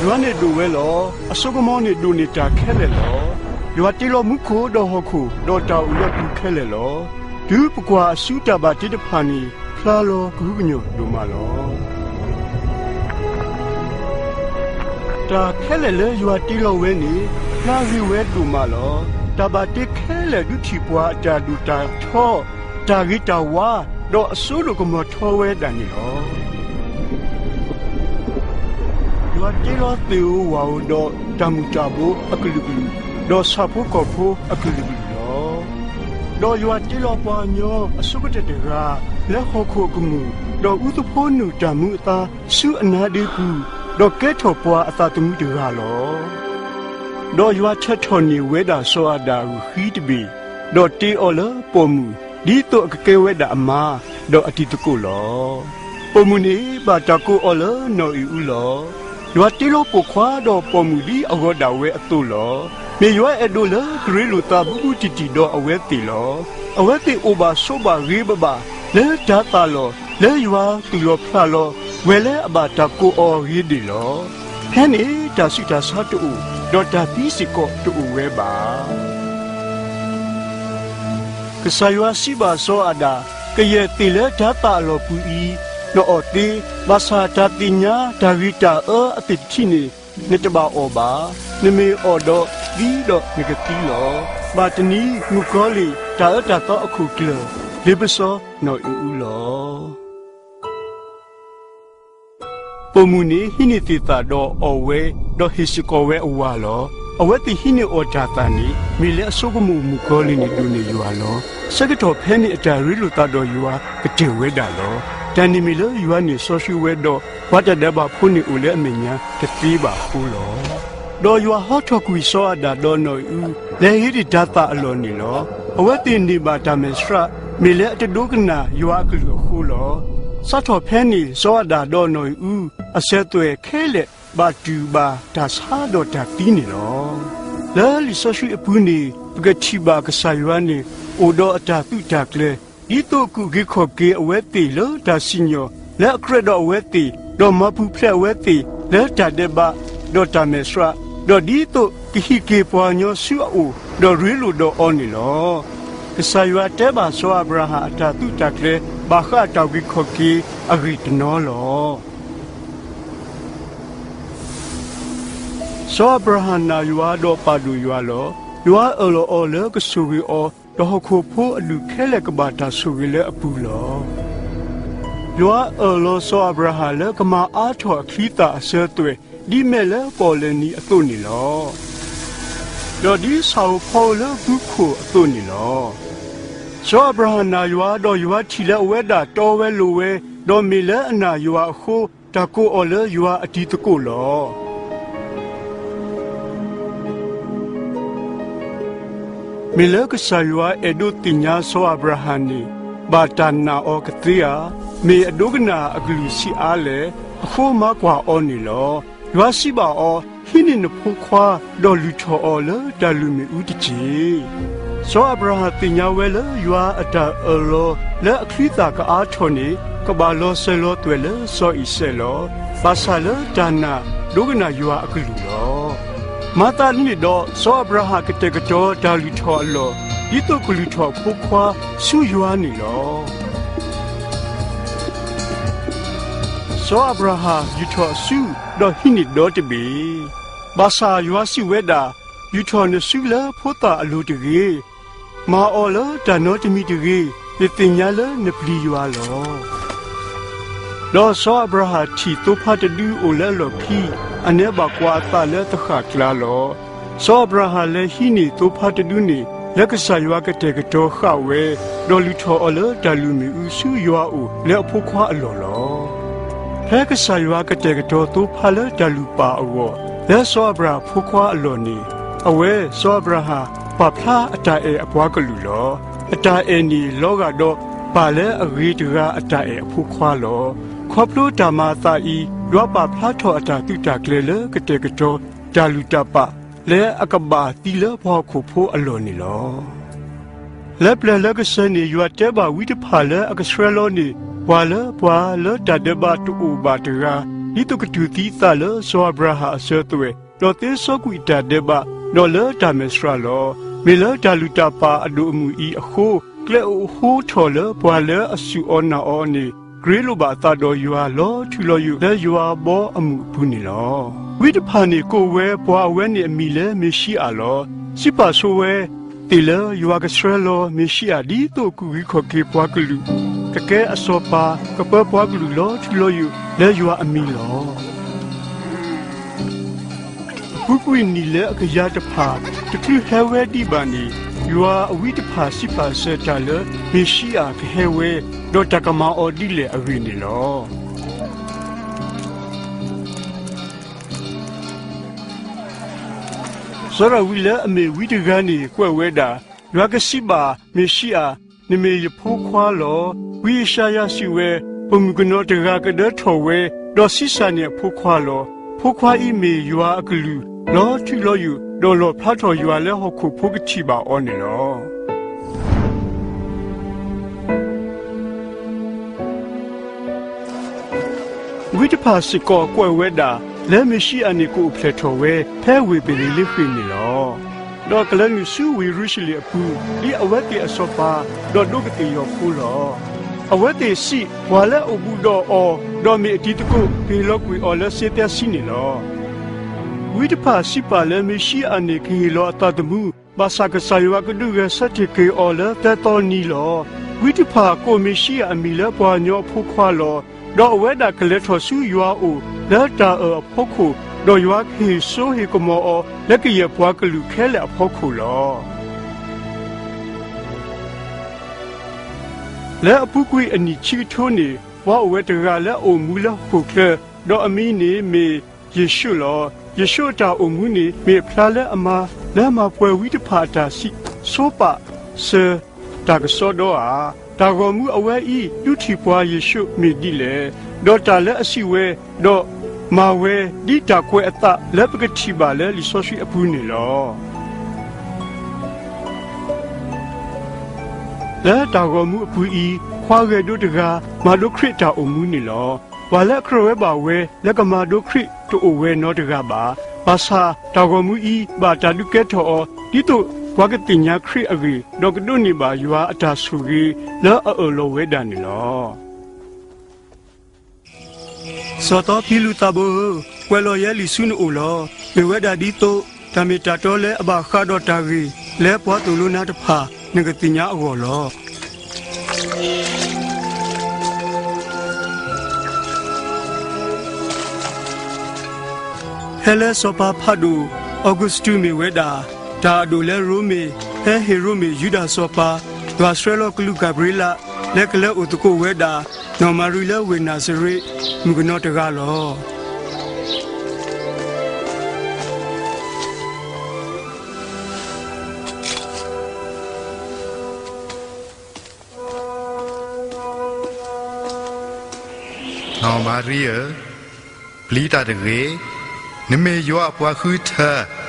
ယွၤန့ၣ်ဒိၣ်ဝဲလီၤ. အစိကမီၤန့ၣ်ဒိၣ်န့ၢ်တၢ်ခဲလၢာ်လီၤ. ယွၤတ့လီၤမူခိၣ်ဒီးဟီၣ်ခိၣ်ဒီးတၢ်အိၣ်လၢအပူၤခဲလၢာ်လီၤ. တုၤပကွၢ်အစုတၢ်ဘၣ်တ့တဖၣ်န့ၣ် ဖျါလီၤကဟုကညီၢ်ဒိၣ်မးလီၤ. တၢ်ခဲလၢာ်လၢယွၤတ့လီၤဝဲန့ၣ် ဖျါဂ့ၤဝဲဒိၣ်မးလီၤ. တၢ်ဘၣ်တ့ခဲလၢာ်ဒုးထံၣ်ပှၤအတၢ်ဒိၣ်တၢ်ထီ, တၢ်ဂ့ၤတၢ်ဝါ, ဒီးအစိဒိၣ်ကမီၤထီဝဲဒၣ်န့ၣ်လီၤ. ယွၤတ့လီၤသ့ၣ်ဧိၤဝၣ်ဧိၤဒီးတၢ်မုၢ်တၢ်ဘိအကလုာ်ကလုာ်, ဒီးဆၣ်ဖိကီၢ်ဖိအကလုာ်ကလုာ်လီၤ. ဒီးယွၤတ့လီၤပှၤကညီအဆိကတၢၢ်တဂၤ လၢဟီၣ်ခိၣ်အကမူၣ်, ဒီးအူသဖိနုာ်တၢ်မူအသါဆူအနါဒ့ပူၤ, ဒီးကဲထီၣ်ပှၤအသးသမူတဂၤလီၤ. ဒီးယွၤထၢထီၣ်န့ၢ်ဝဲဒၣ်စီၤအၤဒၣ်အဂုၢ်ဃံတဘ့ၣ်, ဒီးတ့အီၤလၢပိာ်မုၣ်, ဒ်သိးအကကဲဝဲဒၣ်အမါ, ဒီးအတံၤသကိးလီၤ. ပိာ်မုၣ်န့ၣ်ဘၣ်တၢ်ကိးအီၤလၢနီၢ်အံၤအူလီၤ. ယွၤတ့လီၤပိာ်ခွါဒီးပိာ်မုၣ်ဒ်အဂီၢ်ဒၣ်ဝဲအသိးလီၤ. မ့ၢ်ယွၤအဲၣ်ဒိးလၢကရ့လိာ်သးဘူးဘူးတံၢ်တံၢ်ဒီးအဝဲသ့ၣ်လီၤ. အဝဲသ့ၣ်အိၣ်ဘၣ်ဆိးဘၣ်ဂ့ၤဘၣ်ဘၣ် လၢတၤသၣ်လီၢ် လၢယွၤသူၣ်လီၤဖျးလီၤဝဲလၢအဘၣ်တၢ်ကိးအီၤအဂ့ၢ်ဒ်လီၤ. ဖဲန့ၣ်တၢ်ဆူးတၢ်ဆါတအိၣ်, ဒီးတၢ်သံစ့ၢ်ကီးတအိၣ်ဝဲဘၣ်. ကစၢ်ယွၤစံးဘၣ်စီၤအၤဒၣ်, ကယဲၢ်သ့ၣ်လၢတၤသၣ်အလီၢ်ပူၤအံၤ, နအီၣ်သ့, ဘၣ်ဆၣ်တၢ်သ့ၣ်ညါတၢ်ဂ့ၤတၢ်အၢအသ့ၣ်တထံၣ်န့ၣ် နတဘၣ်အီၣ်ဘၣ်. နမ့ၢ်အီၣ်ဒီးသံဒီးနကသံလီၤ. ဘၣ်တနံၤမုၣ်ကီၤလံၢ်တၢ်အၢတၢ်သီအခိၣ်ကျၢၢ် လ့ပစီနီၢ်အံၤအူလီၤ. ပိာ်မုၣ်န့ၣ်ဟံးန့ၢ်သ့ၣ်သၣ်ဒီးအီၣ်ဝဲ, ဒီးဟ့ၣ်စ့ၢ်ကီးဝဲအဝၤလီၤ. အဝဲသ့ၣ်ဟံးန့ၢ်အီၣ်တၢ်သၣ်န့ၣ် မ့ၢ်လၢအဆိကမိၣ်မုၣ်ကီၤလံၢ်န့ၣ်ဒိၣ်န့ၢ်ယွၤလီၤ. ဆၢကတီၢ်ဖဲန့ၣ်အတၢ်ရ့လိာ်သးဒီးယွၤကတၢၢ်ဝဲဒၣ်လီၤ. တၢ်န့ၣ်မ့ၢ်လၢယွၤန့ၣ်စီဆှံဝဲဒီး ပှၤတၢ်ဒဲးဘးဖိန့ၣ်အိၣ်လၢအမဲာ်ညါတသ့ဘၣ်အဃိလီၤ. ဒီးယွၤဟီထီၣ်ကွံာ်စီၤအၤဒၣ်ဒီးနီၢ်အံၤအူ လၢဧ့ဒ့ၣ်တၤသၣ်အလီၢ်န့ၣ်လီၤ. အဝဲသ့ၣ်န့ၢ်ဘၣ်တၢ်မဲာ်ဆှး မ့ၢ်လၢအတဒိကနၣ်ယွၤအကလုၢ်အဃိလီၤ. စးထီၣ်ဖဲန့ၣ် စီၤအၤဒၣ်ဒီးနီၢ်အံၤအူ အစၢၤသွဲၣ်ခဲလၢာ် ဘၣ်တူၢ်ဘၣ်တၢ်ဆါဒီးတၢ်သံန့ၣ်လီၤ. လၢလံာ်စီဆှံအပူၤန့ၣ် ပကထံၣ်ဘၣ်ကစၢ်ယွၤန့ၣ် အိၣ်ဒီးအတၢ်သုးတၢ်ကျဲၤ ဒ်သိးကူၣ်က့ၤခီၣ်က့ၤအဝဲသ့ၣ်လၢတၢ်စံၣ်ညီၣ် လၢအကြၢးဒီးအဝဲသ့ၣ်, ဒီးမၤပူၤဖျဲးအဝဲသ့ၣ်လၢတၢ်ဒဲးဘးဒီးတၢ်မဲာ်ဆှး, ဒီးဒ်သိးကဟံးက့ၤပှၤကညီဆူအအိၣ်, ဒီးရ့လိာ်ဒီးအီၤန့ၣ်လီၤ. ကစၢ်ယွၤတဲဘၣ်စီၤအၤဘြၤဟၣ်အတၢ်သုးတၢ်ကျဲၤ ဘၣ်ဃးတၢ်အုၣ်က့ၤခီၣ်က့ၤအဂ့ၢ်တနီၤလီၤ. စီၤအၤဘြၤဟၣ်နာ်ယွၤဒီးပာ်ဒိၣ်ယွၤလီၤ. ယွၤအၢၣ်လီၤအီၤလၢကဆိၣ်ဂ့ၤအီၤ, ဒီးဟီၣ်ခိၣ်ဖိအဒူၣ်ခဲလၢာ်ကဘၣ်တၢ်ဆိၣ်ဂ့ၤလၢအပူၤလီၤ. ယွၤအၢၣ်လီၤစီၤအၤဘြၤဟၣ်လၢကမၤအါထီၣ်အချံသၣ်အစၢၤသွဲၣ် ဒ်မဲးလၢပီၣ်လဲၣ်နံၤအသိးန့ၣ်လီၤ. ဒီးဒ်ဆၣ်ဧိၤဖီဧိၤလၢဘုခိၣ်အသိးန့ၣ်လီၤ. စီၤအၤဘြၤဟၣ်နာ်ယွၤ, ဒီးယွၤထံၣ်လၢအဝဲဒၣ်တီဝဲလိၤဝဲ, ဒီးမ့ၢ်လၢအနာ်ယွၤအဃိ, တၢ်ကိးအီၤလၢယွၤအတံၤသကိးလီၤ. မ့ၢ်လၢကစၢ်ယွၤအဲၣ်ဒိးသ့ၣ်ညါစီၤအၤဘြၤဟၣ်န့ၣ်, ဘၣ်တၢ်နာ်အီၤကသ့ဧါ. မ့ၢ်အဒိကနၣ်အကလုၢ်ဆံးအါလဲၣ်. အဃိမၤကွၢ်အီၤန့ၣ်လီၤ. ယွၤစံးဘၣ်အီၤ, ဟံးန့ၢ်နဖိခွါ, ဒီးလုၢ်ထီၣ်အီၤလၢတၢ်လုၢ်မ့ၣ်အူတက့ၢ်. စီၤအၤဘြၤဟၣ်သ့ၣ်ညါဝဲလၢယွၤအတၢ်အၢၣ်လီၤလၢအချံသၣ်ကအါထီၣ်န့ၣ်, ကဘၣ်လီၤစၢၤလီၤသွဲၣ်လၢစီၤအံၤစဲးလီၤ. ဘၣ်ဆၣ်လၢတၢ်နာ်ဒိကနၣ်ယွၤအကလုၢ်လီၤ. မၤသးဒ်န့ၣ်ဒီး စီၤအၤဘြၤဟၣ်ကတဲာ်ကတီၤတၢ်လုၢ်ထီၣ်အလီၢ်, ဒ်သိးကလုၢ်ထီၣ်အဖိခွါဆူယွၤန့ၣ်လီၤ. စီၤအၤဘြၤဟၣ်ယူာ်ထီၣ်အစု, ဒီးဟံးန့ၢ်ဒီတဘ့ၣ်. ဘၣ်ဆၣ်ယွၤစံးဝဲဒၣ်, ယူာ်ထီၣ်နစုလၢဖိသၣ်အလိၤတဂ့ၤ. မၤအီၤလၢတၢ်နီတမံၤတဂ့ၤ. ယသ့ၣ်ညါလၢနပျံၤယွၤလီၤ. ဒီးစီၤအၤဘြၤဟၣ်ထံၣ်သိဖါတဒုအိၣ်လၢအလီၢ်ခံ, အနဲဘၣ်ကွၢ်အသးလၢသဃၣ်ကျါလီၤ. စီၤအၤဘြၤဟၣ်လဲၤဟံးန့ၢ်သိဖါတဒုန့ၣ် လၢကစၢ်ယွၤကတဲာ်ကတီၤဃာ်ဝဲ, ဒီးလုၢ်ထီၣ်အီၤလၢတၢ်လုၢ်မ့ၣ်အူဆူယွၤအအိၣ်လၢအဖိခွါအလီၢ်လီၤ. ဖဲကစၢ်ယွၤကတဲာ်ကတီၤသိဖါလၢတၢ်လုၢ်ပာ်အဂီၢ်, လၢစီၤအၤဘြၤဟၣ်အဖိခွါအလီၢ်န့ၣ်, အဝဲစီၤအၤဘြၤဟၣ်ပာ်ဖျါအတၢ်အဲၣ်အပှၤကလုာ်လီၤ. အတၢ်အဲၣ်န့ၣ်လီၤဂာ်ဒီးပၢ်လၢအဂ့ၤတဂၤအတၢ်အဲၣ်အဖိခွါလီၤ. ခီဖျိတၢ်မၤအသးအံၤ, ယွၤပာ်ဖျါထီၣ်အတၢ်သုးတၢ်ကျဲၤလၢကတဲာ်ကတီၤတၢ်လုၢ်တၢ်ပာ် လၢအကဘၣ်သံလၢပှၤဟီၣ်ခိၣ်ဖိအလီၢ်န့ၣ်လီၤ. လၢပျၢၤလၢကစၢၢ်န့ၣ် ယွၤတဲဘၣ်ဝံတဖၣ်လၢအကဆှၢလီၤန့ၢ်ပှၤလၢပှၤလၢတၢ်ဒဲးဘးတအိၣ်ဘၣ်တဂၤ ဒ်သိးကတူၢ်သံအသးလၢစီၤအၤဘြၤဟၣ်အစၢၤအသွဲၣ်, ဒီးသ့စီကွံာ်အတၢ်ဒဲးဘး, ဒီးလၢတၢ်မဲာ်ဆှးလီၤ. မ့ၢ်လၢတၢ်လုၢ်တၢ်ပာ်အဒိၣ်အမုၢ်အံၤအဃိ, ကျဲအိၣ်ဟိထီၣ်လၢပှၤလၢအစူၢ်အီၤနာ်အီၤန့ၣ် ကြၢးလိာ်ဘၣ်အသးဒီးယွၤလီၤထူလီၤယိာ်လၢယွၤအဘီအမုၢ်အပူၤန့ၣ်လီၤ. ဝံတဖၣ်န့ၣ်ကိးဝဲပှၤအဝဲန့ၣ်အမံၤလၢမ့ၤၡံအၤလီၤ. စံးပာ်ဆိဝဲသ့ၣ်လၢယွၤကဆှၢလီၤမ့ၤၡံအၤ ဒ်သိးကူၣ်ဂံၢ်ခီၣ်က့ၤပှၤကလုာ်, ကကဲအစီၤပၤ, ကပၢပှၤကလုာ်လီၤထူလီၤယိာ်လၢယွၤအမံၤလီၤ. အပူၤကွံာ်နံၣ်လၢအကယၤတဖၣ် တချုးဟဲဝဲဒံးဘၣ်န့ၣ်, ယွၤအဝံတဖၣ်စံးပာ်စၢၤတၢ်လၢမ့ၤၡံအၤကဟဲဝဲ, ဒီးတၢ်ကမၤအီၤဒ်လဲၣ်အဂ့ၢ်န့ၣ်လီၤ. စီၤဒၤဝံးလၢအမ့ၢ်ဝံတဂၤန့ၣ် ကွဲးဝဲဒၣ်, ယွၤကစံးဘၣ်မ့ၤၡံအၤ, နမ့ၢ်ယဖိခွါလီၤ. ဝံယၡါယၤစံးဝဲ, ပိာ်မုၣ်ကနီၤတဂၤကဒၢထီၣ်ဝဲ, ဒီးဆံးစၢ်န့ၢ်အဖိခွါလီၤ. ဖိခွါအံၤမ့ၢ်ယွၤအကလုၢ်, လီၤထူလီၤယိာ်, ဒီးလီၣ်ဖျါထီၣ်ယွၤလၢဟီၣ်ခိၣ်ဖိကထံၣ်ဘၣ်အီၤန့ၣ်လီၤ. ဝံတဖၣ်စ့ၢ်ကီးကွဲးဝဲဒၣ်, လၢမ့ၤၡံအၤန့ၣ်ကအိၣ်ဖျဲၣ်ထီၣ်ဝဲ ဖဲဝ့ၢ်ဘ့းလ့ဟ့မ်န့ၣ်လီၤ. ဒီးကလဲၤနုာ်ဆူဝ့ၢ်ယရူၤၡလ့ၣ်အပူၤ, ဒ်အဝဲသ့ၣ်အစီၤပၤ, ဒီးဒိးကသ့ၣ်ယီၤဖိလီၤ. အဝဲသ့ၣ်စံး, ပှၤလၢအအိၣ်ဘူးဒီးအီၤ, ဒီးမ့ၢ်အတံၤသကိး, ကဟ့ၣ်လီၤကွံာ်အီၤလၢစ့သၢဆံန့ၣ်လီၤ. ဝံတဖၣ်စံးပာ်လၢမ့ၤၡံအၤန့ၣ်ကဟ့ၣ်လီၤအသးသမူ, ဘၣ်ဆၣ်ကစၢ်ယွၤကဒုးဂဲၤဆၢထၢၣ်က့ၤအီၤလၢသၢသီနံၤလီၤ. ဝံတဖၣ်ကိးမ့ၤၡံအၤအမံၤလၢပှၤကညီအဖိခွါလီၤ. ဒီးအဝဲဒၣ်ကလဲၤထီၣ်ဆူယွၤအအိၣ်လၢတၢ်အၢၣ်အဖီခိၣ်, ဒီးယွၤကဟ့ၣ်စိဟ့ၣ်ကမီၤအီၤလၢကယဲၢ်ပှၤကလုာ်ခဲလၢာ်အဖီခိၣ်လီၤ. လၢအပူၤကွံာ်အနံၣ်ဆံကထိန့ၣ်, ပှၤအိၣ်ဝဲတဂၤလၢအအိၣ်မူလၢဟီၣ်ခိၣ်ချၢ, ဒီးအမံၤန့ၣ်မ့ၢ်ယ့ၡိၣ်လီၤ. ယ့ၡိၣ်အတၢ်အိၣ်မူန့ၣ် မ့ၢ်အဖျါလၢအမါလၢမၤပှဲၤဝံတဖၣ်အတၢ်စံးဆိပာ်စၢၤတၢ်ကစီဒီဧါ. တၢ်ဂီၤမူအဝဲအံၤ ဒုးထံၣ်ပှၤယ့ၡိၣ်မ့ၢ်ဒ်လဲၣ်, ဒီးတၢ်လၢအစံးဝဲ, ဒီးမၤဝဲ, ဒ်တၢ်ကွဲးအသးလၢပကထံၣ်ဘၣ်လၢလံာ်စီဆှံအပူၤန့ၣ်လီၤ. လၢတၢ်ဂီၤမူအပူၤအံၤ, ခွါဂဲၤဒိတဂၤ မၤဒိခရံာ်အတၢ်အိၣ်မူန့ၣ်လီၤ. ပှၤလၢအကြၢးဝဲဘၣ်ဝဲလၢကမၤဒိခရံာ်တအိၣ်ဝဲနီတဂၤဘၣ်. ဘၣ်ဆၣ်တၢ်ဂီၤမူအံၤ ဘၣ်တၢ်ဒုးကဲထီၣ်အီၤ ဒ်သိးပှၤကသ့ၣ်ညါခရံာ်အဂ့ၢ်, ဒီးကဒိးန့ၢ်ဘၣ်ယွၤအတၢ်ဆိၣ်ဂ့ၤလၢအအၢၣ်လီၤဝဲဒၣ်န့ၣ်လီၤ. စီၤသီဖံလူၤသးဘိဧၢ, ကွဲးလီၤယဲလံာ်ဆူနအိၣ်လီၤ. မ့ၢ်ဝဲဒၣ်ဒ်သိး တၢ်မ့ၢ်တၢ်တီလၢအဘၣ်ဃးဒီးတၢ်ဂ့ၢ်လၢပှၤသိၣ်လိနၤတဖၣ် နကသ့ၣ်ညါအဂီၢ်လီၤ. ဖဲလၢစီၤပၤဖးဒိၣ်အီကူစတူးမ့ၢ်ဝဲဒၣ် တၢ်အဒိၣ်လၢရိမ့ၤ, ဖဲဟ့ၤရိာ်မ့ၢ်ယူဒၤစီၤပၤ, ယွၤဆှၢလီၤကလူးကၤဘြံလး လၢကလဲၤအိၣ်သကိးဝဲဒၣ် နီၢ်မၤရံလၢဝ့ၢ်နၤစရ့း မုၣ်ကနီၤတဂၤလီၤ. နီၢ်မၤရံဧၢ, ပျံၤတၢ်တဂ့ၤ, နမ့ၢ်ယွၤအပှၤဃုထၢ,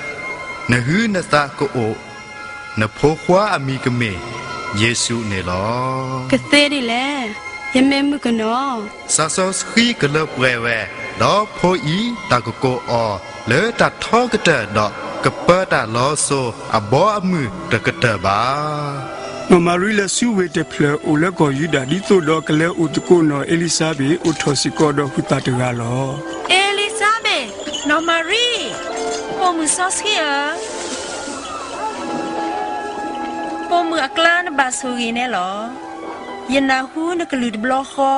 နဟုနသးကအိၣ်, နဖိခွါအမံၤကမ့ၢ်ယ့ၣ်ၡူးန့ၣ်လီၤ. ကသ့ဒ်လဲၣ်, ယမ့ၢ်မုၣ်ကနီၤ. သးစီဆှံကလၢပှဲၤဝဲ, ဒီးဖိအံၤတၢ်ကကိးအီၤလၢတၢ်ထီကတၢၢ်ဒီး ကပၢတၢ်လီၤစိၤအဘီအမုၢ်တကတၢၢ်ဘၣ်. နီၢ်မၤရံလဲၤဆူဝ့ၢ်တဖျၢၣ်အိၣ်လၢကီၢ်ယူဒၤ ဒ်သိးဒီးကလဲၤအိၣ်သကိးနီၢ်အ့လံၤၡါဘ့း အိၣ်ထီၣ်စ့ၢ်ကီးဒီးဟုသးတဂၤလီၤ. အ့လံၤၡါဘ့း, နီၢ်မၤရံ, ပိာ်မုၣ်စီဆှံဧၢ, ပိာ်မုၣ်အကျါနဘၣ်ဆိၣ်ဂ့ၤန့ၣ်လီၤ. ယနၢ်ဟူနကလုၢ်တဘျီဃီ,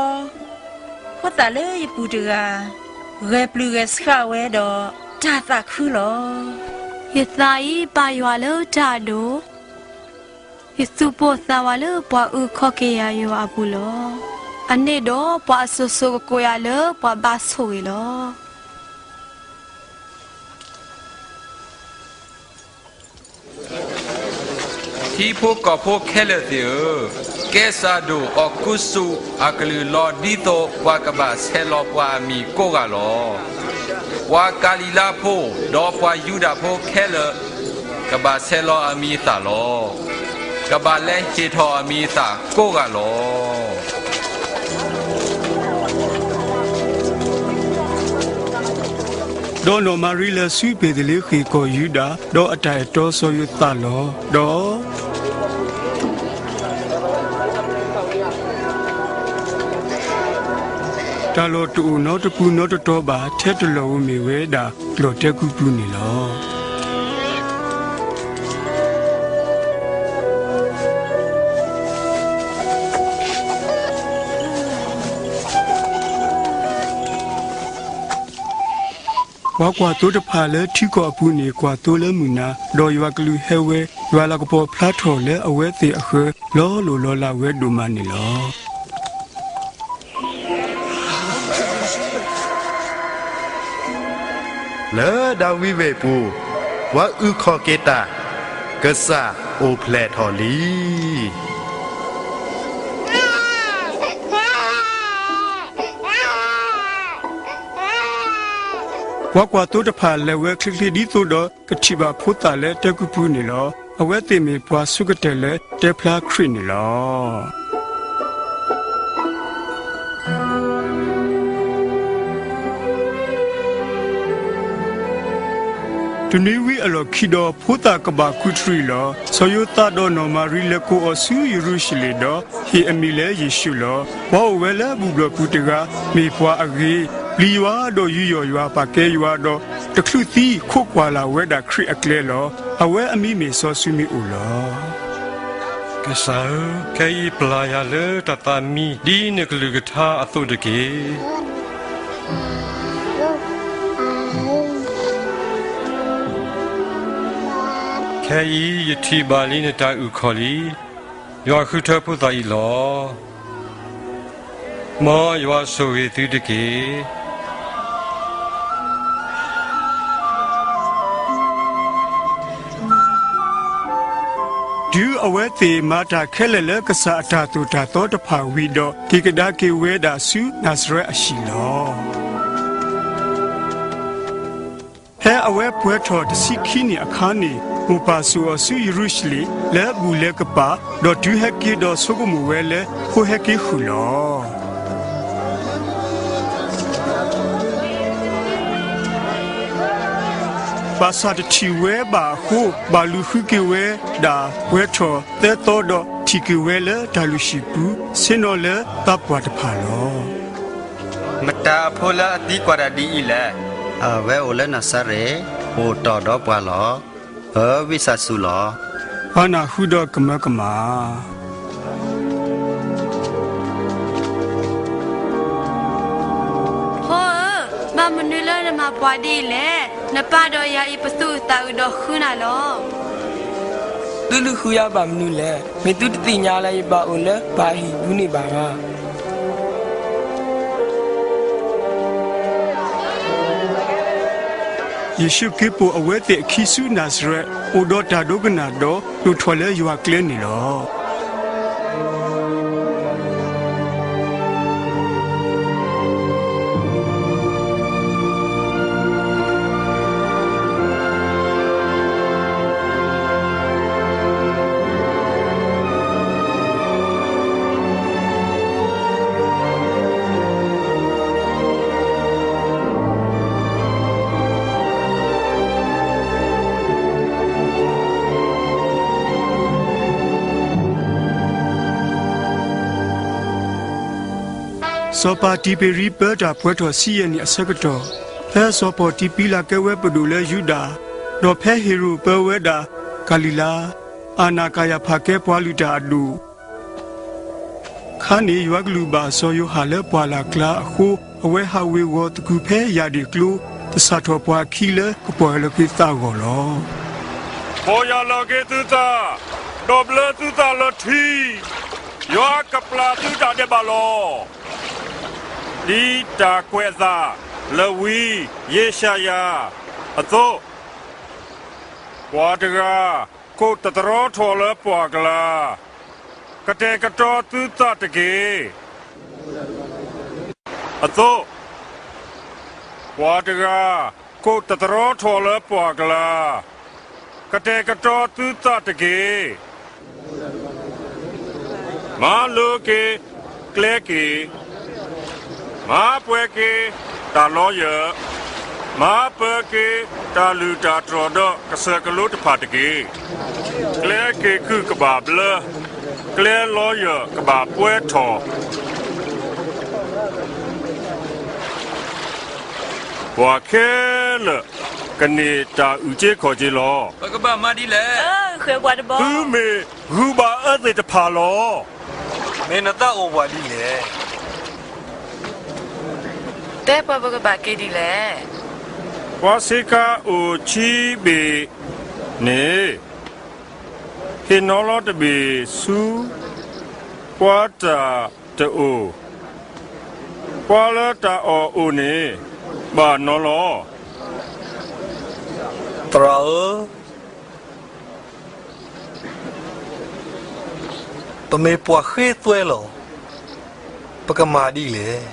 ဖိသၣ်လၢယပူၤတဂၤ ဂဲၤပျုၢ်ဂဲၤဆှးဝဲဒီးတၢ်သးခုလီၤ. ယသးအံၤဘၣ်ယွၤလၢတၢ်အဒိၣ်, ယသူၣ်ပိၢ်သးဝးလၢပှၤအုၣ်ခီၣ်က့ၤယၤယွၤအပူၤလီၤ. အန့ၣ်ဒီးပှၤအစိၤစိၤကကိးယၤလၢပှၤဘၣ်ဆိၣ်ဂ့ၤလီၤ. ထံဖိကီၢ်ဖိခဲလၢာ်သ့ၣ်ဧၢ, ကဲစၤဒိၣ်အီကူစတူးအကလုၢ်လီၤ ဒ်သိးပှၤကဘၣ်ဆဲးလီၤပှၤအမံၤကိးဂၤလီၤ. ပှၤကၤလံၤလါဖိ ဒီးပှၤယူဒၤဖိခဲလၢာ် ကဘၣ်ဆဲးလီၤအမံၤအသၣ်လီၤ. ကဘၣ်လဲၤဟ့ၣ်ထီၣ်အမံၤအသၣ်ကိးဂၤလီၤ. ဒီးနီၢ်မၤရံလၢာ်ဆူဘ့ၤသလ့ဃ့ၣ်ကီၢ်ယူဒၤ, ဒီးအတၢ်အဲၣ်တီစီၤယိၤသးလီၤ. ဒီး တၢ်လီၢ်တအိၣ်နီတပူၤနီတတီၤဘၣ်, ထဲတလီၢ်ဧိၤမ့ၢ်ဝဲဒၣ် လီၢ်တဲာ်ကူပူၤန့ၣ်လီၤ. ပှၤကွၢ်သိတဖၣ်လၢထံကီၢ်အပူၤန့ၣ် ကွၢ်သိလၢမုၢ်နၤ, ဒီးယွၤကလူးဟဲဝဲ, ယွၤလၤကပီၤဖျါထီၣ်လၢအဝဲသ့ၣ်အဃၢၤ လီၤလိၢ်လီၤလးဝဲဒိၣ်မးန့ၣ်လီၤ. လၢဒၤဝံးဝ့ၢ်ပူၤ, ပှၤအုၣ်ခီၣ်က့ၤတၢ်, ကစၢ်အိၣ်ဖျဲၣ်ထီၣ်လံ. ပှၤကွၢ်သိတဖၣ်လဲၤဝဲချ့ချ့ဒ်သိးဒီး ကထံၣ်ဘၣ်ဖိသၣ်လၢတဲာ်ကူပူၤန့ၣ်လီၤ. အဝဲသ့ၣ်မ့ၢ်ပှၤဆိကတၢၢ်လၢတဲဖျါခရံာ်န့ၣ်လီၤ. တနွံဝံၤအလီၢ်ခံဒီး ဖိသၣ်ကဘၣ်ကူးတရံးလီၤ. စီၤယိၤသးဒီးနီၢ်မၤရံလဲၤကိးအီၤဆူယရူၤၡလ့ၣ်ဒီး ဟ့ၣ်အမံၤလၢယ့ၣ်ၡူးလီၤ. ပှၤအိၣ်ဝဲလၢဘူၣ်ဘျီၣ်ပူၤတဂၤ, မ့ၢ်ပှၤအဂ့ၤ, ပျံၤယွၤဒီးယူးယီၣ်ယွၤ, ပာ်ကဲယွၤဒီး တချုးသံခိးကွၢ်လၢ်ဝဲဒၣ်ခရံာ်အကျဲလီၤ. အဝဲအမံၤမ့ၢ်စီၤၡမံၤအိၣ်လီၤ. ကစၢ်ဧၢ, ခဲအံၤပျၢ်ယၤလၢတၢ်သးမံ ဒ်နကလုၢ်ကထါအသိးတက့ၢ်. ခဲအံၤယထံၣ်ဘၣ်လံနတၢ်အုၣ်ခီၣ်လံ. ယွၤဃုထၢဖိသၣ်အံၤလီၤ. မ်ယွၤဆိၣ်ဂ့ၤသုတက့ၢ်. တုၤအဝဲသ့ၣ်မၤတၢ်ခဲလၢာ်လၢကစၢ်အတၢ်သိၣ်တၢ်သီတဖၣ်ဝံၤဒီး က့ၤကဒါက့ၤဝဲဒၣ်ဆူနၤစရဲအဟံၣ်လီၤ. ဖဲအဝဲပှဲၤထီၣ်တဆံခံနံၣ်အခါန့ၣ်, မိၢ်ပၢ်စိာ်အီၤဆူယရူၤၡလ့ၣ် လၢဘူၣ်လဲၤကပၤ, ဒီးတုၤဟဲက့ၤဒီးဆိကမိၣ်ဝဲလၢဖိဟဲက့ၤဃုာ်လီၤ. ဘၣ်ဆၣ်တထံၣ်ဝဲဘၣ်အဃိ, ဘၣ်လူၤဃုက့ၤဝဲဒၣ်ပှဲၤထီၣ်သၢသီဒီးထံၣ်က့ၤဝဲလၢတၢ်လုၢ်ဟံၣ်ပူၤ ဆ့ၣ်နီၤလၢသးပှၢ်တဖၣ်လီၤ. မတၤအဖိလၢအသံကွၢ်တၢ်ဒ်အံၤလဲၣ်. အဝဲအိၣ်လၢနၤစၤရ့း, အိၣ်တီၢ်ဒီးပှၤလီၤ. ပဝံသးစူၤလီၤ. ပှၤနၢ်ဟူဒီးကမၢကမၣ်. ဖိဧၢ, ဘၣ်မနုၤလၢနမၤပှၤဒ်အံၤလဲၣ်. နပၢ်ဒီးယၤအံၤ ပသူၣ်အုးသးအုးဒီးဃုနၤလီၤ. သုလုၢ်ဃုယၤဘၣ်မနုၤလဲၣ်. မ့ၢ်သုတသ့ၣ်ညါလၢယပၢ်အိၣ်လၢပှၤအဟံၣ်ပူၤန့ၣ်ဘၣ်ဧါ. ယ့ၣ်ၡူးက့ၤပိာ်အဝဲသ့ၣ်အခံဆူနၤစရဲး, အိၣ်ဒီးတၢ်ဒိကနၣ်ဒီး ဒိၣ်ထီၣ်လၢယွၤကျဲန့ၣ်လီၤ. စီၤပၤတံၤပ့ၤရံပၢတၢ်ပှဲၤထီၣ်ဆံယဲၢ်နံၣ်အဆၢကတီၢ်, ဖဲစီၤပီၤတံးပံလးကဲဝဲပဒိၣ်လၢယူဒၤ, ဒီးဖဲဟ့ၤရိာ်ပၢဝဲဒၣ်ကၤလံၤလါ, အၤနးကၤယၤဖးကဲပှၤလုၢ်တၢ်အဒိၣ် ခါန့ၣ် ယွၤကလုၢ်ဘၣ်စီၤယိၤဟၣ်လၢပှၢ်လၢ်ကျါအဃိ, အဝဲဟးဝ့ၤဝီၤသကုၤဖဲယၣ်ဒ့ၣ်ကျိ, တစးထီၣ်ပှၤအခံလၢကပီၢ်ယၢ်လီၤက့ၤသးအဂီၢ်လီၤ. ပီၢ်ယၢ်လီၤက့ၤသုသး, ဒီးဘျၢသုသးလၢထံ, ယွၤကပျၢ်သုတၢ်ဒဲးဘးလီၤ. ဒ်တၢ်ကွဲးအသးလၢဝံယၡါယၤအသိး, ပှၤတဂၤ ကိးတတြီထီၣ်လၢပှၢ်ကျါ, ကတဲာ်ကတီၤသုသးတက့ၢ်. အသိး, ပှၤတဂၤ ကိးတတြီထီၣ်လၢပှၢ်ကျါ, ကတဲာ်ကတီၤသုသးတက့ၢ်. မၤလိက့ၤကျဲက့ၤ, မၤပှဲၤက့ၤတၢ်လီယၢၢ် မၤပၢက့ၤတၢ်လုၢ်တၢ်တြီၤဒီးကစၢၢ်ကလိတဖၣ်တက့ၢ်. ကျဲက့ၤကုၢ်ကဘၣ်ဘျၢ, ကျဲလီယၢၢ်ကဘၣ်ပှဲထီၣ်, ပှၤခဲလၢာ်ကန့ၢ်တၢ်အုၣ်က့ၤခီၣ်က့ၤလီၤ. ပကဘၣ်မၤဒ်လဲၣ်. သုမ့ၢ်ဂုာ်ဘၣ်အၢသ့ၣ်တဖၣ်လီၤ. မ့ၢ်နသးအိၣ်ပှၤဒ်လဲၣ်. တဲပှၤပကဘၣ်က့ၤဒ်လဲၣ်. ပှၤဆ့ကၤအိၣ်ခံဘ့ၣ်န့ၣ် ဟ့ၣ်နီၤလီၤတဘ့ၣ်ဆူ ပှၤတၢ်တအိၣ်, ပှၤလၢတၢ်အီၣ်အိၣ်န့ၣ် ဘၣ်နီၤလီၤ. သရၣ်ဧၢ, ပမ့ၢ်ပှၤဃ့သွဲလီၤ, ပကမၤဒ်လဲၣ်.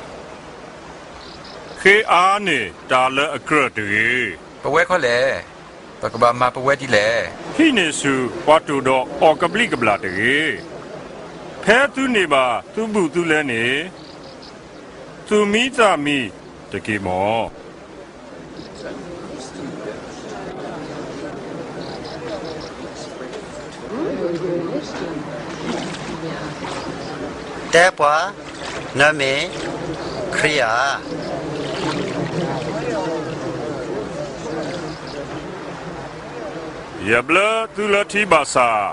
ဃ့အါန့ၢ်တၢ်လၢအကြၢးတဂ့ၤ. ပဝဲခီလဲၣ်, ပကဘၣ်မၤပဝဲဒ်လဲၣ်. ဟံးန့ၢ်ဆူၣ်ပှၤတူၢ်ဒီးအီၣ်ကဘျံးကဘျၣ်တဂ့ၤ. ဖဲသုန့ၢ်ဘၣ်သုဘူးသုလဲန့ၣ် သူၣ်မံသးမံတက့ၢ်မီၢ်. တဲပှၤ, နမ့ၢ်ခရံာ်ဧါ. ယဘျၢသုလၢထံဘၣ်ဆၣ်,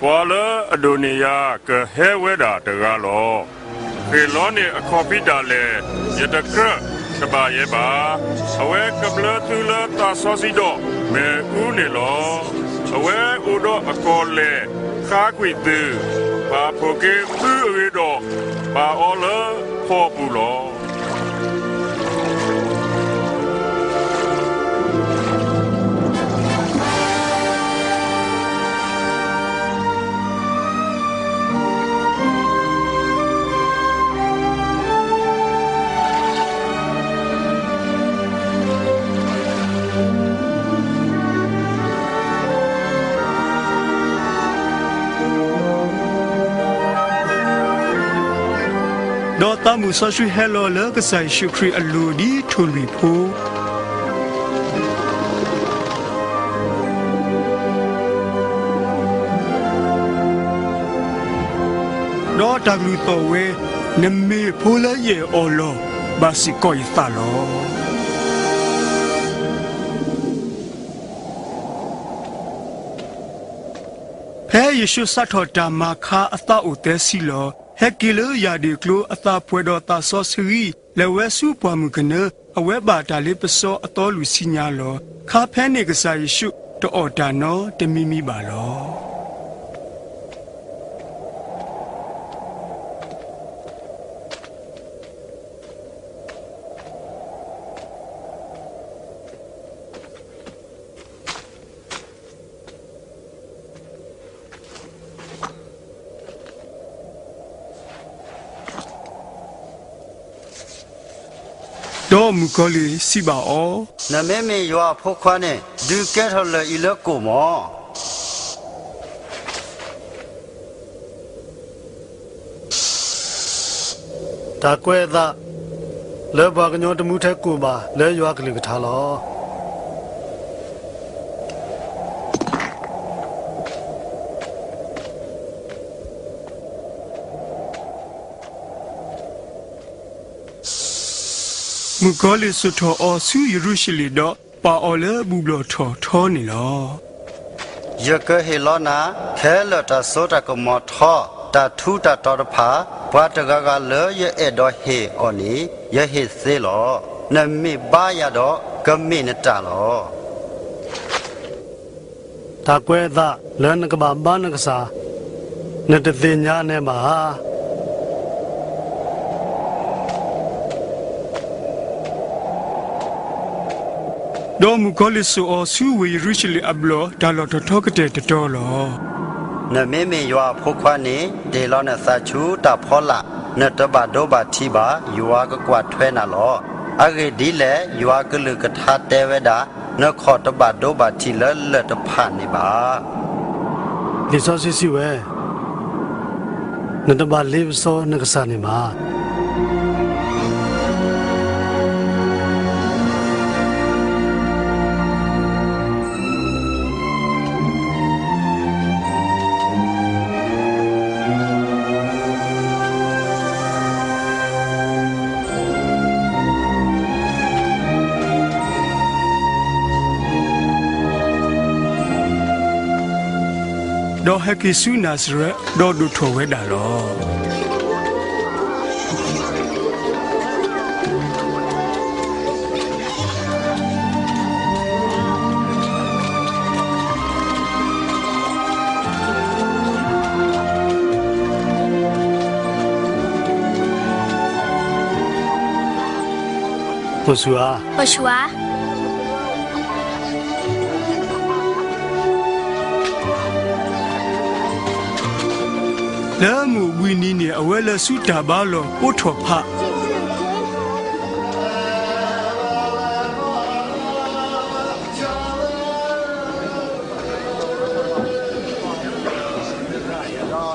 ပှၤလၢအဒိၣ်န့ၢ်ယၤကဟဲဝဲဒၣ်တဂၤလီၤ. ဃ့ၢ်လီၤန့ၢ်အခီၣ်ဖံးဒၣ်လဲာ်, ယတကြၢးတဘၣ်ယဲဘၣ်. အဝဲကဘျၢသုလၢသးစီဆှံဒီးမ့ၣ်အူန့ၣ်လီၤ. အဝဲအိၣ်ဒီးအကီၢ်လဲၢ်ဃါကွံာ်သု, ပာ်ဖှိၣ်က့ၤသုအဂ့ၢ်ဒီး ပာ်အီၤလၢဖီပူၤလီၤ. ဒီးသးမုာ်စီဆှံဟဲလီၤလၢကစၢ်ယ့ၣ်ၡူးခရံာ်အလိၤဒ်ထိၣ်လွံၢ်ဖိ ဒီးတၢ်ကလုၢ်သီၣ်ဝဲ, နမ့ၢ်ဖိလၢယအဲၣ်အီၤလီၤ. ဘၣ်စ့ၢ်ကီးယသးလီၤ. ဖဲယ့ၣ်ၡူးစးထီၣ်တၢ်မၤခါအသးအိၣ်သၢဆံလီၤ. ဟဲက့ၤလၢယၣ်ဒ့ၣ်ကျိအသးပှဲၤဒီးသးစီဆှံ, လဲၤဝဲဆူပှၢ်မုၢ်ကနၢ, အဝဲဘၣ်တၢ်လ့ပစီအသီလွံၢ်ဆံညါလီၤ. ခါဖဲန့ၣ်ကစၢ်ယ့ၣ်ၡူးတအီၣ်တၢ်နီတမံၤမံၤဘၣ်လီၤ. ဒီးမုၣ်ကီၤလံၢ်စံးဘၣ်အီၤ, နမ့မ့ၢ်ယွၤအဖိခွါန့ၣ်, ဒုးကဲထီၣ်လၢၢ်အံၤလၢကိၣ်မီၢ်. တၢ်ကွဲးအသးလၢပှၤကညီတမူထဲကိၣ်ဘၣ်လၢယွၤကလုၢ်ကထါလီၤ. မုၣ်ကီၤလံၢ်စိာ်ထီၣ်အီၤဆူယရူၤၡလ့ၣ်ဒီးပာ်အီၤလၢဘူၣ်ဘျီၣ်ထီၣ်ထီန့ၣ်လီၤ. ယကဟ့ၣ်လီၤနၤခဲလၢာ်တၢ်စိတၢ်ကမီၤထီ, တၢ်ထူးတၢ်တီၤတဖၣ်, ပှၤတဂၤဂၤလၢယအဲၣ်ဒိးဟ့ၣ်အီၤန့ၣ် ယဟ့ၣ်သ့လီၤ. နမ့ၢ်ဘါယၤဒီးကမ့ၢ်နတၢ်လီၤ. တၢ်ကွဲးအသးလၢနကဘၣ်ဘါနကစၢ်, နတသ့ၣ်ညါနဲဘၣ်ဧါ. ဒီးမုၣ်ကီၤလံၢ်စိာ်အီၤဆူဝ့ၢ်ယရူၤၡလ့ၣ်အဘျီၣ်တၢ်လီၢ်ထီၣ်ထီကတၢၢ်တတီၤလီၤ. နမ့မ့ၢ်ယွၤအဖိခွါန့ၣ်, တ့ၢ်လီၤနသးဆူတၢ်ဖီလာ်, နတဘၣ်ဒိဘၣ်ထံးဘၣ်, ယွၤကကွၢ်ထွဲနၤလီၤ. အဂ့ၢ်ဒ်လဲၣ်, ယွၤကလုၢ်ကထါတဲဝဲဒၣ်, နခီၣ်တဘၣ်ဒိဘၣ်ထံးလၢလၢၢ်တဖၣ်န့ၣ်ဘၣ်. လံာ်စီဆှံစံးဝဲ, နတဘၣ်လ့ပစီနကစၢ်န့ၣ်ဘၣ်. ဒီးဟဲက့ၤဆူနၤစရဲး, ဒီးဒိၣ်ထီၣ်ဝဲဒၣ်လီၤ. အိၣ်ဆူၣ်ဧါ. အိၣ်ဆူၣ်ဧါ. လၢမုၢ်ဘှံးနံၤန့ၣ် အဝဲလဲၤဆူတၢ်ဘါလီၢ်ကိးထီၣ်ဖး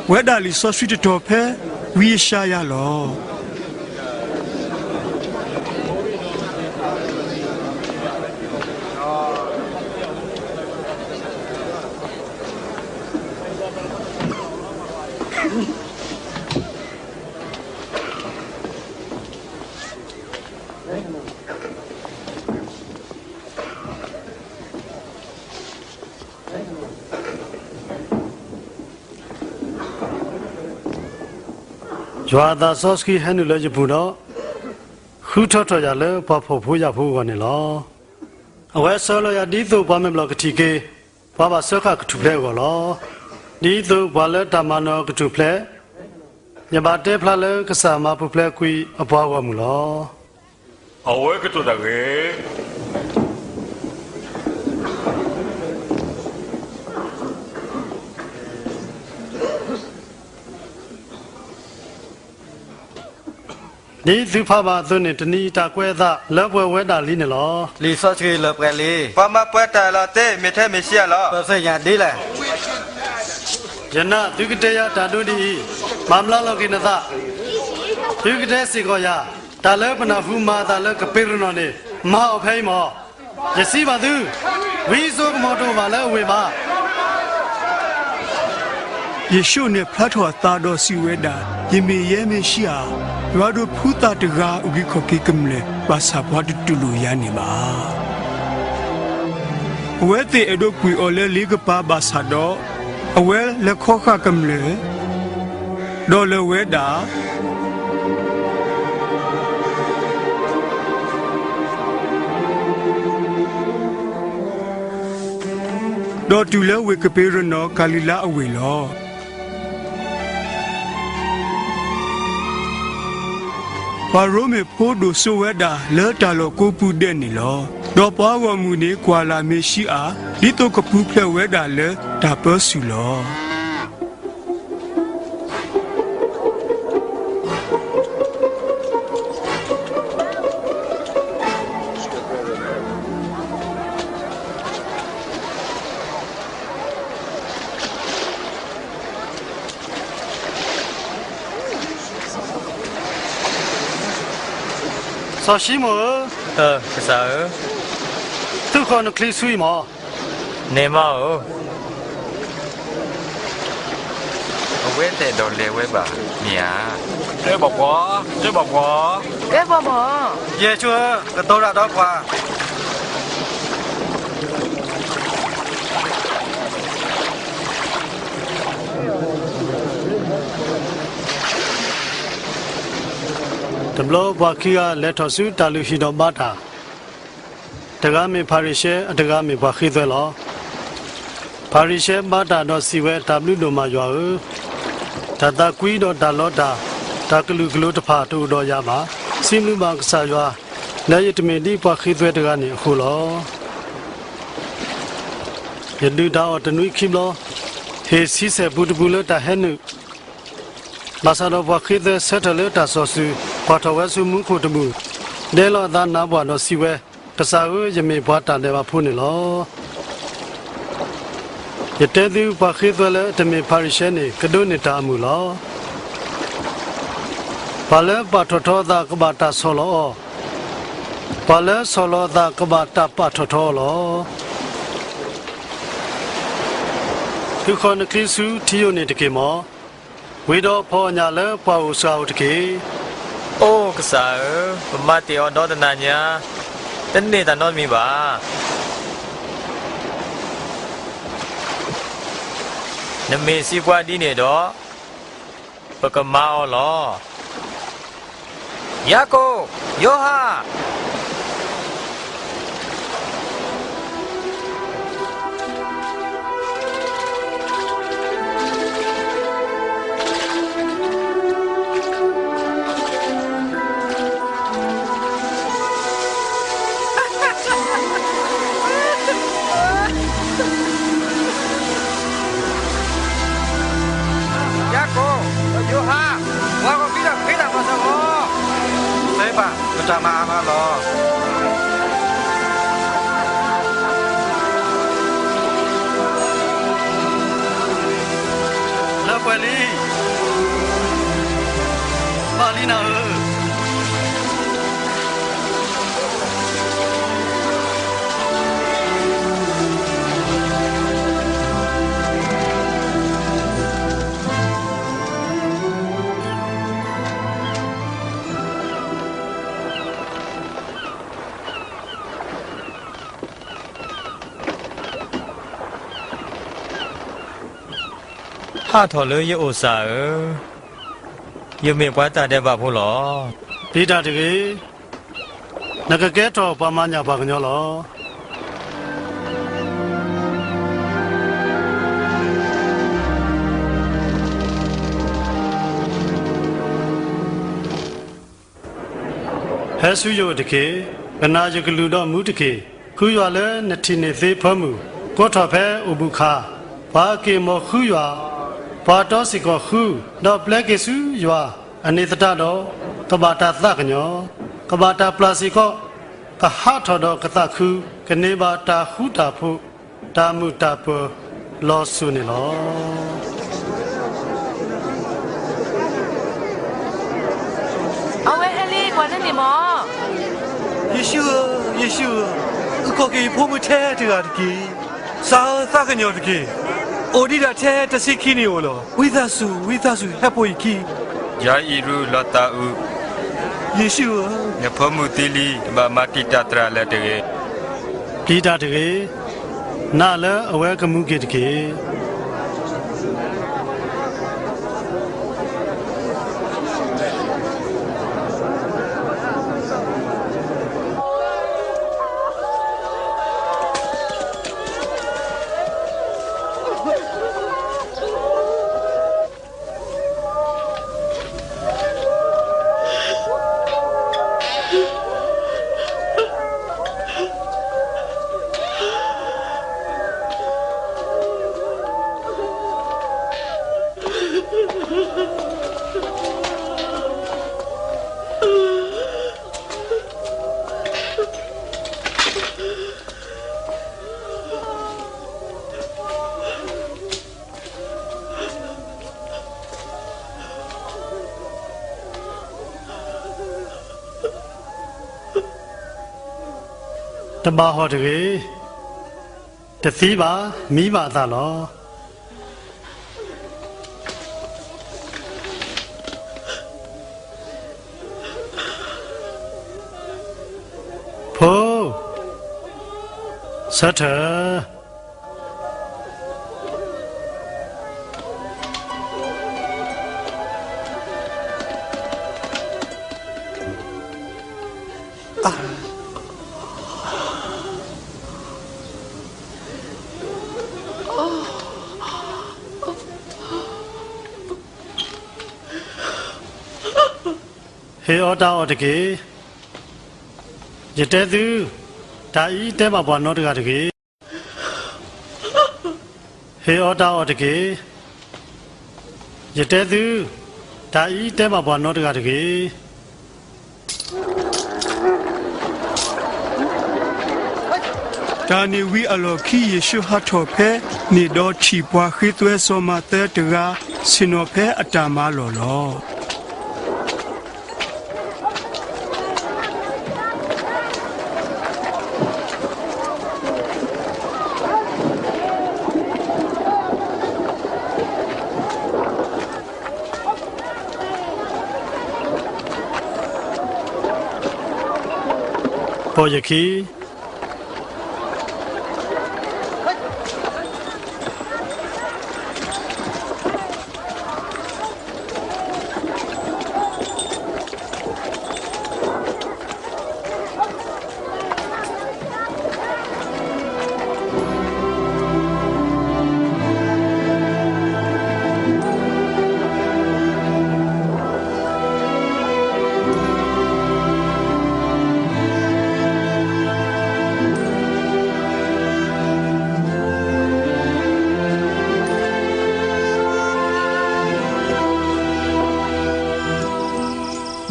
ဝဲဒၣ်လံာ်စီဆှံတတီၤဖဲ ဝံယၡါယၤလီၤ. ယွၤအသးစီဆှံဟဲနုာ်လၢယပူၤဒီး ဃုထၢထီၣ်ယၤလၢပှၤဖှီၣ်ဖိယာ်ဖိအဂီၢ်န့ၣ်လီၤ. အဝဲဆှၢလီၤယၤဒ်သိးပှၤမဲာ်ဘျီၣ်ကထံၣ်က့ၤ ပှၤဘၣ်စၢဃာ်ကထူၣ်ဖျဲးအဂီၢ်လီၤ. ဒ်သိးပှၤလၢတၢ်မၤနၢၤအကထူၣ်ဖျဲး, ယဘၣ်တဲဖျါလၢကစၢ်မၤပူၤဖျဲးကွံာ်အပှၤဂီၢ်မုၢ်လီၤ. အဝဲကတိၤတၢ်ဂ့ၤ. ဒ်သုဖးဘၣ်အသိးန့ၣ် တနံၤအံၤတၢ်ကွဲးအသးလၢပှဲၤဝဲဒၣ်လံန့ၣ်လီၤ. လံာ်စီဆှံလၢပှဲၤလံ. ပှၤမၤပှဲၤတၢ်အလီၤတံၢ် မ့ၢ်ထဲမ့ၣ်ၡံအၤလီၤ. ပသ့ၣ်ညါဒ်လဲၣ်. ယနာ်သုကတဲယၤတၢ်ဒိဒ်အံၤ, မၤမျးလီၤက့ၤနသး. သုကတဲစ့ၢ်ကီးယၤ, တၢ်လၢပနၢ်ဟူမၤအသးလၢကပ့းရနီၣ်န့ၣ်, မၤအီၤဖဲအံၤမၢ. ယစံးဘၣ်သု, ဝံစိကမီၤတအိၣ်ဘၣ်လၢအဝ့ၢ်ဘၣ်. ယ့ၣ်ၡူးန့ၣ်ဖျါထီၣ်အသးဒီးစံးဝဲဒၣ်, ယမ့ၢ်ယဲမ့ၣ်ၡံအၤ, ယွၤဒိးဖှူသးတဂၤအုၣ်က့ၤခီၣ်က့ၤကမျၢၢ်, ဘၣ်ဆၣ်ပှၤတတူၢ်လိာ်ယၤန့ၣ်ဘၣ်. အဝဲသ့ၣ်အဲၣ်ဒိးကွံာ်အီၤလၢလ့ကပၤဘၣ်ဆၣ်ဒီး, အဝဲလဲၤခီဃာ်ကမျၢၢ်, ဒီးလၢဝဲဒၣ် ဒီးတုၤလၢဝ့ၢ်ကပ့းရနီၣ် ကၤလံၤလါအဝ့ၢ်လီၤ. ပှၤရိမ့ၤဖိဒိၣ်စိဝဲဒၣ်လၢတၢ်လီၢ်ကိးပူၤဒဲးန့ၣ်လီၤ. ဒီးပှၤဂီၢ်မုၢ်န့ၣ်ကွၢ်လၢ်မ့ၣ်ၡံအၤ ဒ်သိးကပူၤဖျဲးဝဲဒၣ်လၢတၢ်ပၢဆူၣ်လီၤ. စီၤၡံမိၣ်ဧၢ, ကစၢ်ဧၢ, သုဃီၤနချံဆူအံၤမၢ. န့ၣ်မးဧၢ, အဝဲသ့ၣ်ဒိးလဲၤဝဲဘၣ်မ့ၢ်ဧါ. တဲဘၣ်ပှၤ, တဲဘၣ်ပှၤ, တဲဘၣ်မၢ. ယ့ၣ်ၡူးဧၢ, ကတိၤတၢ်ဒီးပှၤ. တဘျီပှၤခံဂၤလဲၤထီၣ်ဆူတၢ်လုၢ်ဟံၣ်ဒီးဘါတၢ်, တဂၤမ့ၢ်ဖၤရံၤၡဲ, အတဂၤမ့ၢ်ပှၤဃ့သွဲလီၤ. ဖၤရံၤၡဲဘါတၢ်ဒီးစံးဝဲ, တၢ်ဘျုးဒိၣ်မးယွၤဧၢ, တၢ်သးကွံဒီးတၢ်လီတၢ်, တၢ်ကလုာ်ကလိတဖၣ်တအိၣ်ဒီးယၤဘၣ်. စံးဘျုးဘၣ်ကစၢ်ယွၤ, လၢယတမ့ၢ်ဒ်ပှၤဃ့သွဲတဂၤန့ၣ်အဃိလီၤ. ယဒုၣ်တၢ်အီၣ်တနွံခံဘျီ, ဟ့ၣ်ဆံဆဲၣ်ပူတပူလၢတၢ်ဟဲနုာ်, ဘၣ်ဆၣ်ဒီးပှၤဃ့သွဲဆၢထၢၣ်လၢတၢ်စီၣ်ဆှံ, ကွၢ်ထီၣ်ဝဲဆူမူခိၣ်တဘူၣ်, ဒဲလီၤအသးနးပှၢ်ဒီးစံးဝဲ, ကစၢ်ဧၢ, ယမ့ၢ်ပှၤတၢ်ဒဲးဘးဖိန့ၣ်လီၤ. ယတဲသုပှၤဃ့သွဲလၢတမ့ၢ်ဖၤရံၤၡဲန့ၣ် ကဒိးန့ၢ်တၢ်အမုာ်လီၤ. ပှၤလၢပာ်ထီၣ်ထီအသးကဘၣ်တၢ်ဆီၣ်လီၤအီၤ, ပှၤလၢဆီၣ်လီၤအသးကဘၣ်တၢ်ပာ်ထီၣ်ထီအီၤလီၤ. သုဃီၤနချံဆူထံယိာ်န့ၣ်တက့ၢ်မၢ, ဝံၤဒီးဖီၣ်အီၣ်ညၣ်လၢပှၤအိၣ်စှၤအိၣ်တက့ၢ်. အိကစၢ်ဧၢ, ပမၤတ့ၢ်အီၤဒီတနၤညါ, တန့ၢ်တၢ်နီတမံၤဘၣ်. နမ့ၢ်စံးပှၤဒ်န့ၣ်ဒီး, ပကမၤအီၤလီၤ. ယၤကိာ်, ယိၤဟၣ်, ယၤကိာ်, ယိၤဟၣ်, ပှၤဂီၢ်မံဒီးဃ့တၢ်မၤစၢၤလီၤ. သ့ဘၣ်, ပတၢ်မၤအါမးလီၤ. လၢပှဲၤလံ, ဘၣ်လံနၤဧၢ. ဟးထီၣ်လၢယအိၣ်စၢ်ဧၢ, ယမ့ၢ်ပှၤတၢ်ဒဲးဘးဖိလီၤ. ပျံၤတၢ်တဂ့ၤ, နကကဲထီၣ်ပှၤမၤညၣ်ပှၤကညီလီၤ. ဟဲဆူယအိၣ်တက့ၢ်. ကနၣ်ယကလုၢ်ဒီးမူတက့ၢ်. ဃုယွၤလၢနထံၣ်န့ၢ်သ့ဖၢမုၢ်, ကိးထီၣ်ဖဲအိၣ်ဘှံးခါ, ပှၤအက့ၢ်အမိၢ်ဃုယွၤ, ပှၤတီစ့ၢ်ကီးဃု, ဒီးပျဲက့ၤဆူယွၤ, အန့ၣ်သတးဒီး, ကဘၣ်တၢ်သးကညီၤ, ကဘၣ်တၢ်ပျၢ်စ့ၢ်ကီး, ကဟးထီၣ်ဒီးကသးခု, ကန့ၢ်ဘၣ်တၢ်ဃူတၢ်ဖိး, တၢ်မုာ်တၢ်ပၢၤလီၤစိၤန့ၣ်လီၤ. အဝဲဟဲလံ, ကွၢ်န့ၣ်န့ၣ်မၢ်. ယ့ၣ်ၡူးဧၢ, ယ့ၣ်ၡူးဧၢ, အုၣ်ကီၤက့ၤယဖိမုၣ်ထဲတဂၤတက့ၢ်. စၢ်ဧၢ, သးကညီၤတက့ၢ်. အိၣ်ဒံးဒၣ်ထဲတဆံခံနံၣ်ဧိၤလီၤ. ဝံသးစူၤ, ဝံသးစူၤ, ဟဲပိာ်ယခံ. ယၤအံၣ်ရူၢ်, လီၤသးအုး. ယ့ၣ်ၡူးဧၢ, နဖိမုၣ်သံလံ, နဘၣ်မၤတံာ်တာ်တြၢ်လၢၤတဂ့ၤ. ပျံၤတၢ်တဂ့ၤ, နာ်လၢအဝဲကမူက့ၤတက့ၢ်. တဘၣ်ဟီၣ်တဂ့ၤ, တသံဘၣ်, မံဘၣ်အသးလီၤ. ဖိ, ဆၢထၢၣ်. ဟ့ၣ်အီၣ်တၢ်အီၣ်တက့ၢ်. ယတဲသု, တၢ်အံၤတဲဘၣ်ပှၤနီတဂၤတဂ့ၤ. ဟ့ၣ်အီၣ်တၢ်အီၣ်တက့ၢ်. ယတဲသု, တၢ်အံၤတဲဘၣ်ပှၤနီတဂၤတဂ့ၤ. တၢ်န့ၣ်ဝံၤအလီၢ်ခံ ယ့ၣ်ၡူးဟးထီၣ်ဖဲန့ၣ်ဒီးထံၣ်ပှၤဃ့သွဲစီၤမၤသၢတဂၤ ဆ့ၣ်နီၤဖဲအတၢ်မၤလီၢ်လီၤ. ပိာ်ယခံ.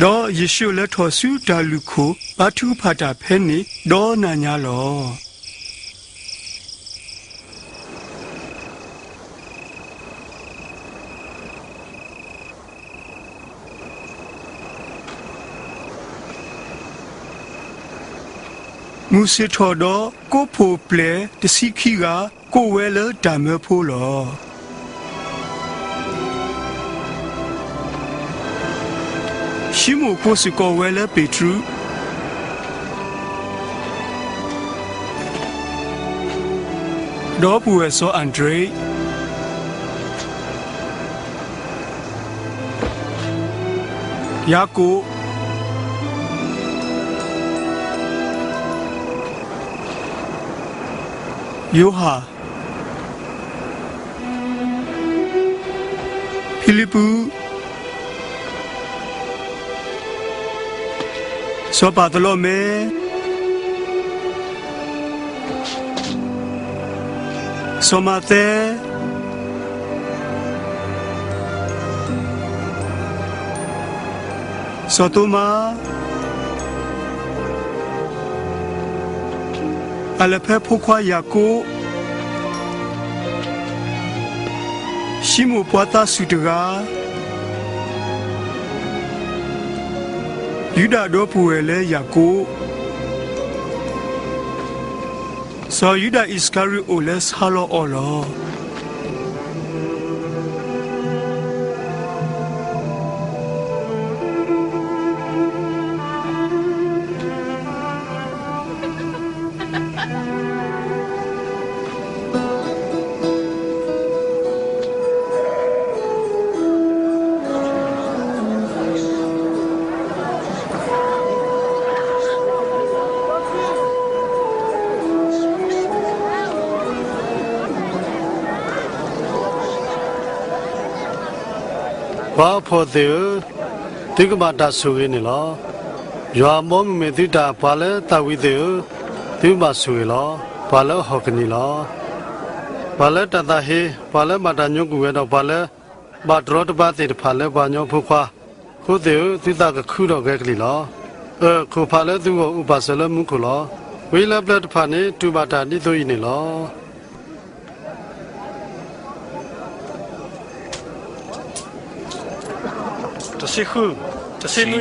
ဒီးယ့ၣ်ၡူးလဲၤထီၣ်ဆူတၢ်လုၢ်ခိၣ် ဘါထုကဖၣ်တၢ်ဖဲန့ၣ် ဒီနၤညါလီၤ. မုၢ်ဆ့ၣ်ထီၣ်ဒီး ကိးဖှိၣ်ပျဲၢ်တဆံခံဂၤ ကိးဝဲလၢတၢ်မၢဖိလီၤ. ရှံမိၣ်ကိးစ့ၢ်ကီးဝဲလၢပ့းတရူး, ဒီပုၢ်ဝဲၢ်စီၤအၤဒရ့း, ယၤကိာ်, ယိၤဟၣ်, ဖံလံးပူး, စီၤပၤသလီမဲ, စီၤမးသဲ, စီၤသိမါ, အၤလဖဲဖိခွါယၤကိာ်, ရှံမိၣ်ပှၤသးစူၤတဂၤ, ယူဒၤဒီပုၢ်ဝဲၢ်လၢယၤကိာ်, စီၤယူဒၤအံၣ်စကၤရံၤအိၣ်လၢဆါလီၤအီၤလီၤ. ပှၤအဖှီၣ်သ့ၣ်ဧၢ, သုကဘၣ်တၢ်ဆိၣ်ဂ့ၤန့ၣ်လီၤ. ယွၤအဘီမုၢ်မ့ၢ်သုတၢ်, ပှၤလၢသၣ်ဝံၤသ့ၣ်ဧၢ, သုဘၣ်ဆိၣ်ဂ့ၤလီၤ. ပှၤလၢအဟီၣ်ကနံၤလီၤ. ပှၤလၢတၢ်သးဟ့, ပှၤလၢဘၣ်တၢ်ညိကွံာ်ဝဲဒီးပှၤလၢ ဘၣ်တရီတပါသ့ၣ်တဖၣ်လၢပှၤကညီဖိခွါ, ဖိသ့ၣ်ဧၢ, သုသးကခုဒီးဂဲၤကလံၣ်လီၤ. အၢၣ်, ခိၣ်ဖးလၢသုဂီၢ်အိၣ်ပာ်စၢၤလၢမူခိၣ်လီၤ. ဝံလၢပျၢၤတဖၣ်န့ၣ် တူၢ်ဘၣ်တၢ်ဒ်သိးအံၤန့ၣ်လီၤ. တဆံဃု, တဆံနွံ,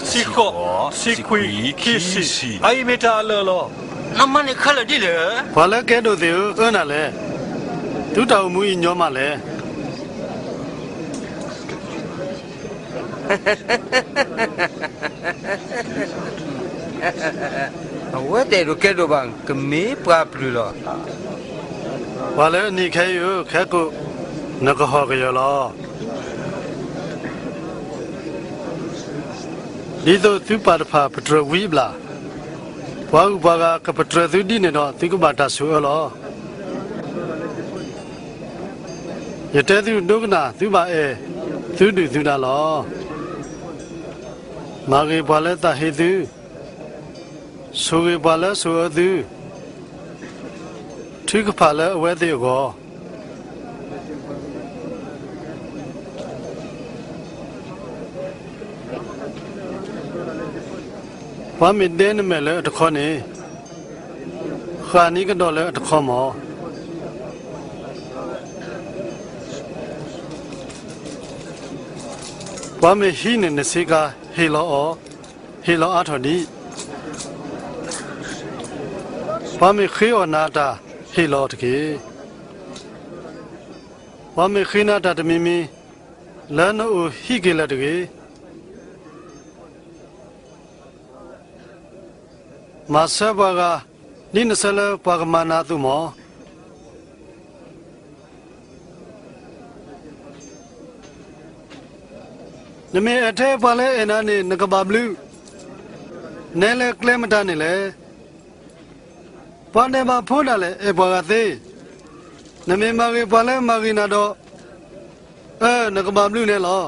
တဆံဃိး, တဆံခွံ, ခံဆံ, အအံၤမ့ၢ်တၢ်အလၢာ်လီၤ. နမၤန့ၢ်ခဲလၢာ်ဒ်လဲၣ်. ပှၤလၢကဲဒိၣ်သ့ၣ်ဧၢ, အၢနၤလဲၣ်. သုတၢ်အိၣ်မူအံၤညီမးလဲၣ်. အဝဲတအဲၣ်ဒိးကဲဒိၣ်ဘၣ်, ကမ့ၢ်ပှၤပျုၢ်လီၤ. ပှၤလၢအနံၣ်ခဲအံၤဧၢ, ခဲကိာ် နကဟီၣ်ကယၢၤလီၤ. ဒ်သိးသုပၢ်တဖၣ်ပတြၢၤဝံအဘျၣ်, ပှၤဂုၤပှၤဂၤကပတြၢၤသုဒ်န့ၣ်ဒီး သုကဘၣ်တၢ်ဆိၣ်အၢလီၤ. ယတဲသုဒိကနၣ်, သုဘၣ်အဲၣ်သုဒုၣ်သုဒါလီၤ. မၤဂ့ၤပှၤလၢသးဟ့သု, ဆိၣ်ဂ့ၤပှၤလၢဆိၣ်အၢသု, ထုကဖၣ်လၢအဝဲသ့ၣ်အဂီၢ်. ပှၤမ့ၢ်ဒဲနမဲာ်လၢအတခီန့ၣ်, ဃၣ်န့ၢ်ကဒီးလၢအတခီမၢ်. ပှၤမ့ၢ်ဟံးန့ၢ်နဆ့ကၤ, ဟ့ၣ်လီၤအီၤ, ဟ့ၣ်လီၤအါထီၣ်ဒံး. ပှၤမ့ၢ်ဃ့အီၣ်နၤအတၢ်, ဟ့ၣ်လီၤအီၤတက့ၢ်. ပှၤမ့ၢ်ဃ့နၤတၢ်တမံၤမံၤ, လၢနအိၣ်ဟံးက့ၤလၢာ်တဂ့ၤ. မၤစၢၤပှၤဂၤ, ဒ်နဆၢလၢပှၤကမၤနၤအသိးမၢ်. နမ့ၢ်အဲၣ်ထဲပှၤလၢအဲၣ်နၤန့ၣ် နကဘၣ်ဘျုး, နဲလၢကျဲမတၤန့ၣ်လဲၣ်. ပှၤဒဲးဘးဖိဒၣ်လဲာ်အဲၣ်ပှၤဂၤသ့. နမ့ၢ်မၤဂ့ၤပှၤလၢမၤဂ့ၤနၤဒီး, အၢ နကဘၣ်ဘျုးနဲလီၤ.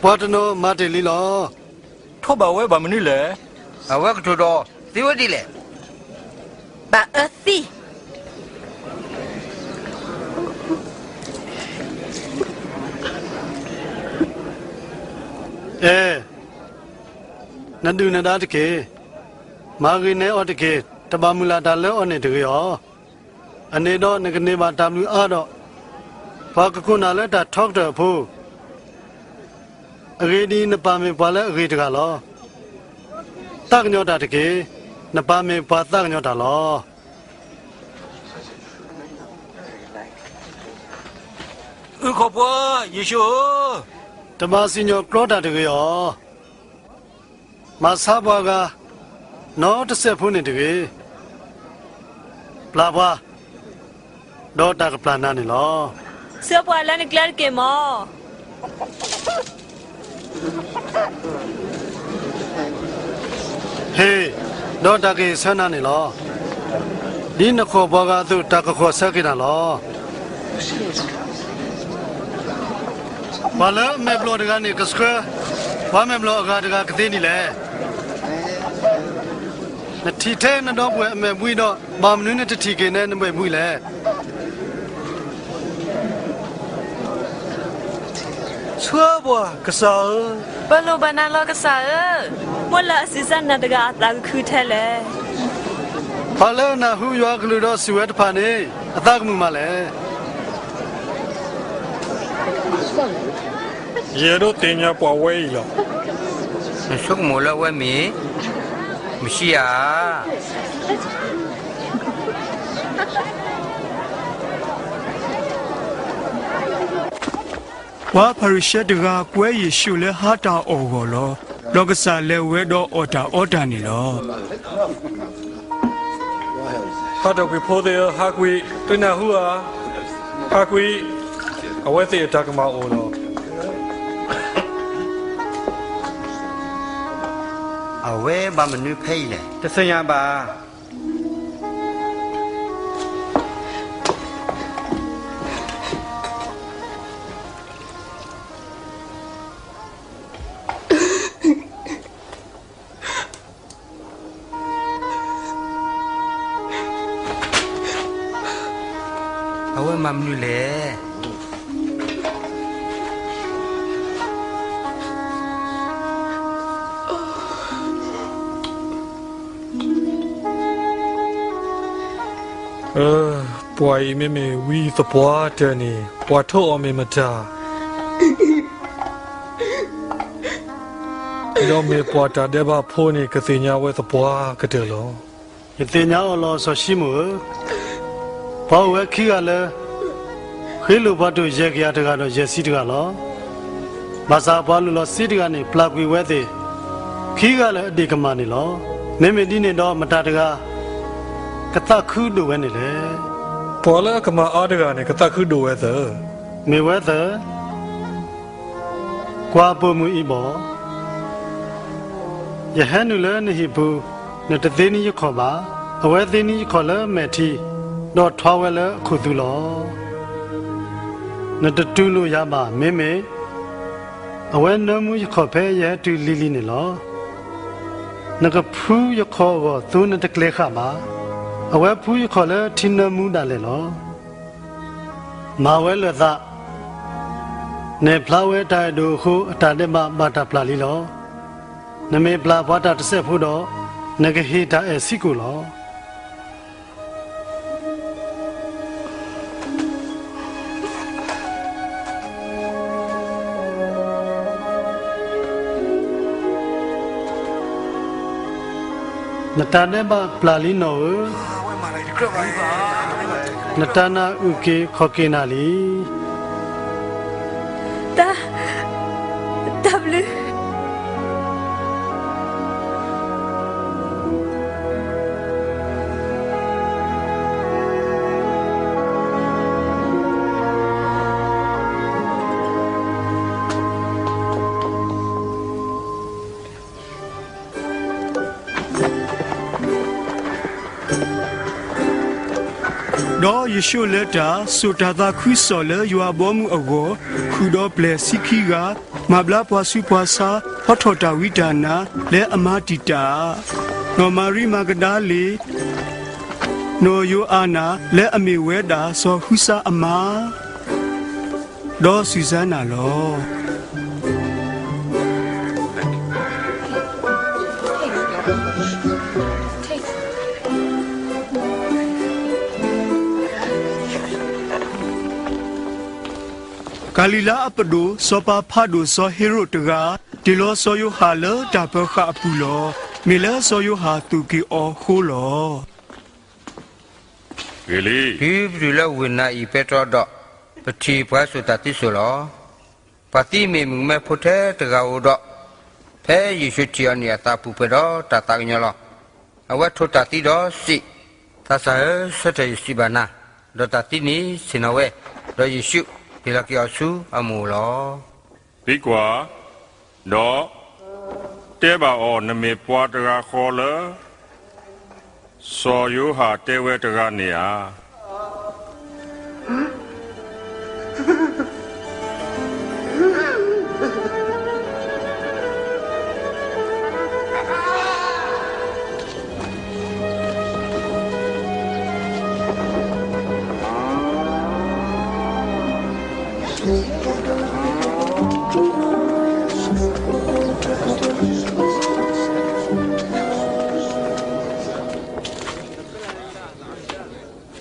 ပှၤတနီၤမၤတ့ၢ်လံလီၤ. ထိးဘၣ်ဝဲဘၣ်မနုၤလဲၣ်. အဝဲကတိၤဒီးသ့ဝဲဒ်လဲၣ်. ဘၣ်အၢသံ. အဲ, နဒုၣ်နဒါတက့ၢ်. မၤဂ့ၤန့ၢ်အီၤတက့ၢ်. တဘၣ်မုၢ်လၢ်တၢ်လၢအီၤန့ၣ်တဂ့ၤအီၤ. အန့ၣ်ဒီးနကန့ၢ်ဘၣ်တၢ်ဘျုးအါဒီး ပှၤကကိးနၤလၢတၢ်ထီကတၢၢ်အဖိ. အဂ့ၢ်ဒ်အံၤ, နပၢ်မ့ၢ်ပှၤလၢအဂ့ၤတဂၤလီၤ. သးကညီၤတၢ်တက့ၢ်. နပၢ်မ့ၢ်ပှၤသးကညီၤတၢ်လီၤ. အုၣ်ခီၣ်ပှၤ, ယ့ၣ်ၡူးဧၢ, တဘၣ်စံၣ်ညီၣ်ကြီတၢ်တဂ့ၤအီၤ. မၤဆါပှၤဂၤ နီတစဲးဖိန့ၣ်တဂ့ၤ. ပျၢ်ပှၤ, ဒီးတၢ်ကပျၢ်နၤန့ၣ်လီၤ. ဆှၢပှၤလၢနကျဲတက့ၢ်မၢ်. ဟ့ၣ်, ဒီးတၢ်ကဟ့ၣ်ဆၢနၤန့ၣ်လီၤ. ဒ်နဃီၣ်ပှၤဂၤအသိး တၢ်ကဃီၣ်ဆၢက့ၤနၤလီၤ. ပှၤလၢအမဲာ်ဘျီၣ်တဂၤန့ၣ် ကဆှၢ ပှၤမဲာ်ဘျီၣ်အဂၤတဂၤကသ့ဒ်လဲၣ်. နထံၣ်ထဲနဒီပုၢ်ဝဲၢ်အမဲာ်ဘှံးဒီး ဘၣ်မနုၤနတထံၣ်က့ၤနဲနမဲာ်ဘှံးလဲၣ်. ဆှၢပှၤ, ကစၢ်ဧၢ, ပလိၣ်ဘၣ်နၤလီၤကစၢ်ဧၢ, မ့ၢ်လၢအဆံးစၢ်နၤတဂၤအသးကခုထဲလဲၣ်. ပှၤလၢအနၢ်ဟူယွၤအကလုၢ်ဒီးစံးဝဲတဖၣ်န့ၣ် အသးကမုာ်မးလဲၣ်. ယအဲၣ်ဒိးသ့ၣ်ညါပှၤဝဲအံၤလီၤ. နဆိကမိၣ်လၢအဝဲမ့ၢ်မ့ၣ်ၡံအၤဧါ. ပှၤဖၤရံၤၡဲတဂၤကွဲယ့ၣ်ၡူးလၢဟါတၢ်အီၣ်အဂီၢ်လီၤ. ဒီးကစၢ်လဲၤဝဲဒီးအီၣ်တၢ်အီတၢ်န့ၣ်လီၤ. ဟါတၢ်ကွံာ်ဖိသ့ၣ်ဧၢ, ဟါကွံာ်, သုနၢ်ဟူဧါ, ဟါကွံာ်, အဝဲသ့ၣ်အတၢ်ကမၣ်အိၣ်လီၤ. အဝဲဘၣ်မနုၤဖဲအံၤလဲၣ်, တသ့ၣ်ညါဘၣ်. အဝဲမၤမနုၤလဲၣ်. ပှၤအံၤမ့မ့ၢ်ဝံသပှၢ်တၢၢ်န့ၣ် ပှၤထိၣ်အီၤမ့ၢ်မတၤ, ဒီးမ့ၢ်ပှၤတၢ်ဒဲးဘးဖိန့ၣ် ကသ့ၣ်ညါဝဲသပှၢ်ကတၢၢ်လီၤ. ယသ့ၣ်ညါအီၤလီၤ စီၤၡံမိၣ်ဧၢ, ပှၤအိၣ်ဝဲခံဂၤလၢ ဃ့လိာ်ပှၤတိၢ်ယဲၢ်ကယၤတဂၤဒီးယဲၢ်ဆံတဂၤလီၤ. ဘၣ်ဆၣ်ပှၤလုၢ်လီၤစ့တဂၤန့ၣ် ပျၢ်ကွံာ်ဝဲသ့ၣ် ခံဂၤလၢအဒ့ၣ်ကမၢ်န့ၣ်လီၤ. မ့မ့ၢ်ဒ်န့ၣ်ဒီး မတၤတဂၤ ကသးခုဒိၣ်ဝဲန့ၣ်လဲၣ်. ပှၤလၢအကမၢ်အါတဂၤန့ၣ် ကသးခုဒိၣ်ဝဲသၢ, မ့ၢ်ဝဲသၢ ကွၢ်ပိာ်မုၣ်အံၤဘၣ်. ယဟဲနုာ်လၢနဟံၣ်ပူၤ, နတသ့န့ၢ်ယခီၣ်ဘၣ်. အဝဲသ့န့ၢ်ယခီၣ်လၢမဲာ်ထံ, ဒီးထွါဝဲလၢအခိၣ်သူလီၤ. နတတူၢ်လိာ်ယၤဘၣ်, မ့မ့ၢ် အဝဲနၢမူယခီၣ်ဖဲယဟဲတုၤလံၤလံၤန့ၣ်လီၤ. နကဖှူယခီၣ်အဂီၢ် သိနတကျဲဃာ်ဘၣ်. အဝဲဖှူယခီၣ်လၢထံနၢမူဒၣ်လဲာ်လီၤ. မၤဝဲလၢာ်သး, နဲၣ်ဖျါဝဲတၢ်အဲၣ်ဒိၣ်အဃိ အတၢ်ဒဲးဘးဘၣ်တၢ်ပျၢ်လံလီၤ. နမ့ၢ်ပျၢ်ပှၤတၢ်တစဲးဖိဒီး, နကဟ့ၣ်တၢ်အဲၣ်စံကိၣ်လီၤ. နတၢ်ဒဲးဘးပျၢ်လံနီၢ်ဧၢ, နတၢ်နာ်အုၣ်က့ၤခီၣ်က့ၤနၤလံ. တၢ်, တၢ်ဘျုး ဒီးယ့ၣ်ၡူးလၢတၢ်စိာ်တၢ်သးခုကစီၣ်လၢယွၤအဘီအမုၢ်အဂီၢ်, ဃုာ်ဒီးပျဲၢ်ဆံခံဂၤ, မၤဘျါပှၤဆူးပှၤဆါ, ဖီထီၣ်တၢ်ဝံတၢ်နါလၢအမၤတံာ်တာ်, နီၢ်မၤရံမၤကဒၤလ့ၤ, နီၢ်ယိၤအၤနၤလၢအမ့ၢ်ဝဲဒၣ်စီၤဟုစါအမါ, ဒီးစူၢ်စါနၤလီၤ. ဂၤလံၤလါအပဒိၣ် စီၤပၤဖးဒိၣ်စီၤဟ့ရိာ်တဂၤ တ့ၢ်လီၤစီၤယိၤဟၣ်လၢတၢ်ပၢၤဃာ်အပူၤလီၤ. မ့ၢ်လၢစီၤယိၤဟၣ်သူၣ်က့ၤအီၤအဃိလီၤ. ဂ့ၤလံ, တုၤပတုၤလၢဝ့ၢ်နၤအံၤပဲတြီဒီး, ပထံၣ်ပှၤစိာ်တၢ်သံစိာ်လီၤ. ပှၤသံမ့ၢ်မုၣ်ကမဲဖိထဲတဂၤဧိၤဒီး, ဖဲယ့ၣ်ၡူးထံၣ်အီၤန့ၣ်အသးပူၤဖျဲးဒီးတၢ်သးကညီၤလီၤ. အဝဲထိၣ်တၢ်သံဒီးစံး, သးစၢ်ဧၢ, ဆၢထၢၣ်ယစံးဘၣ်နၤ, ဒီးတၢ်သံန့ၣ်ဆ့ၣ်နီၤဝဲ, ဒီးယ့ၣ်ၡူးဟ့ၣ်လီၤက့ၤအီၤဆူအမိၢ်လီၤ. သံကွၢ်, ဒီးတဲဘၣ်အီၤ, နမ့ၢ်ပှၤတဂၤဃီလၢ စီၤယိၤဟၣ်တဲဝဲတဂၤန့ၣ်ဧါ.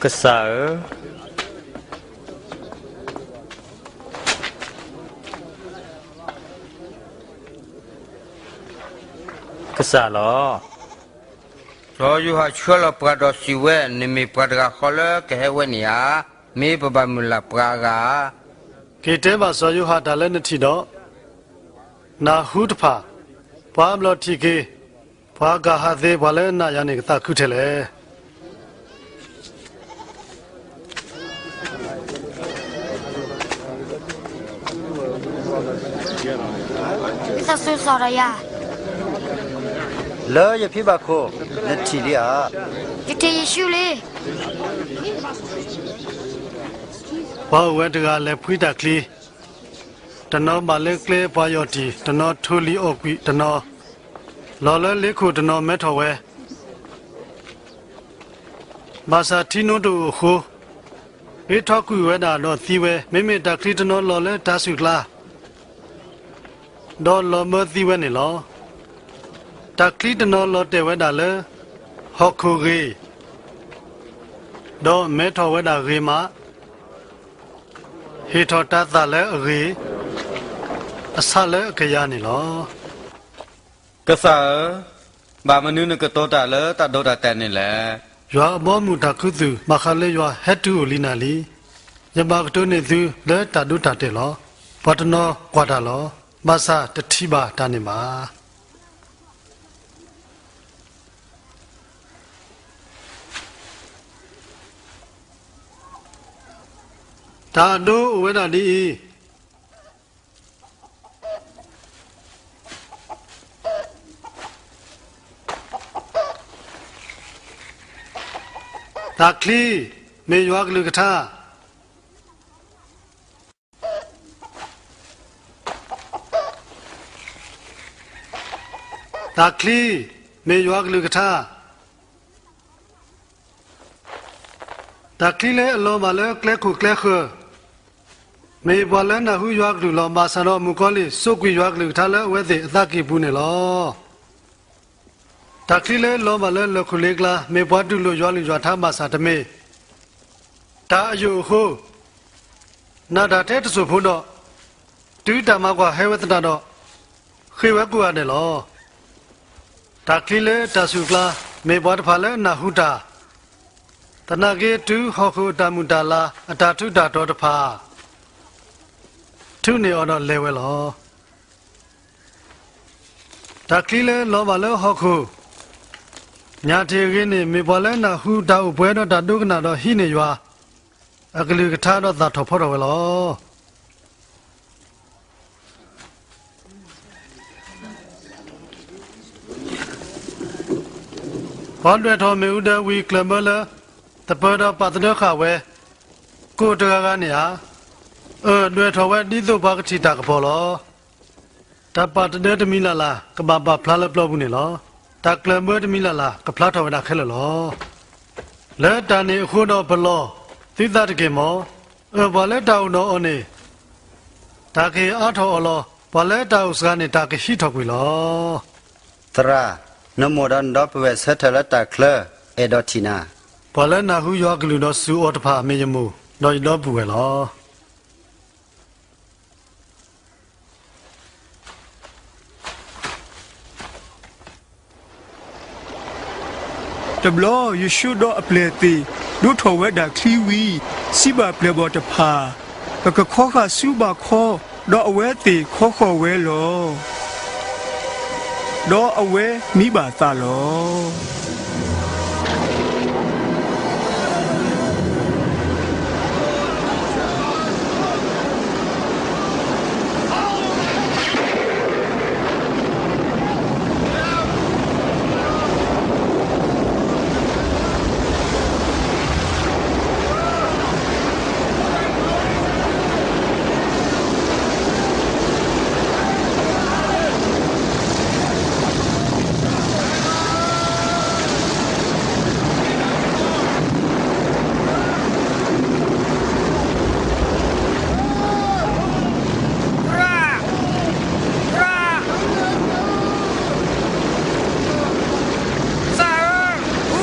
ကစၢ်ဧၢ, ကစၢ်လီၤ. စီၤယိၤဟၣ်ဆှၢလီၤပှၤဒီးစံးဝဲ, နမ့ၢ်ပှၤတဂၤဃီလၢကဟဲဝဲန့ၣ်ဧါ. မ့ၢ်ပဘၣ်မုၢ်လၢ်ပှၤအဂၤဧါ. က့ၤတဲဘၣ်စီၤယိၤဟၣ်တၢ်လၢနထံၣ်ဒီး နၢ်ဟူတဖၣ်, ပှၤအဘျီၣ်ထံၣ်က့ၤ, ပှၤအကၢ်ဟးသ့, ပှၤလၢအနာ်ယၤန့ၣ် ကသးခုထဲလဲၣ်. သးစူၤစးဒီးယၤ လၢယဖံဘၣ်ခိၣ်, နထံၣ်လံဧါ. ယထံၣ်ယ့ၣ်ၡူးလံ. ပှၤအိၣ်ဝဲတဂၤလဲၤဖှံတၢ်ချံ, တနီၤဘၣ်လၢကျဲပှၤယီၢ်တံၢ်, တနီၤထိၣ်လံၣ်အီၣ်ကွံာ်, တနီၤလီၤလၢလ့ခိၣ်, တနီၤမဲထီၣ်ဝဲ ဘၣ်ဆၣ်ထံနိတအိၣ်အဃိ, အ့ၣ်ထီကွံာ်ဝဲဒၣ်ဒီးသံဝဲ, မ့မ့ၢ်တၢ်ချံတနီၤလီၤလၢတၤဆှုၣ်ကျါ, ဒီးလီၤမၢသံဝဲန့ၣ်လီၤ. တၢ်ချံတနီၤလီၤတဲာ်ဝဲဒၣ်လၢဟီၣ်ခိၣ်ဂ့ၤ, ဒီးမဲထီၣ်ဝဲဒၣ်ဂ့ၤမး, ဟ့ၣ်ထီၣ်တၤသၣ်လၢအဂ့ၤ, အဆၣ်လၢအကယၤန့ၣ်လီၤ. ကစၢ်ဧၢ, ဘၣ်မနုၤနကတိၤတၢ်လၢတၢ်ဒိတၢ်တဲာ်န့ၣ်လဲၣ်. ယွၤအဘီအမုၢ်တၢ်ခူသူၣ်ဘၣ်ဃးလၢယွၤဟဲတုၤအိၣ်လံနၤလံ. ယဘၣ်ကတိၤန့ၢ်သုလၢတၢ်ဒိတၢ်တဲာ်လီၤ. ပှၤတနီၤကွၢ်တၢ်လီၤ, ဘၣ်ဆၣ်တထံၣ်ဘၣ်တၢ်န့ၣ်ဘၣ်. တၢ်အဒိအိၣ်ဝဲဒၣ်ဒ်အံၤ, တၢ်ချံ, မ့ၢ်ယွၤကလုၢ်ကထါ. တၢ်ချံ, မ့ၢ်ယွၤကလုၢ်ကထါ. တၢ်ချံလၢအလီၤဘၣ်လၢကျဲခိၣ်ကျဲဃၢၤ, မ့ၢ်ပှၤလၢနၢ်ဟူယွၤကလုၢ်လီၤ. ဘၣ်ဆၣ်ဒီးမုၣ်ကီၤလံၢ်စိာ်ကွံာ်ယွၤကလုၢ်ကထါလၢအဝဲသ့ၣ်အသးကံၢ်ပူၤန့ၣ်လီၤ. တၢ်ချံလၢလီၤဘၣ်လၢလၢၢ်ခိၣ်လ့ကျါ, မ့ၢ်ပှၤတူၢ်လိာ်ယွၤကလုၢ်ယွၤကထါ, ဘၣ်ဆၣ်တမ့ၢ် တၢ်အယိာ်အဃိ, နာ်တၢ်ထဲတစိၢ်ဖိဒီး, တုၤတၢ်မၤကွၢ်ဟဲဝဲသတးဒီး, ဃ့ၢ်ဝဲကိးဂၤဒဲးလီၤ. တၢ်ချံလၢတၤဆှုၣ်ကျါ, မ့ၢ်ပှၤတဖၣ်လၢနၢ်ဟူတၢ်, သနာ်က့တုၤဟီၣ်ခိၣ်အတၢ်မုာ်တၢ်လၤ, အတၢ်ထူးတၢ်တီၤတဖၣ် ထုးန့ၢ်အီၤဒီးလဲၤဝဲလီၤ. တၢ်ချံလၢလီၤဘၣ်လၢဟီၣ်ခိၣ်ညၣ်ထံးအဂ့ၤန့ၣ်, မ့ၢ်ပှၤလၢနၢ်ဟူတၢ်အိၣ်ပှဲၤဒီးတၢ်ဒိကနၣ်ဒီးဟံးန့ၢ်ယွၤအကလုၢ်ကထါဒီးသၣ်ထီၣ်ဖီထီၣ်ဝဲလီၤ. ပှၤဒွဲၣ်ထီၣ်မ့ၣ်အူဒၢးဝံၤကျၢၢ်မၢလၢ သပၢၤဒီးပာ်သဒၢဃာ်ဝဲ ကိၣ်တဂၤဂၤန့ၣ်ဧါ. အၢၣ်, ဒွဲၣ်ထီၣ်ဝဲဒ်သိးပှၤကထံၣ်တၢ်ကပီၤလီၤ. တၢ်ပာ်သဒၢတမံၤလၢ်လၢ် ကဘၣ်ပာ်ဖျါလၢပျီပူၤန့ၣ်လီၤ. တၢ်ကျၢၢ်မၢတမံၤလၢ်လၢ် ကဖျါထီၣ်ဝဲဒၣ်ခဲလၢာ်လီၤ. လၢတၢ်န့ၣ်အဃိဒီးပလီၢ်သုသးတက့ၢ်မီၢ်. အၢၣ်, ပှၤလၢတၢ်အိၣ်ဒီးအီၤန့ၣ် တၢ်ကဟ့ၣ်အါထီၣ်အီၤလီၤ. ပှၤလၢတၢ်အိၣ်စှၤန့ၣ် တၢ်ကဟံးထီၣ်ကွံာ်လီၤ. သရၣ်, နမိၢ်ဒီးနဒီပုၢ်ဝဲၢ်ဆၢထၢၣ်လၢတၢ်ချၢ အဲၣ်ဒိးထံၣ်နၤ. ပှၤလၢနၢ်ဟူယွၤအကလုၢ်ဒီးစူၤအီၤတဖၣ်မ့ၢ်ယမိၢ်ဒီးယဒီပုၢ်ဝဲၢ်လီၤ. တဘျီယ့ၣ်ၡူးဒီးအပျဲၢ်အသ့ၣ် ဒိးထီၣ်ဝဲဒၣ်ချံဝံၤ, စံးဘၣ်ပျဲၢ်ဘီၣ်တဖၣ်, ပကခီဃာ်ဆူဘၣ်ခီ, ဒီးအဝဲသ့ၣ်ခီဃီၤဝဲလီၤ. ဒီးအဝဲမံဘၣ်သးလီၤ. သးဧၢ, ဟူပကသံတ့ၢ်လီၤ.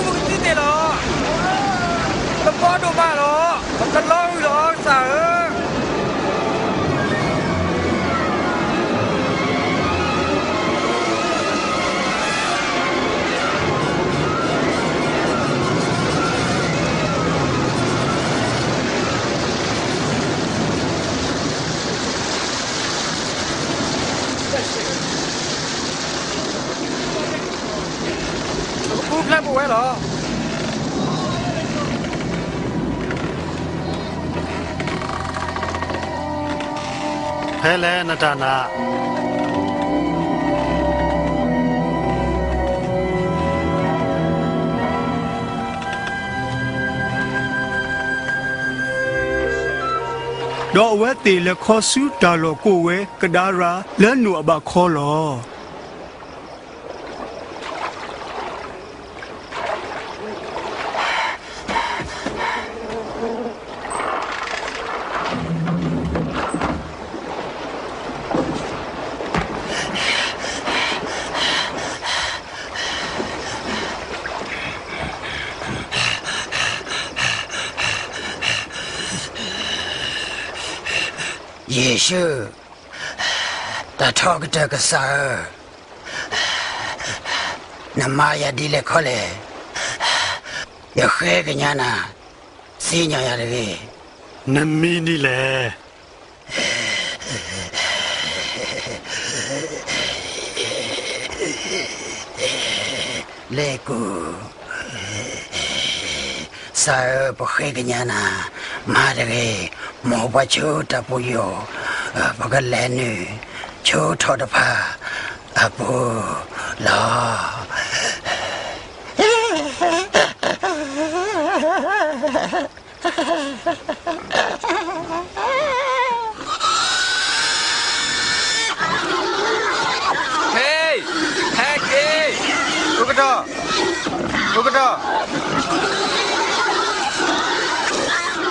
တဘီဒိၣ်မးလီၤ. ပတလီၤဝံၤလီၤ ကစၢ်ဧၢ. ပကပူၤဖျဲးပဝဲလီၤ. ဖဲလဲၣ်နတၢ်နာ်. ဒီးအဝဲသ့ၣ်လဲၤခီဆူတၢ်လီၢ်ကိးဝဲကဒါရၤ လၢနိၣ်အဘၣ်ခီလီၤ. ယ့ၣ်ၡူး, တၢ်ထီကတၢၢ်ကစၢ်ဧၢ, နမၤယၤဒ်လဲၣ်ခီလဲၣ်. ယဃ့ကညးနၤ, စံၣ်ညီၣ်ယၤတဂ့ၤ. နမံဒ်လဲၣ်. လ့ၣ်ကူၣ်, ကစၢ်ဧၢ, ပဃ့ကညးနၤ, မၤတဂ့ၤ, မိၢ်ပှၤဆိတၢ်ပူၤယိာ်, ပကလဲၤနုာ်ဆိထီၣ်တဖၣ်အပူၤလီၤ. ဟဲ, ဟဲက့ၤ, အိၣ်ကတီၢ်, အိၣ်ကတီၢ်.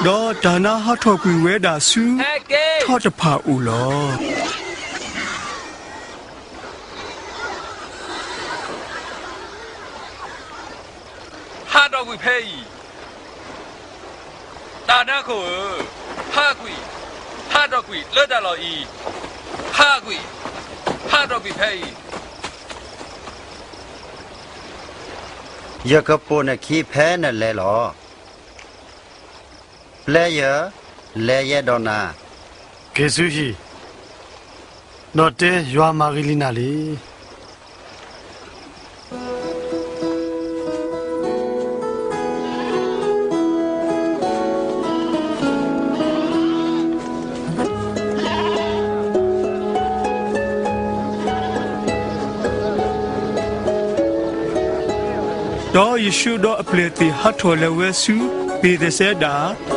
ဒီးတၢ်နါဟးထီၣ်ကွံာ်ဝဲဒၣ်ဆူထီၣ်တဖၣ်အိၣ်လီၤ. ဟးထီၣ်ကွံာ်ဖဲအံၤ, တၢ်နါခိၣ်ဧၢ, ဟးကွံာ်, ဟးထီၣ်ကွံာ်လၢတၢ်လီၢ်အံၤ, ဟးကွံာ်, ဟးထီၣ်ကွံာ်ဖဲအံၤ. ယကပိာ်နခံဖဲနလဲၤလီၤ. ပျဲယၤ, လဲၤယဲဒီးနၤ. က့ၤဆူဟံၣ်, ဒီးတဲယွၤမၤဂ့ၤလံနၤလံ. ဒီးယ့ၣ်ၡူးဒီးအပျဲၢ်သ့ၣ်ဟးထီၣ်လဲၤဝဲဆူဘ့းသစဲဒၤ,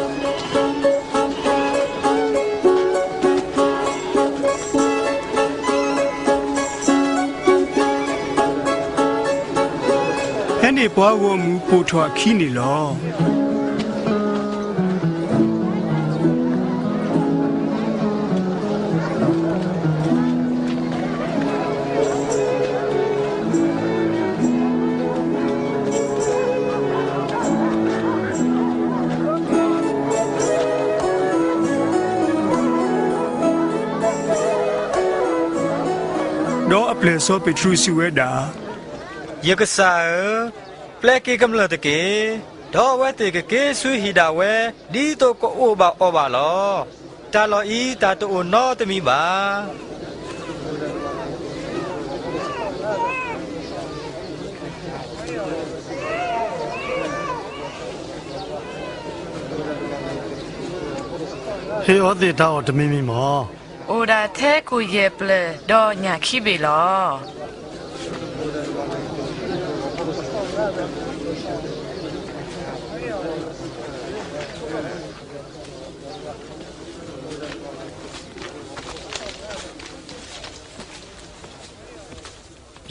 ဖဲန့ၣ်ပှၤဂီၢ်မုၢ်ပိာ်ထီၣ်အခံန့ၣ်လီၤ. ယ့ၣ်ၡူး စီၤပ့းတရူးစံးဝဲဒၣ်, ယကစၢ်ဧၢ, ပျဲက့ၤကမျၢၢ်တက့ၢ်, ဒီးအဝဲသ့ၣ်ကက့ၤဆူဟံၣ်ဒၣ်ဝဲ ဒ်သိးကအိၣ်ဘၣ်အီၤဘၣ်လီၤ. တၢ်လီၢ်အံၤတၢ်တအိၣ်နီတမံၤဘၣ်. ဟ့ၣ်အီၤသ့ၣ်တၢ်အီၣ်တမံၤမံၤမၢ်. အိၣ်ဒၣ်ထဲကိၣ်ယဲၢ်ပျၢၢ်ဒီးညၣ်ခံဘ့ၣ်လီၤ.